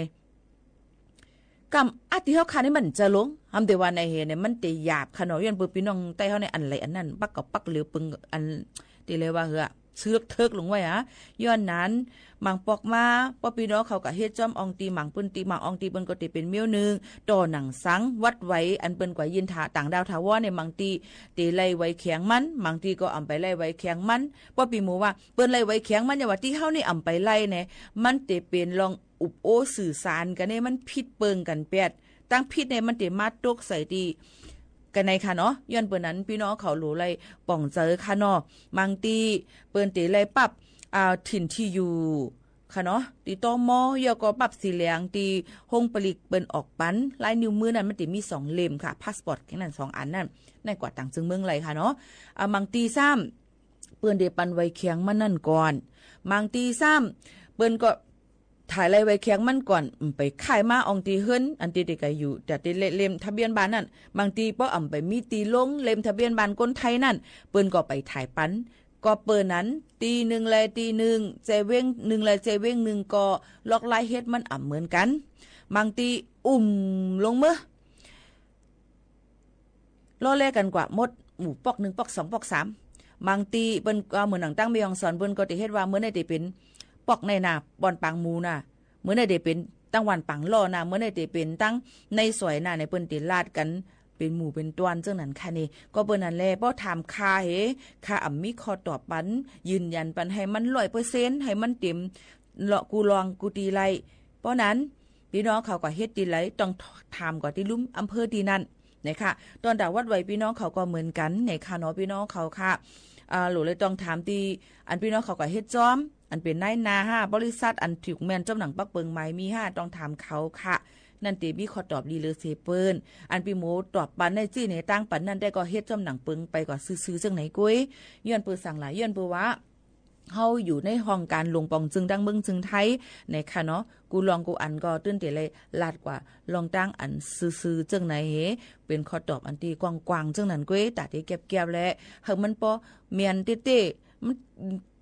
กำอัดตี้เฮาค่ะนี่มันจะลง หำเต๋ว่าในเหตุเนี่ย มันเต๋หยาบค่ะเนาะ ย้อนเปื้อปี้น้องใต้เฮาในอันไหลอันนั้น ปักก็ปักเหลียวปึงอัน ตี้เลยว่าเหือ เสือกเถิกลงไว้อะ ย้อนนั้น บางปอกมา ป้อปี้น้องเขาก็เฮ็ดจ้อมอ่องตี้ บางปื้นตี้ บางอ่องตี้เปิ้นก็เต๋เป๋นเมี้ยวนึ่ง ต่อหนังสัง วัดไว้ อันเปิ้นกว่ายืนถา ต่างด้าวถาวรเนี่ย บางตี้เต๋ไล่ไว้แข็งมัน บางตี้ก็อ่ำไปไล่ไว้แข็งมัน ป้อปี้หมูว่า เปิ้นไล่ไว้แข็งมัน อย่าว่าตี้เฮานี่อ่ำไปไล่แน่ มันเต๋เป๋นลอง อุปโอ้สื่อสารกั๋นเนี่ย มันผิดเปิงกั๋นแป๊ด ตังผิดเนี่ย มันเต๋มาตกใส่ตี้กั๋นในค่ะเนาะ ย้อนเปื้อนั้น ปี้น้องเขาหลู่เลยป่องเจอค่ะเนาะ บางตี้เปิ้นเต๋เลยปรับ อ่า ถิ่นตี้อยู่ค่ะเนาะ ตี้ ตม. ย้อนก็ปรับสีเหลืองตี้ห้องปลีกเปิ้นออกปัน ลายนิ้วมือนั่นมันเต๋มีสองเล่มค่ะ พาสปอร์ตแค่นั้นสองอันนั่น ในกว่าต่างเจิงเมืองไล่ค่ะเนาะ อ่า บางตี้ซ้ำ เปิ้นเต๋ปันไว้แข็งมันนั่นก่อน บางตี้ซ้ำ เปิ้นก็ ถ่ายไล่ไว้แข็งมันก่อน อืม ไปขายมาอ่องตี้เฮิรน อันตี้เต๋ก๋าอยู่ แต่ตี้เล่มทะเบียนบ้านนั่น บางตี้ป้ออ่ำไปมีตี้ลงเล่มทะเบียนบ้านคนไทยนั่น เปิ้นก็ไปถ่ายปัน ก็เปิ้นนั้น ตี้นึ่งแลตี้นึ่ง แจเว้งนึ่งแลแจเว้งนึ่ง ก็ลอกลายเฮ็ดมันอ่ำเหมือนกั๋น บางตี้อุ่มลงเม้อ ล่อแล่กั๋นกว่าหมด หมู่ปอกนึ่ง ปอกสอง ปอกสาม บางตี้เปิ้นก็เหมือนหนังตังแม่ฮ่องสอน เปิ้นก็เต๋เฮ็ดว่าเมื่อใดเต๋เป๋นปอกในนา บ่อนปางหมูนา เมื่อใดเต๋เป๋นตังหว่านปางล่อนา เมื่อใดเต๋เป๋นตังในซอยนา ในเปิ้นเต๋ลาดกั๋นเป๋นหมู่เป๋นตวนเจิ่งนั้นค่ะนี่ ก็เปิ้นนั้นแล ป้อถามค่าเห ค่าอ่ำมีข้อตอบปัน ยืนยันปันหื้อมันร้อยเปอร์เซ็นต์ หื้อมันเต๋ม เลาะกู้ลองกู้ตี้ไล่ ป้อนั้น ปี้น้องเขาก็เฮ็ดตี้ไล่ ต้องถามก่อตี้ลุ่มอำเภอตี้นั่น นะคะ ต้อนต๋าวัดไว้ปี้น้องเขาก็เหมือนกั๋น นะคะเนาะ ปี้น้องเขาค่ะ อ่า หลู่เลยต้องถามตี้ อันปี้น้องเขาก็เฮ็ดจ้อม อันเป๋นนายหน้าห้า บริษัท อันถูกแม่นจ้อมหนังปักเปิงหมายมีห้า ต้องถามเขาค่ะ นั่นเต๋มีข้อตอบดีเลิศเสเปิ้น อันปี้หมูตอบปันในตี้ในตังปันนั่นได้ก็เฮ็ดจ้อมหนังเปิงไปก่อนซื่อๆ เจิ่งไหนกุ้ย ย้อนเปื้อสังหลาย ย้อนเปื้อว่า เฮาอยู่ในห้องก๋านหลวงป๋องจึงดั้งเมืองจึงไทย นะคะเนาะ กู้ลองกู้อันก็ตื้นเต๋เลยลาดกว่าลองตังอันซื่อๆ เจิ่งไหนเห เป๋นข้อตอบอันตี้กว้างๆ เจิ่งนั้นกุ้ย ต๋าตี้แก็บๆ แล หื้อมันป้อแม่นเต๊ๆ มัน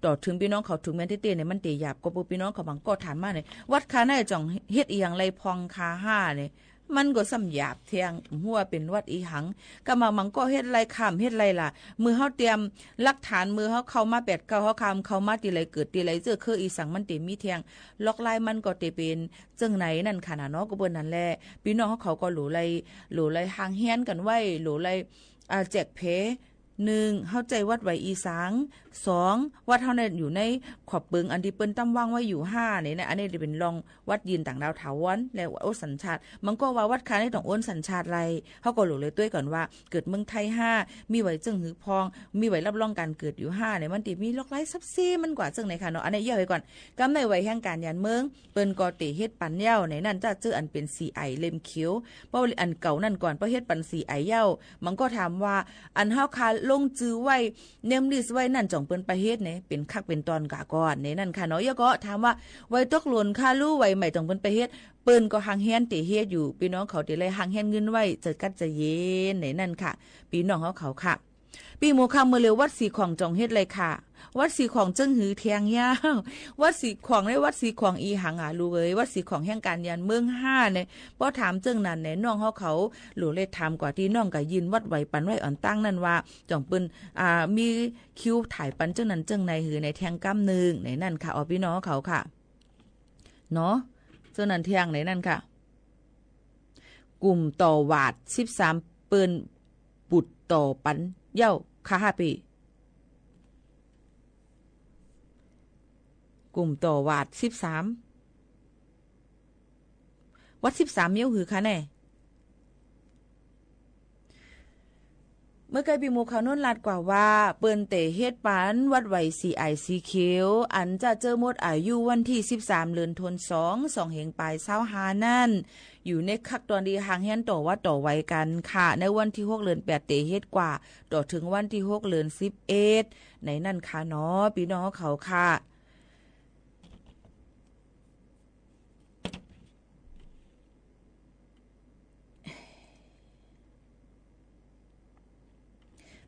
ต่อเถิงปี้น้องเขาถูกแม่นเต๊ๆ เนี่ย มันเต๋หยาบ ก็เปื้อปี้น้องเขาบางก็ถามมาเนี่ย วัดคาในจ่องเฮ็ดอีหยังไล่พ่องคาห้าเนี่ย มันก็ซ้ำหยาบแทง บ่ฮู้ว่าเป๋นวัดอีหัง ก็บาง บางก็เฮ็ดไล่ข้าม เฮ็ดไล่ล่ะ เมื่อเฮาเตรียมหลักฐาน เมื่อเฮาเข้ามาแปดเก้า เฮาข้ามเข้ามาตี้ไล่เกิดตี้ไล่เจื้อคืออีสัง มันเต๋มีแทง ลอกลายมันก็เต๋เป๋นเจิ่งไหนนั่นค่ะนะเนาะ ก็เปิ้นนั้นแล ปี้น้องเขาก็หลู่ไล่ หลู่ไล่หางเฮียนกั๋นไว้ หลู่ไล่ อ่า แจกเผย นึ่ง เฮาใจ๊วัดไว้อีสัง สอง วัดเฮาเนี่ยอยู่ในขอบเปิงอันตี้เปิ้นตั้มวางไว้อยู่ห้าเนี่ยนะ อันนี้จะเป๋นลองวัดยืนต่างด้าวถาวร และโอ้สัญชาติ บางก็ว่าวัดคาในต้องโอนสัญชาติไล่ เฮาก็หลู่เลยต้วยก่อนว่า เกิดเมืองไทยห้า มีไว้เจิ่งหื้อพ่อง มีไว้รับรองก๋านเกิดอยู่ห้าเนี่ย มันเต๋มีลอกลายซับซ้อนมันกว่าเจิ่งไหนค่ะเนาะ อันนี้เยียะไว้ก่อน กำในไว้แห่งก๋านยานเมือง เปิ้นก็เต๋เฮ็ดปันแย้วในนั้น จ้าเจ้ออันเป๋นสี่ไอเล่มเขียว ป้ออันเก่านั่นก่อน ป้อเฮ็ดปันสี่ไอแย้ว บางก็ถามว่า อันเฮาคาลงจื้อไว้ เนมลิสต์ไว้นั่นจ่องเปิ้นไปเฮ็ดเนี่ย เป๋นคักเป๋นตอนกาก่อนในนั้นค่ะเนาะ ย้อนก็ถามว่า ไว้ตกหล่นคาลูไว้ไหมจ่องเปิ้นไปเฮ็ด เปิ้นก็หางเฮียนเต๋เฮ็ดอยู่ ปี้น้องเขาเต๋เลยหางเฮียนเงินไว้ จะกัดจะเย็นในนั้นค่ะ ปี้น้องเฮาเขาค่ะ ปี้หมู่ค่ะ เมื่อเร็ววัดสีขวางจ๋องเฮ็ดอะไรค่ะ วัดสีขวางเจิ่งหือแทงยาว วัดสีขวางในวัดสีขวางอีหังอะลูกเอ๋ย วัดสีขวางแห่งก๋านยานเมืองห้าเนี่ย ป้อถามเจิ่งนั้นเนี่ย น้องเฮาเขา หลูเล็ดถามกว่าตี้น้องก็ยื่นวัดไหวปั๋นไว้อ่อนตั้งนั้นว่า จ๋องเปิ้น อ่า มีคิวถ่ายปั๋นเจิ่งนั้นเจิ่งในหือในแทงก้ำนึ่งในนั้นค่ะ อ๋อ ปี้น้องเขาค่ะ เนาะ เจิ่งนั้นแทงในนั้นค่ะ กุมต่อหวาดสิบสาม เปิ้นบุตรต่อปั๋นเย้าค่ะห้าปี กุมต่อหวาดสิบสาม วัดสิบสามเมี้ยวหือคะแน่ เมื่อไกลปี้หมู่เขาโน้นลาดกว่าว่า เปิ้นเต๋เฮ็ดปั๋นวัดไหวสีอายสีเขียว อันจะเจอหมดอายุวันตี้สิบสาม เดือนธันวา สอง สองเฮงปายซาวห้านั้น อยู่ในคักตอนตี้ห่างเฮี้ยนต่อวัดต่อไหวกั๋นค่ะ ในวันตี้หก เดือนแปด เต๋เฮ็ดกว่า ต่อเถิงวันตี้หก เดือนสิบเอ็ด ในนั้นค่ะเนาะ ปี้น้องเขาค่ะ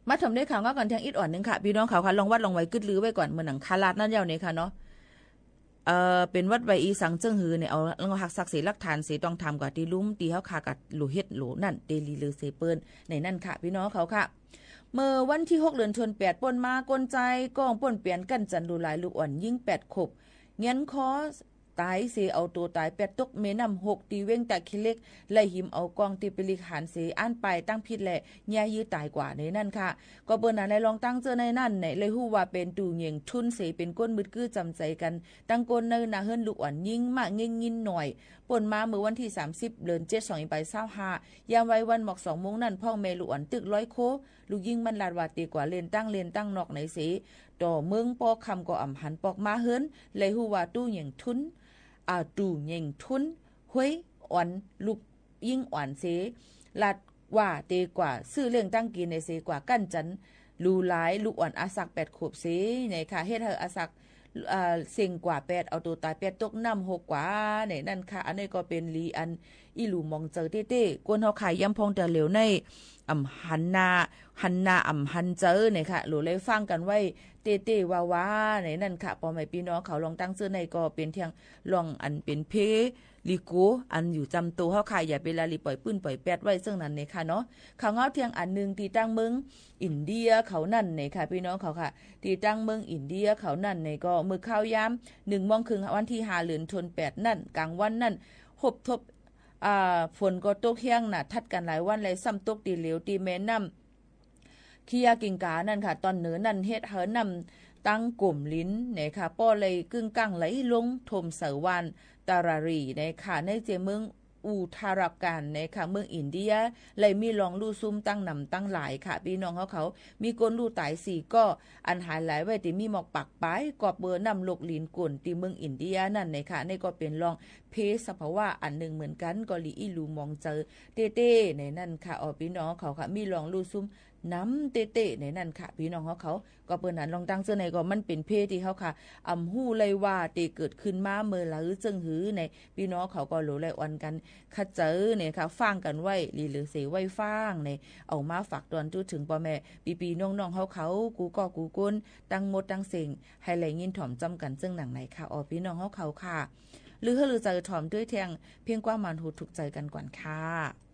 มาถมในข่าวเงาก่อนแทงอิดอ่อนนึ่งค่ะ ปี้น้องเขาค่ะ ลองวัดลองไหวกึ๊ดลือไว้ก่อน เหมือนหนังคาราดนั้นเย้าเนี่ยค่ะเนาะ เอ่อ เป๋นวัดไหวอีสังเจิ่งหือเนี่ย เอา เอาหักสักเสหลักฐานเส ต้องถามกว่าตี้ลุมตี้เฮาค่ะ กั๋ดหลูเฮ็ดหลูนั่น เต๋ลีลือเสเปิ้น ในนั้นค่ะ ปี้น้องเขาค่ะ เมื่อวันตี้หก เดือนธันวา ป้นมา คนใจ๊ก้องป้นเปียนกั้นจันทน์หลู่หลาย ลูกอ่อนญิงแปดขวบ เงียนคอ ต๋ายเส เอาตั๋วต๋ายแป๊ดตกแม่น้ำหก ตี้เว็งตาขี้เหล็ก ไล่หิมเอาก้องตี้ไปหลีกหันเส อ่านป้ายตังผิดแหละ เยียะยื้อต๋ายกว่าในนั้นค่ะ ก็เปิ้นนั้นไล่ลองตั้งเจื้อในนั้นเนี่ย ไล่ฮู้ว่าเป๋นตู่เหย่งทุนเส เป๋นคนมืดกื้อจ๋ำใจ๋กั๋น ตังคนในนาเฮือนลูกอ่อนญิง มะเง้งงินหน่อย ป้นมาเมื่อวันตี้สามสิบ เดือนเจ็ด สองเฮงปายซาวห้า ยามไหววันหมอกสองโมงนั้น พ่องแม่ลูกอ่อนตึกร้อยโค ลูกญิงมันลาดว่าเต๋กว่าเล่นตังเล่นตังนอกในเส ต่อเมิงป้อค่ำก็อ่ำหันปอกมาเฮือน ไล่ฮู้ว่าตู้เหย่งทุน อ่า ตู่เหย่งทุน ห้วยอ่อน ลูกญิงอ่อนเส ลาดว่าเต๋กว่าซื้อเลี้ยงตังกิ๋นในเส กว่ากั้นจันทน์หลู่หลาย ลูกอ่อนอาสักแปดขวบเส ในค่ะ เฮ็ดหื้ออาสัก อ่า เซ็งกว่าแป๊ด เอาตั๋วต๋ายแป๊ดตกน้ำหกกว่า ในนั้นค่ะ อันนี้ก็เป๋นลีอัน อี้หลู่หมองใจ๋เต๊ๆ คนเฮาค่ะ ยามพ่องเตื้อเหลียวใน อ่ำหันหน้า หันหน้าอ่ำหันใจ๋เนี่ยค่ะ หลูไล่ฟังกั๋นไว้เต๊ๆ ว่าๆ ในนั้นค่ะ ป้อแม่ปี้น้องเขา ลองตั้งเจื้อในก็เป๋นเตียงลองอันเป๋นเพลีโก อันอยู่จ๋ำโตเฮาค่ะ อย่าไปละลีป่อยปื้นป่อยแป๊ดไว้เซิ่งนั้นเนี่ยค่ะเนาะ ข่าวเงาเตียงอันนึ่งตี้ตังเมืองอินเดียเขานั่นเนี่ยค่ะ ปี้น้องเขาค่ะ ตี้ตังเมืองอินเดียเขานั่นเนี่ยก็เมื่อคราวยามหนึ่งโมงครึ่ง วันตี้ห้า เดือนธันวา นั่น ก๋างวันนั่น ฮบทบ อ่า ฝนก็ตกแฮงหนาถัดกั๋นหลายวัน ไล่ซ้ำตกตี้เหลียวตี้แม่น้ำ คิยากิงกานั่นค่ะ ต๋อนเหนือนั่น เฮ็ดหื้อน้ำตังก๋มลิ้นเนี่ยค่ะ ป้อไล่กึ้งก้างไหลลงท่วมใส่หว่านตารารีเนี่ยค่ะ ในเจ้าเมืองอุทารากันเนี่ยค่ะ เมืองอินเดีย ไล่มีรองลู่ซุ่มตังหนำตังหลายค่ะ ปี้น้องเฮาเขา มีคนลู่ต๋ายสี่ก้อ อันหายหลายไว้ตี้มีหมอกปากป๋าย ก็เปื้อน้ำลกลิ้นก๋นตี้เมืองอินเดียนั่นเนี่ยค่ะ นี่ก็เป๋นรอง เพสภาวะอันนึ่งเหมือนกั๋น ก็ลีอี้หลู่หมองใจ๋เต๊ๆ ในนั้นค่ะ อ๋อ ปี้น้องเขาค่ะ มีรองลู่ซุ่มหนำเต๊ๆ ในนั้นค่ะ ปี้น้องเขา ก็เปิ้นนั้นลองตั้งเจื้อในก็มันเป๋นเพตี้เฮาค่ะ อ่ำฮู้เลยว่าเต๋เกิดขึ้นมาเมื่อใดเจิ่งหื้อใน ปี้น้องเขาก็หลูไล่อ่อนกั๋น เข้าใจ๋เนี่ยค่ะ ฟังกั๋นไว้ ลีเหลือเสไว้ฟังเนี่ย เอามาฝากตอนจู้เถิงป้อแม่ ปี้ๆ น้องๆ เฮาเขา กู้ก้อกู้คน ตังหมดตังเส้ง หื้อไล่ยินถ่อมจ๋ำกั๋นเจิ่งหนังในค่ะ อ๋อ ปี้น้องเฮาเขาค่ะ ลือหื้อลือใจ๋ถ่อมตวยแทง เพียงความหมานหูถูกใจ๋กั๋นก่อนค่ะ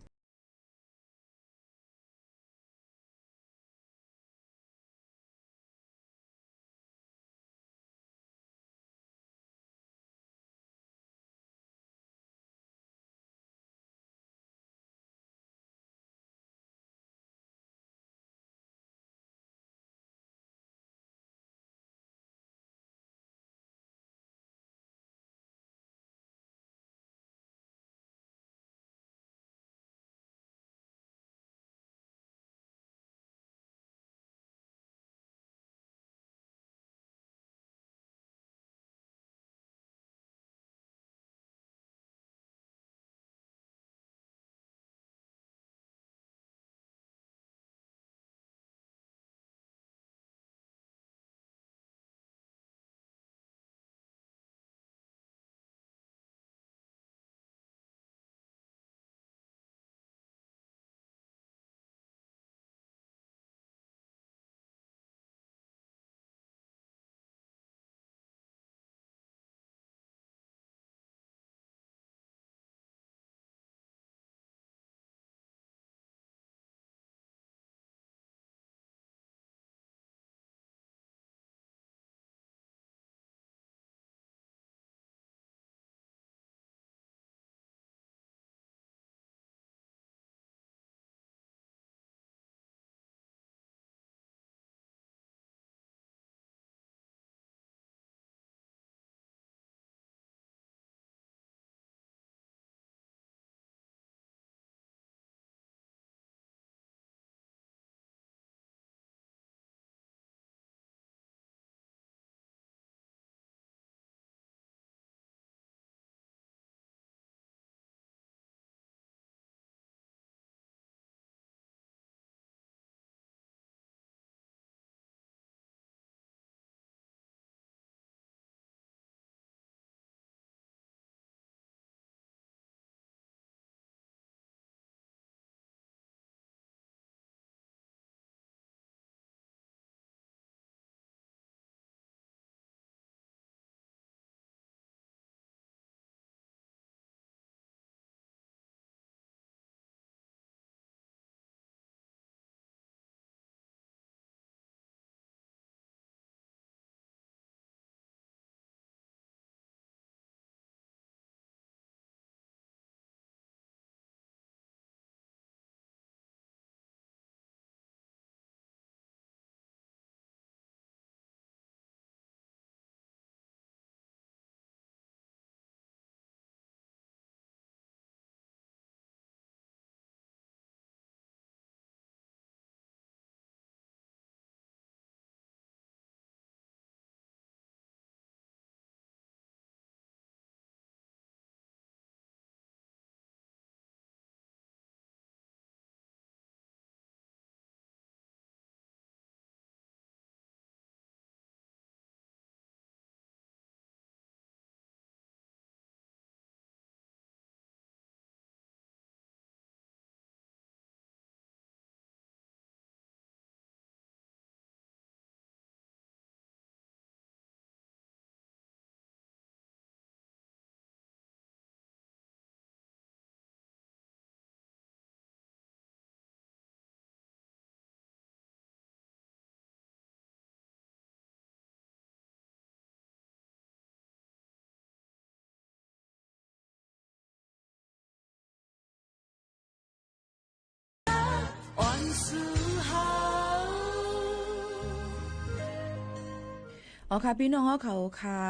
อ๋อค่ะ ปี้น้องเฮาเขาค่ะ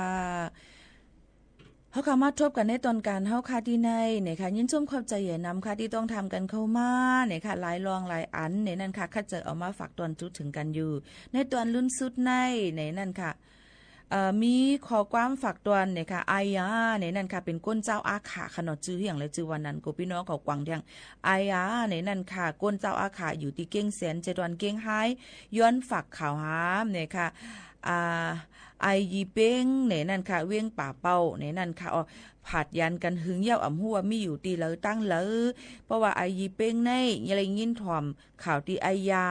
เฮาค่ะมาทบกั๋นในตอนก๋านเฮาค่ะตี้ในเน่อค่ะ ยินชมขอบใจ๋ใหญ่นำค่ะ ตี้ต้องถามกั๋นเข้ามาเน่อค่ะ หลายรองหลายอันเน่อนั่นค่ะ คัดเจื้อเอามาฝากตอนจุเถิงกั๋นอยู่ ในตอนลุ่นสุดในเน่อนั่นค่ะ เอ่อ มีข้อความฝากตอนเน่อค่ะ อายาเน่อนั่นค่ะ เป๋นก้นเจ้าอาข่าค่ะเนาะ จื้อเหียงและจื้อวันนั้น กูปี้น้องเขากวางเตี้ยง อายาเน่อนั่นค่ะ ก้นเจ้าอาข่าอยู่ตี้เก้งแสน เจดวันเก้งฮ้าย ย้อนฝากข่าวหามเน่อค่ะ อ่า ไอยีเป้งเน่อนั่นค่ะ เวียงป่าเป้าเน่อนั่นค่ะ อ๋อ ผาดยานกั๋นหึงเย้า อ่ำฮู้ว่ามีอยู่ตี้ใดตังใด เพราะว่าไอยีเป้งใน ยังได้ยินถ่อมข่าวตี้อายา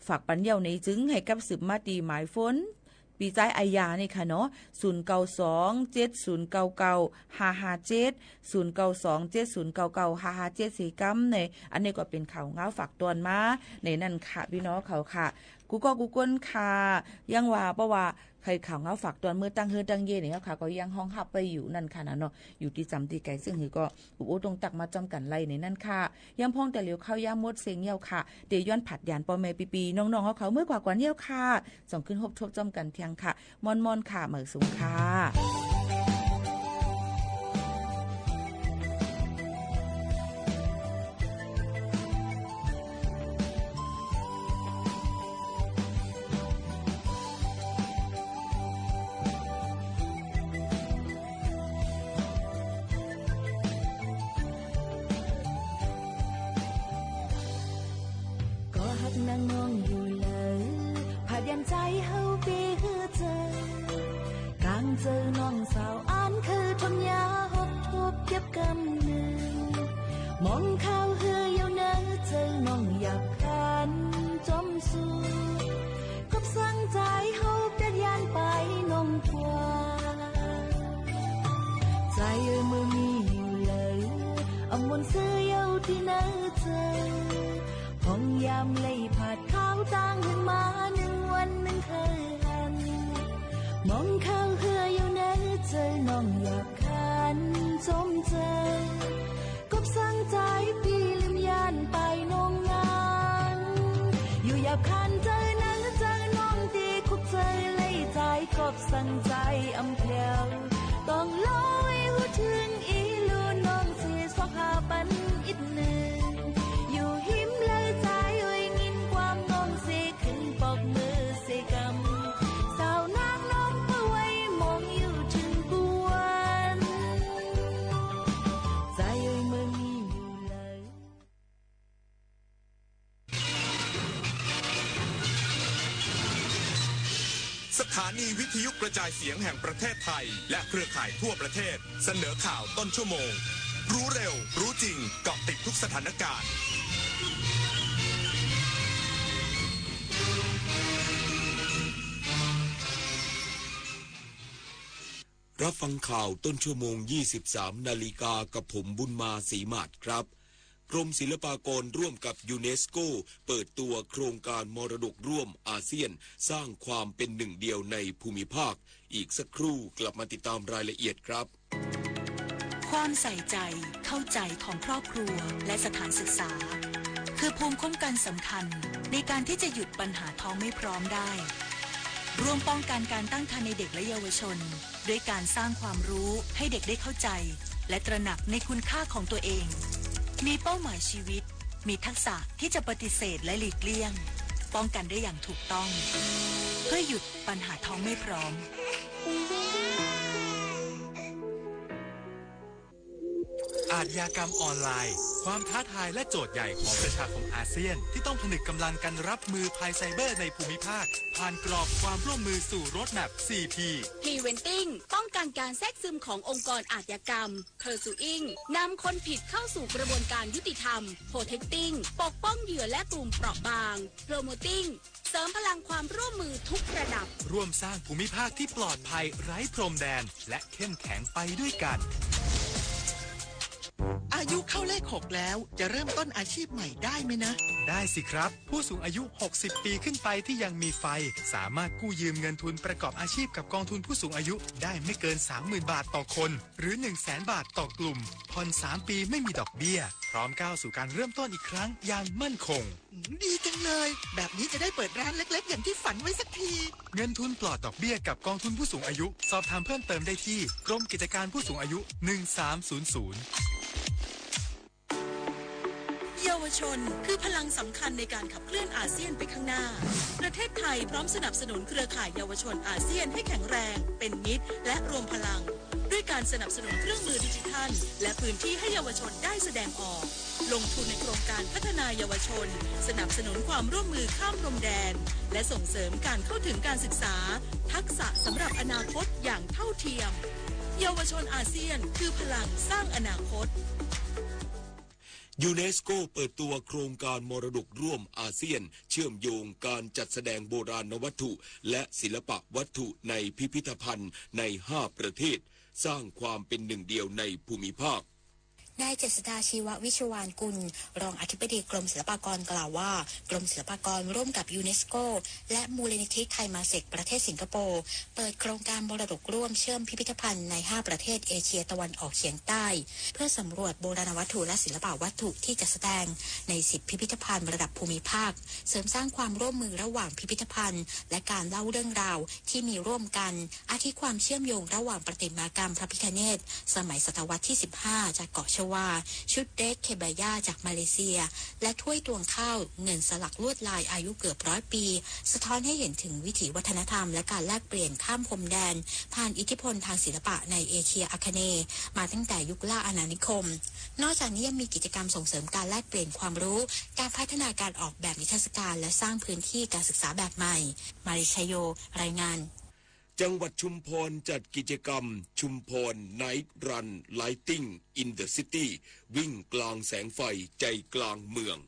ฝากปันเย้าเน่อ จึงหื้อกับสืบมาตี้หมายโฟน ปี้จายอายานี่ค่ะเนาะ ศูนย์เก้าสอง เจ็ดศูนย์เก้าเก้า ห้าห้าเจ็ด ศูนย์เก้าสอง เจ็ดศูนย์เก้าเก้า ห้าห้าเจ็ด เสียกำเน่อ อันนี้ก็เป๋นข่าวเหงาฝากตอนมาเน่อนั่นค่ะ ปี้น้องเขาค่ะ กู้ก้อกู้ก้นค่ะ ยังว่า เพราะว่าใค่ข่าวเหงาฝากตอนเมื่อตั้งเฮือตั้งเย่เน่อค่ะ ก็ยังฮ้องฮับไว้อยู่นั่นค่ะนะเนาะ อยู่ตี้จ๋ำตี้ไก๋ ซึ่งหื้อก็ อุบอู้ตงตักมาจ้อมกั๋นไล่เน่อนั่นค่ะ ยังพ่องแต่เหลียวเข้ายามหมดเสียงเย้าค่ะ เตียย้อนผาดยานป้อแม่ปี้ๆ น้องๆ เฮาเขาเมื่อกว่าก่อนเย้าค่ะ จ่องขึ้นฮบทบจ้อมกั๋นเตียงค่ะ ม่อนๆ ค่ะ เหมยสูงค่ะ ก็ฮักนางน้องอยู่เหลอ ผาดยานใจ๋เฮาเป๋นหื้อเจอ ก๋างเจอน้องสาวอันเกยทนยา ฮบทบเก็บกำนึ่ง มองเข้าหื้อเย้าเน่อ เจอน้องหยาบขันจ้อมสุด กับสังใจ๋เฮาเปียกยานไปน้องกว่า ใจ๋เอ่ยเมื่อมีอยู่เหลอ อำมนต์ซื่อเย้าตี้เน่อเจอ ห้องยามไล่ผาดขาวต่างหื้นมา นึ่งวันนึ่งเกยหัน มองเข้าหื้อเย้าเน่อ เจอน้องหยาบขันจ้อมเจอ กบสังใจ๋ปี้ลืมยานไปน้องนั้น อยู่หยาบขันเจอเน่อ เจอน้องตี้คุกเจอไล่ใจ๋ กบสังใจ๋อำแผว ต้องรอหื้อเถิงอี้ลู่น้องเสียซอกหาปันอิดนึ่ง อยู่หิมไล่ใจ๋เอ่ย งิ้นความน้องเสีย ขึ้นปอกมือเสียกำ สาวนางน้องเปื้อไว้มองอยู่เถิงกวน ใจ๋เอ่ยเมื่อมีอยู่เหลอ สถานีวิทยุกระจายเสียงแห่งประเทศไทย และเครือข่ายทั่วประเทศ เสนอข่าวต้นชั่วโมง รู้เร็ว รู้จริง เกาะติดทุกสถานการณ์ รับฟังข่าวต้นชั่วโมง ยี่สิบสามนาฬิกา กับผมบุญมา ศรีหมาดครับ กรมศิลปากรร่วมกับยูเนสโก เปิดตัวโครงการมรดกร่วมอาเซียน สร้างความเป็นหนึ่งเดียวในภูมิภาค อีกสักครู่กลับมาติดตามรายละเอียดครับ ความใส่ใจ เข้าใจของครอบครัว และสถานศึกษา คือภูมิคุ้มกันสำคัญในการที่จะหยุดปัญหาท้องไม่พร้อมได้ ร่วมป้องกันการตั้งครรภ์ในเด็กและเยาวชน ด้วยการสร้างความรู้ให้เด็กได้เข้าใจ และตระหนักในคุณค่าของตัวเอง มีเป้าหมายชีวิต มีทักษะที่จะปฏิเสธและหลีกเลี่ยง ป้องกันได้อย่างถูกต้อง เพื่อหยุดปัญหาท้องไม่พร้อม อาชญากรรมออนไลน์ ความท้าทายและโจทย์ใหญ่ของประชาคมอาเซียน ที่ต้องผนึกกำลังกันรับมือภัยไซเบอร์ในภูมิภาค ผ่านกรอบความร่วมมือสู่โรดแมป สี่พี Preventing ป้องกันการแทรกซึมขององค์กรอาชญากรรม Pursuing นำคนผิดเข้าสู่กระบวนการยุติธรรม Protecting ปกป้องเหยื่อและกลุ่มเปราะบาง Promoting เสริมพลังความร่วมมือทุกระดับ ร่วมสร้างภูมิภาคที่ปลอดภัยไร้พรมแดน และเข้มแข็งไปด้วยกัน อายุเข้าเลขหกแล้ว จะเริ่มต้นอาชีพใหม่ได้ไหมนะ ได้สิครับ ผู้สูงอายุ หกสิบปีขึ้นไปที่ยังมีไฟ สามารถกู้ยืมเงินทุนประกอบอาชีพกับกองทุนผู้สูงอายุได้ไม่เกิน สามหมื่นบาทต่อคน หรือ หนึ่งแสนบาทต่อกลุ่ม ผ่อนสามปีไม่มีดอกเบี้ย พร้อมก้าวสู่การเริ่มต้นอีกครั้งอย่างมั่นคง อืม ดีจังเลย แบบนี้จะได้เปิดร้านเล็กๆ อย่างที่ฝันไว้สักที เงินทุนปลอดดอกเบี้ยกับกองทุนผู้สูงอายุ สอบถามเพิ่มเติมได้ที่กรมกิจการผู้สูงอายุ หนึ่งสามศูนย์ศูนย์ เยาวชนคือพลังสำคัญในการขับเคลื่อนอาเซียนไปข้างหน้า ประเทศไทยพร้อมสนับสนุนเครือข่ายเยาวชนอาเซียนให้แข็งแรง เป็นมิตร และรวมพลัง ด้วยการสนับสนุนเครื่องมือดิจิทัล และพื้นที่ให้เยาวชนได้แสดงออก ลงทุนในโครงการพัฒนาเยาวชน สนับสนุนความร่วมมือข้ามพรมแดน และส่งเสริมการเข้าถึงการศึกษา ทักษะสำหรับอนาคตอย่างเท่าเทียม เยาวชนอาเซียนคือพลังสร้างอนาคต ยูเนสโกเปิดตัวโครงการมรดกร่วมอาเซียน เชื่อมโยงการจัดแสดงโบราณวัตถุ และศิลปะวัตถุในพิพิธภัณฑ์ในห้าประเทศ สร้างความเป็นหนึ่งเดียวในภูมิภาค นายเจษฎา ชีววิชวานกุล รองอธิบดีกรมศิลปากรกล่าวว่า กรมศิลปากรร่วมกับยูเนสโก และมูลนิธิไทยมาเซกประเทศสิงคโปร์ เปิดโครงการมรดกร่วมเชื่อมพิพิธภัณฑ์ในห้าประเทศเอเชียตะวันออกเฉียงใต้ เพื่อสำรวจโบราณวัตถุและศิลปะวัตถุที่จัดแสดงในสิบพิพิธภัณฑ์ระดับภูมิภาค เสริมสร้างความร่วมมือระหว่างพิพิธภัณฑ์ และการเล่าเรื่องราวที่มีร่วมกัน อาทิความเชื่อมโยงระหว่างประติมากรรมพระพิฆเนศสมัยศตวรรษที่สิบห้า จากเกาะชวา ชุดเดรสเคบายาจากมาเลเซีย และถ้วยตวงข้าวเงินสลักลวดลายอายุเกือบร้อยปี สะท้อนให้เห็นถึงวิถีวัฒนธรรมและการแลกเปลี่ยนข้ามพรมแดน ผ่านอิทธิพลทางศิลปะในเอเชียอาคเนย์ มาตั้งแต่ยุคล่าอาณานิคม นอกจากนี้ยังมีกิจกรรมส่งเสริมการแลกเปลี่ยนความรู้ การพัฒนาการออกแบบนิทรรศการ และสร้างพื้นที่การศึกษาแบบใหม่ มาริชโย รายงาน จังหวัดชุมพรจัดกิจกรรม ชุมพร Night Run Lighting in the City วิ่งกลางแสงไฟใจกลางเมือง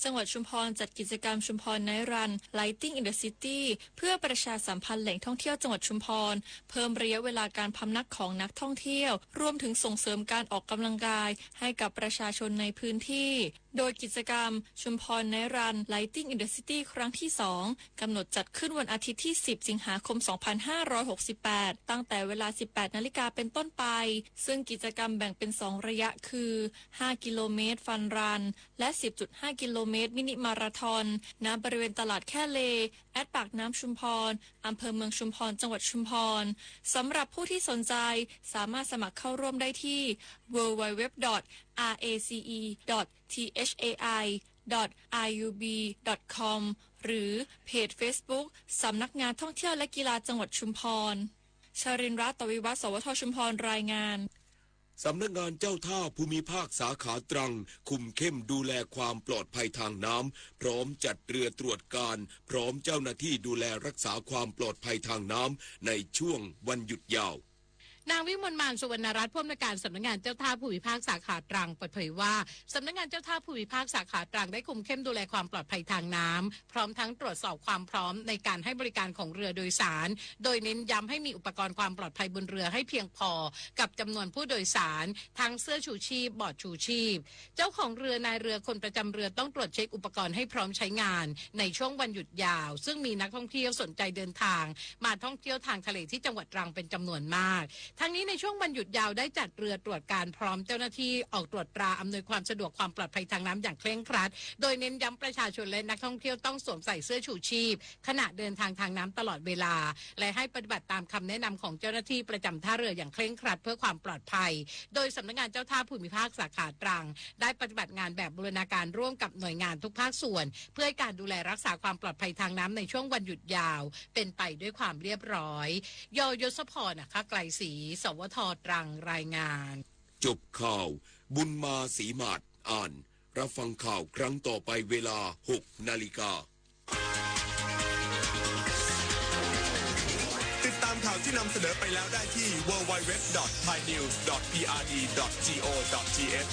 จังหวัดชุมพรจัดกิจกรรม ชุมพร Night Run Lighting in the City เพื่อประชาสัมพันธ์แหล่งท่องเที่ยวจังหวัดชุมพร เพิ่มระยะเวลาการพำนักของนักท่องเที่ยว รวมถึงส่งเสริมการออกกำลังกายให้กับประชาชนในพื้นที่ โดยกิจกรรม ชุมพร Night Run Lighting in the City ครั้งที่สอง กำหนดจัดขึ้นวันอาทิตย์ที่สิบ สิงหาคม สองพันห้าร้อยหกสิบแปด ตั้งแต่เวลา สิบแปดนาฬิกาเป็นต้นไป ซึ่งกิจกรรมแบ่งเป็นสองระยะคือ ห้ากิโลเมตร Fun Run และ สิบจุดห้ากิโลเมตร มินิมาราธอน ณ บริเวณตลาดแค่เล แอดปากน้ำชุมพร อำเภอเมืองชุมพร จังหวัดชุมพร สำหรับผู้ที่สนใจสามารถสมัครเข้าร่วมได้ที่ ดับเบิลยู ดับเบิลยู ดับเบิลยู ดอท อาร์ เอ ซี อี ดอท ที เอช เอ ไอ ดอท ไอ ยู บี ดอท คอม หรือเพจเฟซบุ๊ก สำนักงานท่องเที่ยวและกีฬาจังหวัดชุมพร ชรินทร์ รัตน์ ตวิวัฒน์ สวท ชุมพร รายงาน สำนักงานเจ้าท่าภูมิภาคสาขาตรัง คุมเข้มดูแลความปลอดภัยทางน้ำ พร้อมจัดเรือตรวจการ พร้อมเจ้าหน้าที่ดูแลรักษาความปลอดภัยทางน้ำในช่วงวันหยุดยาว นางวิมลมาน สุวรรณรัตน์ ผู้อำนวยการสำนักงานเจ้าท่าภูมิภาคสาขาตรัง เปิดเผยว่า สำนักงานเจ้าท่าภูมิภาคสาขาตรังได้คุมเข้มดูแลความปลอดภัยทางน้ำ พร้อมทั้งตรวจสอบความพร้อมในการให้บริการของเรือโดยสาร โดยเน้นย้ำให้มีอุปกรณ์ความปลอดภัยบนเรือให้เพียงพอกับจำนวนผู้โดยสาร ทั้งเสื้อชูชีพ บอร์ดชูชีพ เจ้าของเรือนายเรือคนประจำเรือต้องตรวจเช็คอุปกรณ์ให้พร้อมใช้งานในช่วงวันหยุดยาว ซึ่งมีนักท่องเที่ยวสนใจเดินทางมาท่องเที่ยวทางทะเลที่จังหวัดตรังเป็นจำนวนมาก ทั้งนี้ในช่วงวันหยุดยาวได้จัดเรือตรวจการพร้อมเจ้าหน้าที่ออกตรวจตราอำนวยความสะดวกความปลอดภัยทางน้ำอย่างเคร่งครัด โดยเน้นย้ำประชาชนและนักท่องเที่ยวต้องสวมใส่เสื้อชูชีพ ขณะเดินทางทางน้ำตลอดเวลา และให้ปฏิบัติตามคำแนะนำของเจ้าหน้าที่ประจำท่าเรืออย่างเคร่งครัดเพื่อความปลอดภัย โดยสำนักงานเจ้าท่าภูมิภาคสาขาตรัง ได้ปฏิบัติงานแบบบูรณาการร่วมกับหน่วยงานทุกภาคส่วน เพื่อให้การดูแลรักษาความปลอดภัยทางน้ำในช่วงวันหยุดยาว เป็นไปด้วยความเรียบร้อย ย ยศพร อัครไกรศรี สวท ตรัง รายงาน จบข่าว บุญมาศรีหมาดอ่าน รับฟังข่าวครั้งต่อไปเวลา หกนาฬิกา ติดตามข่าวที่นำเสนอไปแล้วได้ที่ ดับเบิลยู ดับเบิลยู ดับเบิลยู ดอท ไทยนิวส์ ดอท พี อาร์ ดี ดอท จี โอ ดอท ที เอช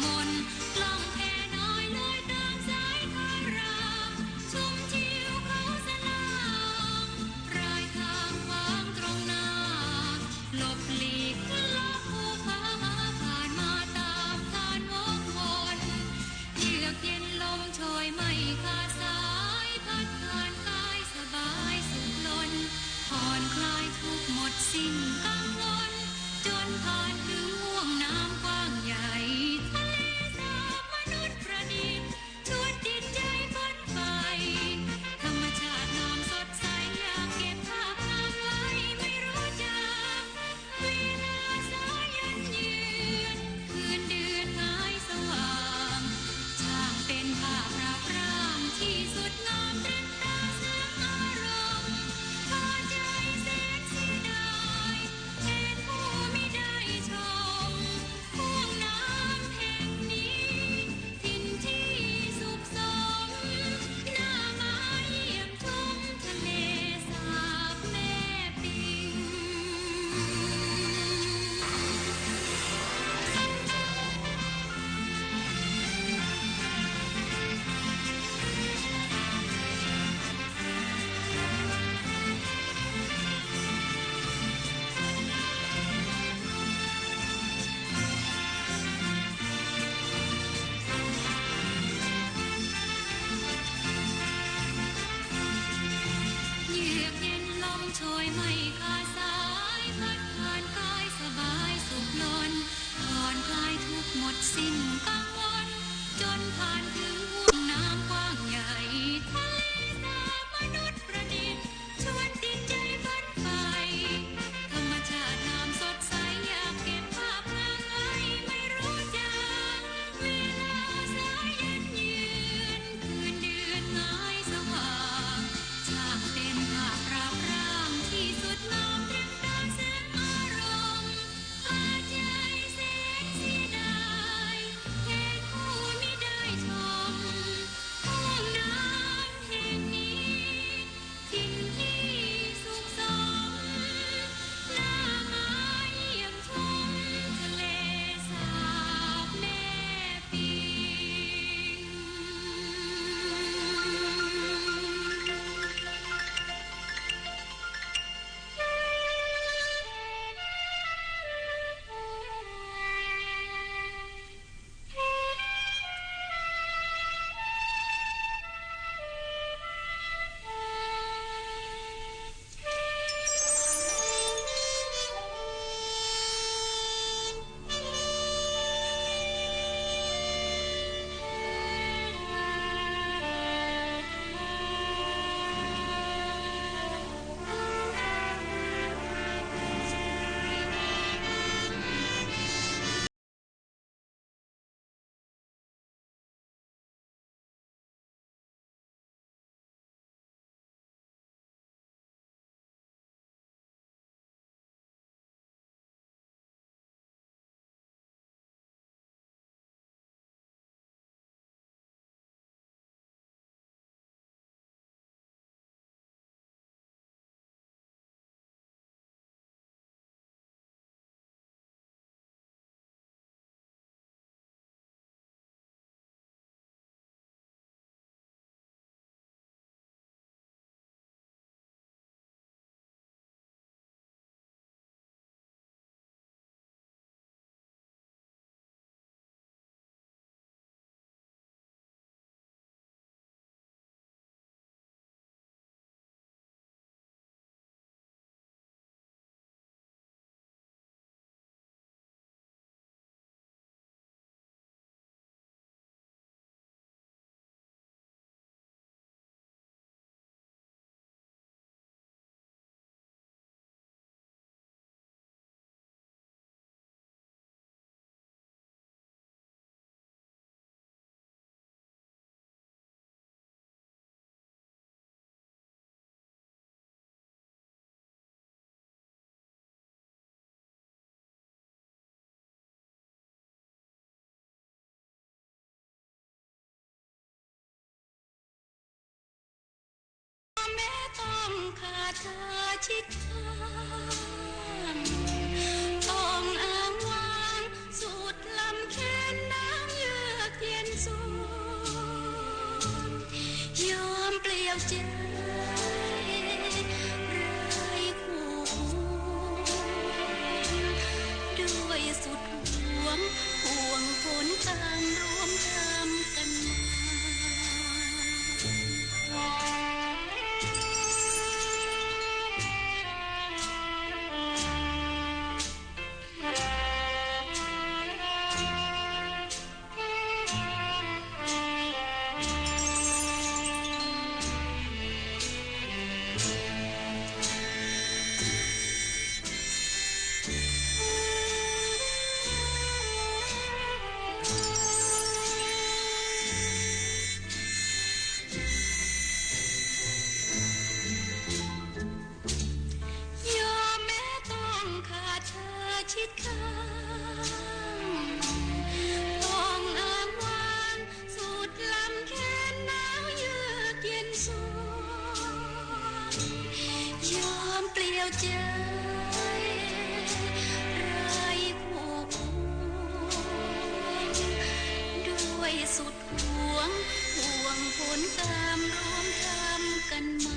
มน ล่องแพน้อยลอยตามสายทารา ชมทิวเขาสะหลาง รายทางขวางตรงหน้า หลบหลีกเลาะภูผา ผ่านมาตามทานวงวน เยือกเย็นลมโชยไม่ขาดสาย พัดผ่อนคลายสบายสุขล้น ผ่อนคลายทุกข์หมดสิ้นกังวล จนผ่านถึงห้วงน้ำกว้างใหญ่ ทะเลสาบมนุษย์ประดิษฐ์ ชวนจิตใจฝันใฝ่ ธรรมชาติงามสดใส อยากเก็บภาพงามไว้ไม่รู้จาง เวลาสายันเยือน คืนเดือนหงายสว่าง ช่างเป็นภาพราวพร่างที่สุดงามตรึงตาสร้างอารมณ์ พาใจแสนเสียดาย แทนผู้มิได้ชม ห้วงน้ำแห่งนี้ ถิ่นที่สุขสม น่ามาเยี่ยมชมทะเลสาบแม่ปิง เยือกเย็นลมโชยไม่ขาดสาย พัดผ่อนคลายสบายสุขล้น ผ่อนคลายทุกข์หมดสิ้นกังวล จนผ่านถึงห้วงน้ำกว้างใหญ่ ทะเลสาบมนุษย์ประดิษฐ์ ชวนจิตใจฝันใฝ่ ธรรมชาติงามสดใส อยากเก็บภาพงามไว้ไม่รู้จาง เวลาสายันเยือน คืนเดือนหงายสว่าง ช่างเป็นภาพราวพร่างที่สุดงามตรึงตาแสงอารมณ์ พาใจแสนเสียดาย แทนผู้มิได้ชม ห้วงน้ำแห่งนี้ ถิ่นที่สุขสม น่ามาเยี่ยมชมทะเลสาบแม่ปิงแม้ต้องขาดเธอชิดข้าง ต้องอ้างว้างสุดลำแขนน้ำ ใจไร้คู่ควร ด้วยสุดหวง ห่วงผลตามร่วมทำกันมา ยอมแม้ต้องขาดเธอชิดข้าง ต้องอ้างว้างสุดลำแขนหนาวเยือกเย็นสวง ยอมเปลี่ยวใจไร้คู่ควร ด้วยสุด หวง ห่วงผลกรรมร่วมทำกันมา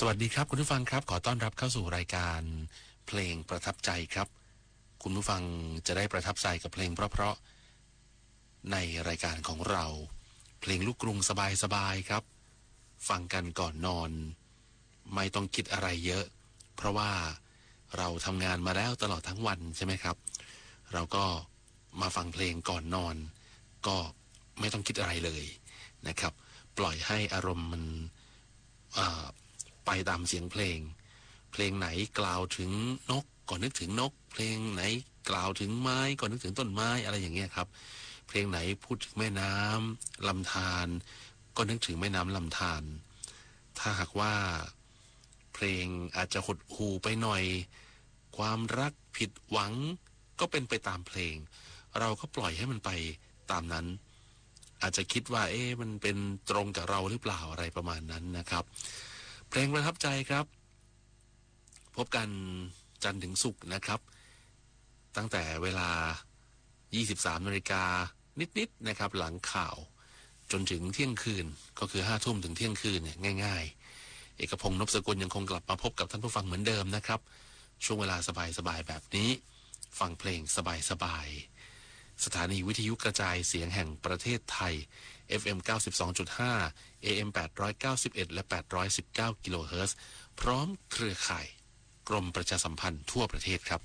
สวัสดีครับคุณผู้ฟังครับ ขอต้อนรับเข้าสู่รายการเพลงประทับใจครับ คุณผู้ฟังจะได้ประทับใจกับเพลงเพราะๆ ในรายการของเรา เพลงลูกกรุงสบายๆ ครับ ฟังกันก่อนนอน ไม่ต้องคิดอะไรเยอะ เพราะว่าเราทำงานมาแล้วตลอดทั้งวันใช่ไหมครับ เราก็มาฟังเพลงก่อนนอน ก็ไม่ต้องคิดอะไรเลยนะครับ ปล่อยให้อารมณ์มัน อ่า ไปตามเสียงเพลง เพลงไหนกล่าวถึงนกก็นึกถึงนก เพลงไหนกล่าวถึงไม้ก็นึกถึงต้นไม้ อะไรอย่างเงี้ยครับ เพลงไหนพูดถึงแม่น้ำลำธารก็นึกถึงแม่น้ำลำธาร ถ้าหากว่าเพลงอาจจะหดหู่ไปหน่อย ความรักผิดหวังก็เป็นไปตามเพลง เราก็ปล่อยให้มันไปตามนั้น อาจจะคิดว่า เอ๊ะ มันเป็นตรงกับเราหรือเปล่า อะไรประมาณนั้นนะครับ เพลงประทับใจครับ พบกันจันทร์ถึงศุกร์นะครับ ตั้งแต่เวลา ยี่สิบสามนาฬิกานิดๆ นะครับ หลังข่าว จนถึงเที่ยงคืน ก็คือห้าทุ่มถึงเที่ยงคืนเนี่ย ง่ายๆ เอกพงษ์ นพสกุล ยังคงกลับมาพบกับท่านผู้ฟังเหมือนเดิมนะครับ ช่วงเวลาสบายๆ แบบนี้ ฟังเพลงสบายๆ สถานีวิทยุกระจายเสียงแห่งประเทศไทย เอฟเอ็ม เก้าสิบสองจุดห้า เอเอ็ม แปดร้อยเก้าสิบเอ็ด และ แปดร้อยสิบเก้า กิโลเฮิรตซ์ พร้อมเครือข่ายกรมประชาสัมพันธ์ทั่วประเทศครับ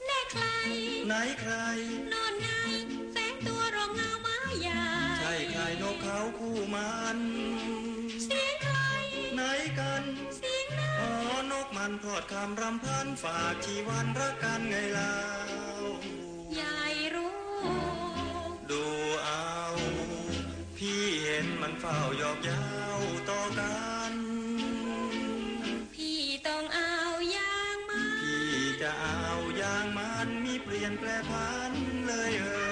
แน่ใคร ไหนใคร โน่นไง แฝงตัวร่องเงาไม้ใหญ่ ใช่ใคร นกเขาคู่มัน เสียงใคร ไหนกัน เสียงนั้น อ๋อ นกมันพรอดคำรำพัน ฝากชีวันรักกันไงเล่า ใหญ่รู้ ดูเอา พี่เห็นมันเฝ้าหยอกเย้าต่อกัน พี่ต้องเอาอย่างมัน พี่จะเอาอย่างมัน มิเปลี่ยนแปรผันเลยเออ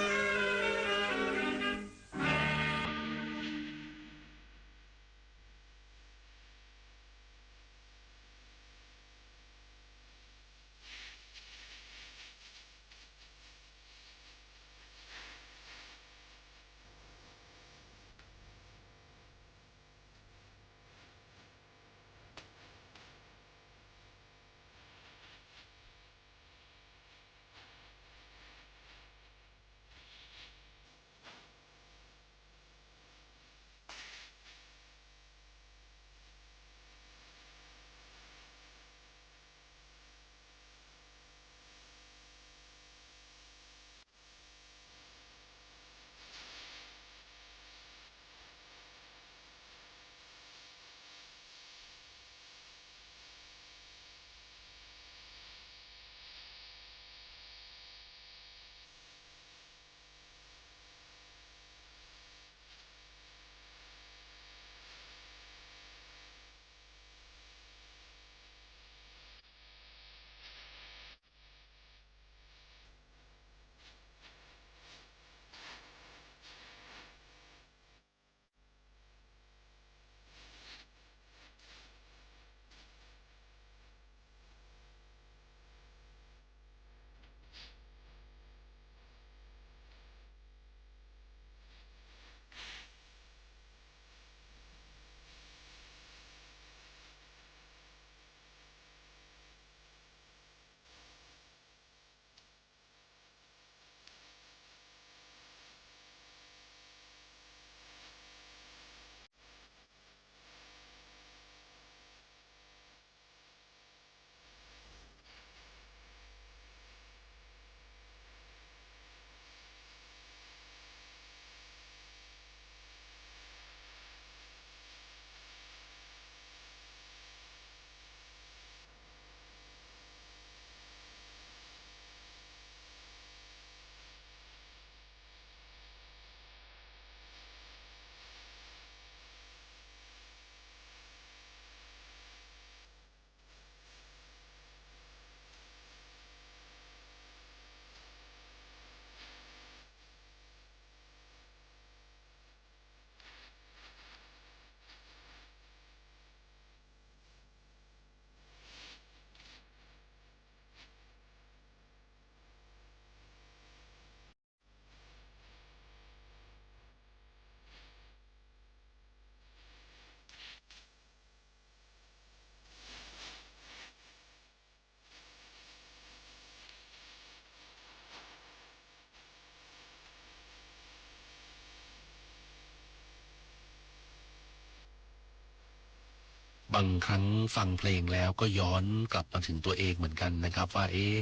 บางครั้งฟังเพลงแล้วก็ย้อนกลับมาถึงตัวเองเหมือนกันนะครับ ว่า เอ๊ะ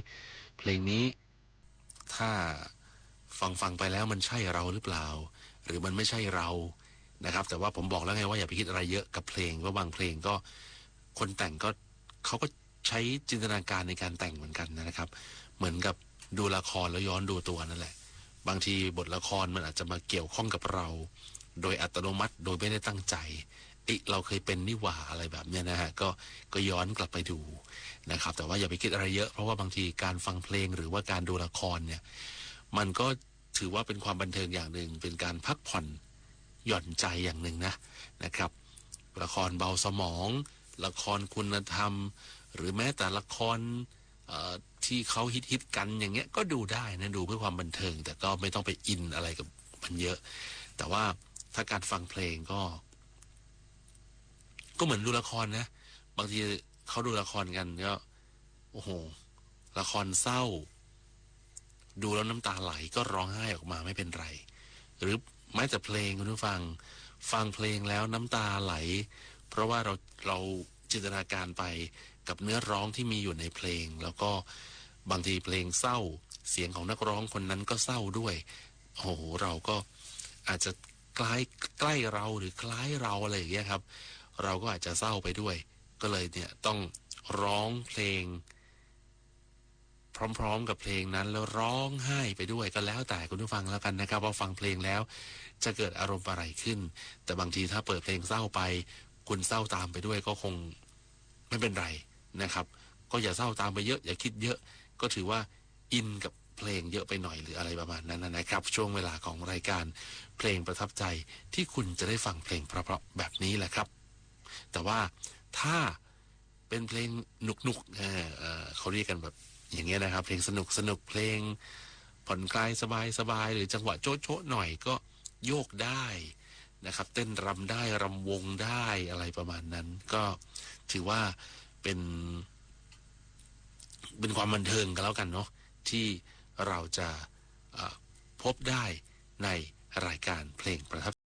เพลงนี้ ถ้าฟังๆ ไปแล้วมันใช่เราหรือเปล่า หรือมันไม่ใช่เรานะครับ แต่ว่าผมบอกแล้วไงว่าอย่าไปคิดอะไรเยอะกับเพลง เพราะบางเพลงก็ คนแต่งก็ เขาก็ใช้จินตนาการในการแต่งเหมือนกันนะครับ เหมือนกับดูละครแล้วย้อนดูตัวนั่นแหละ บางทีบทละครมันอาจจะมาเกี่ยวข้องกับเรา โดยอัตโนมัติ โดยไม่ได้ตั้งใจ เอ๊ะ เราเคยเป็นนี่หว่า อะไรแบบเนี้ยนะฮะ ก็ ก็ย้อนกลับไปดูนะครับ แต่ว่าอย่าไปคิดอะไรเยอะ เพราะว่าบางทีการฟังเพลงหรือว่าการดูละครเนี่ย มันก็ถือว่าเป็นความบันเทิงอย่างหนึ่ง เป็นการพักผ่อนหย่อนใจอย่างหนึ่งนะ นะครับ ละครเบาสมอง ละครคุณธรรม หรือแม้แต่ละคร เอ่อ ที่เขาฮิตๆ กันอย่างเงี้ย ก็ดูได้นะ ดูเพื่อความบันเทิง แต่ก็ไม่ต้องไปอินอะไรกับมันเยอะ แต่ว่าถ้าการฟังเพลงก็ ก็เหมือนดูละครนะ บางทีเขาดูละครกันก็ โอ้โห ละครเศร้า ดูแล้วน้ำตาไหลก็ร้องไห้ออกมาไม่เป็นไร หรือแม้แต่เพลงคุณผู้ฟัง ฟังเพลงแล้วน้ำตาไหล เพราะว่าเรา เราจินตนาการไปกับเนื้อร้องที่มีอยู่ในเพลง แล้วก็บางทีเพลงเศร้า เสียงของนักร้องคนนั้นก็เศร้าด้วย โอ้โห เราก็อาจจะคล้าย ใกล้เราหรือคล้ายเราอะไรอย่างเงี้ยครับ เราก็อาจจะเศร้าไปด้วย ก็เลยเนี่ยต้องร้องเพลง พร้อมๆ กับเพลงนั้นแล้วร้องไห้ไปด้วย ก็แล้วแต่คุณผู้ฟังแล้วกันนะครับ ว่าฟังเพลงแล้วจะเกิดอารมณ์อะไรขึ้น แต่บางทีถ้าเปิดเพลงเศร้าไป คุณเศร้าตามไปด้วยก็คงไม่เป็นไรนะครับ ก็อย่าเศร้าตามไปเยอะ อย่าคิดเยอะ ก็ถือว่าอินกับเพลงเยอะไปหน่อยหรืออะไรประมาณนั้นนะครับ ช่วงเวลาของรายการเพลงประทับใจที่คุณจะได้ฟังเพลงเพราะๆ แบบนี้แหละครับ แต่ว่าถ้าเป็นเพลงหนุกๆ เอ่อ เอ่อ เขาเรียกกันแบบอย่างเงี้ยนะครับ เพลงสนุกๆ เพลงผ่อนคลายสบายๆ หรือจังหวะโจ๊ะๆ หน่อยก็โยกได้นะครับ เต้นรำได้ รำวงได้ อะไรประมาณนั้น ก็ถือว่าเป็น เป็นความบันเทิงกันแล้วกันเนาะ ที่เราจะ เอ่อ พบได้ในรายการเพลงประทับ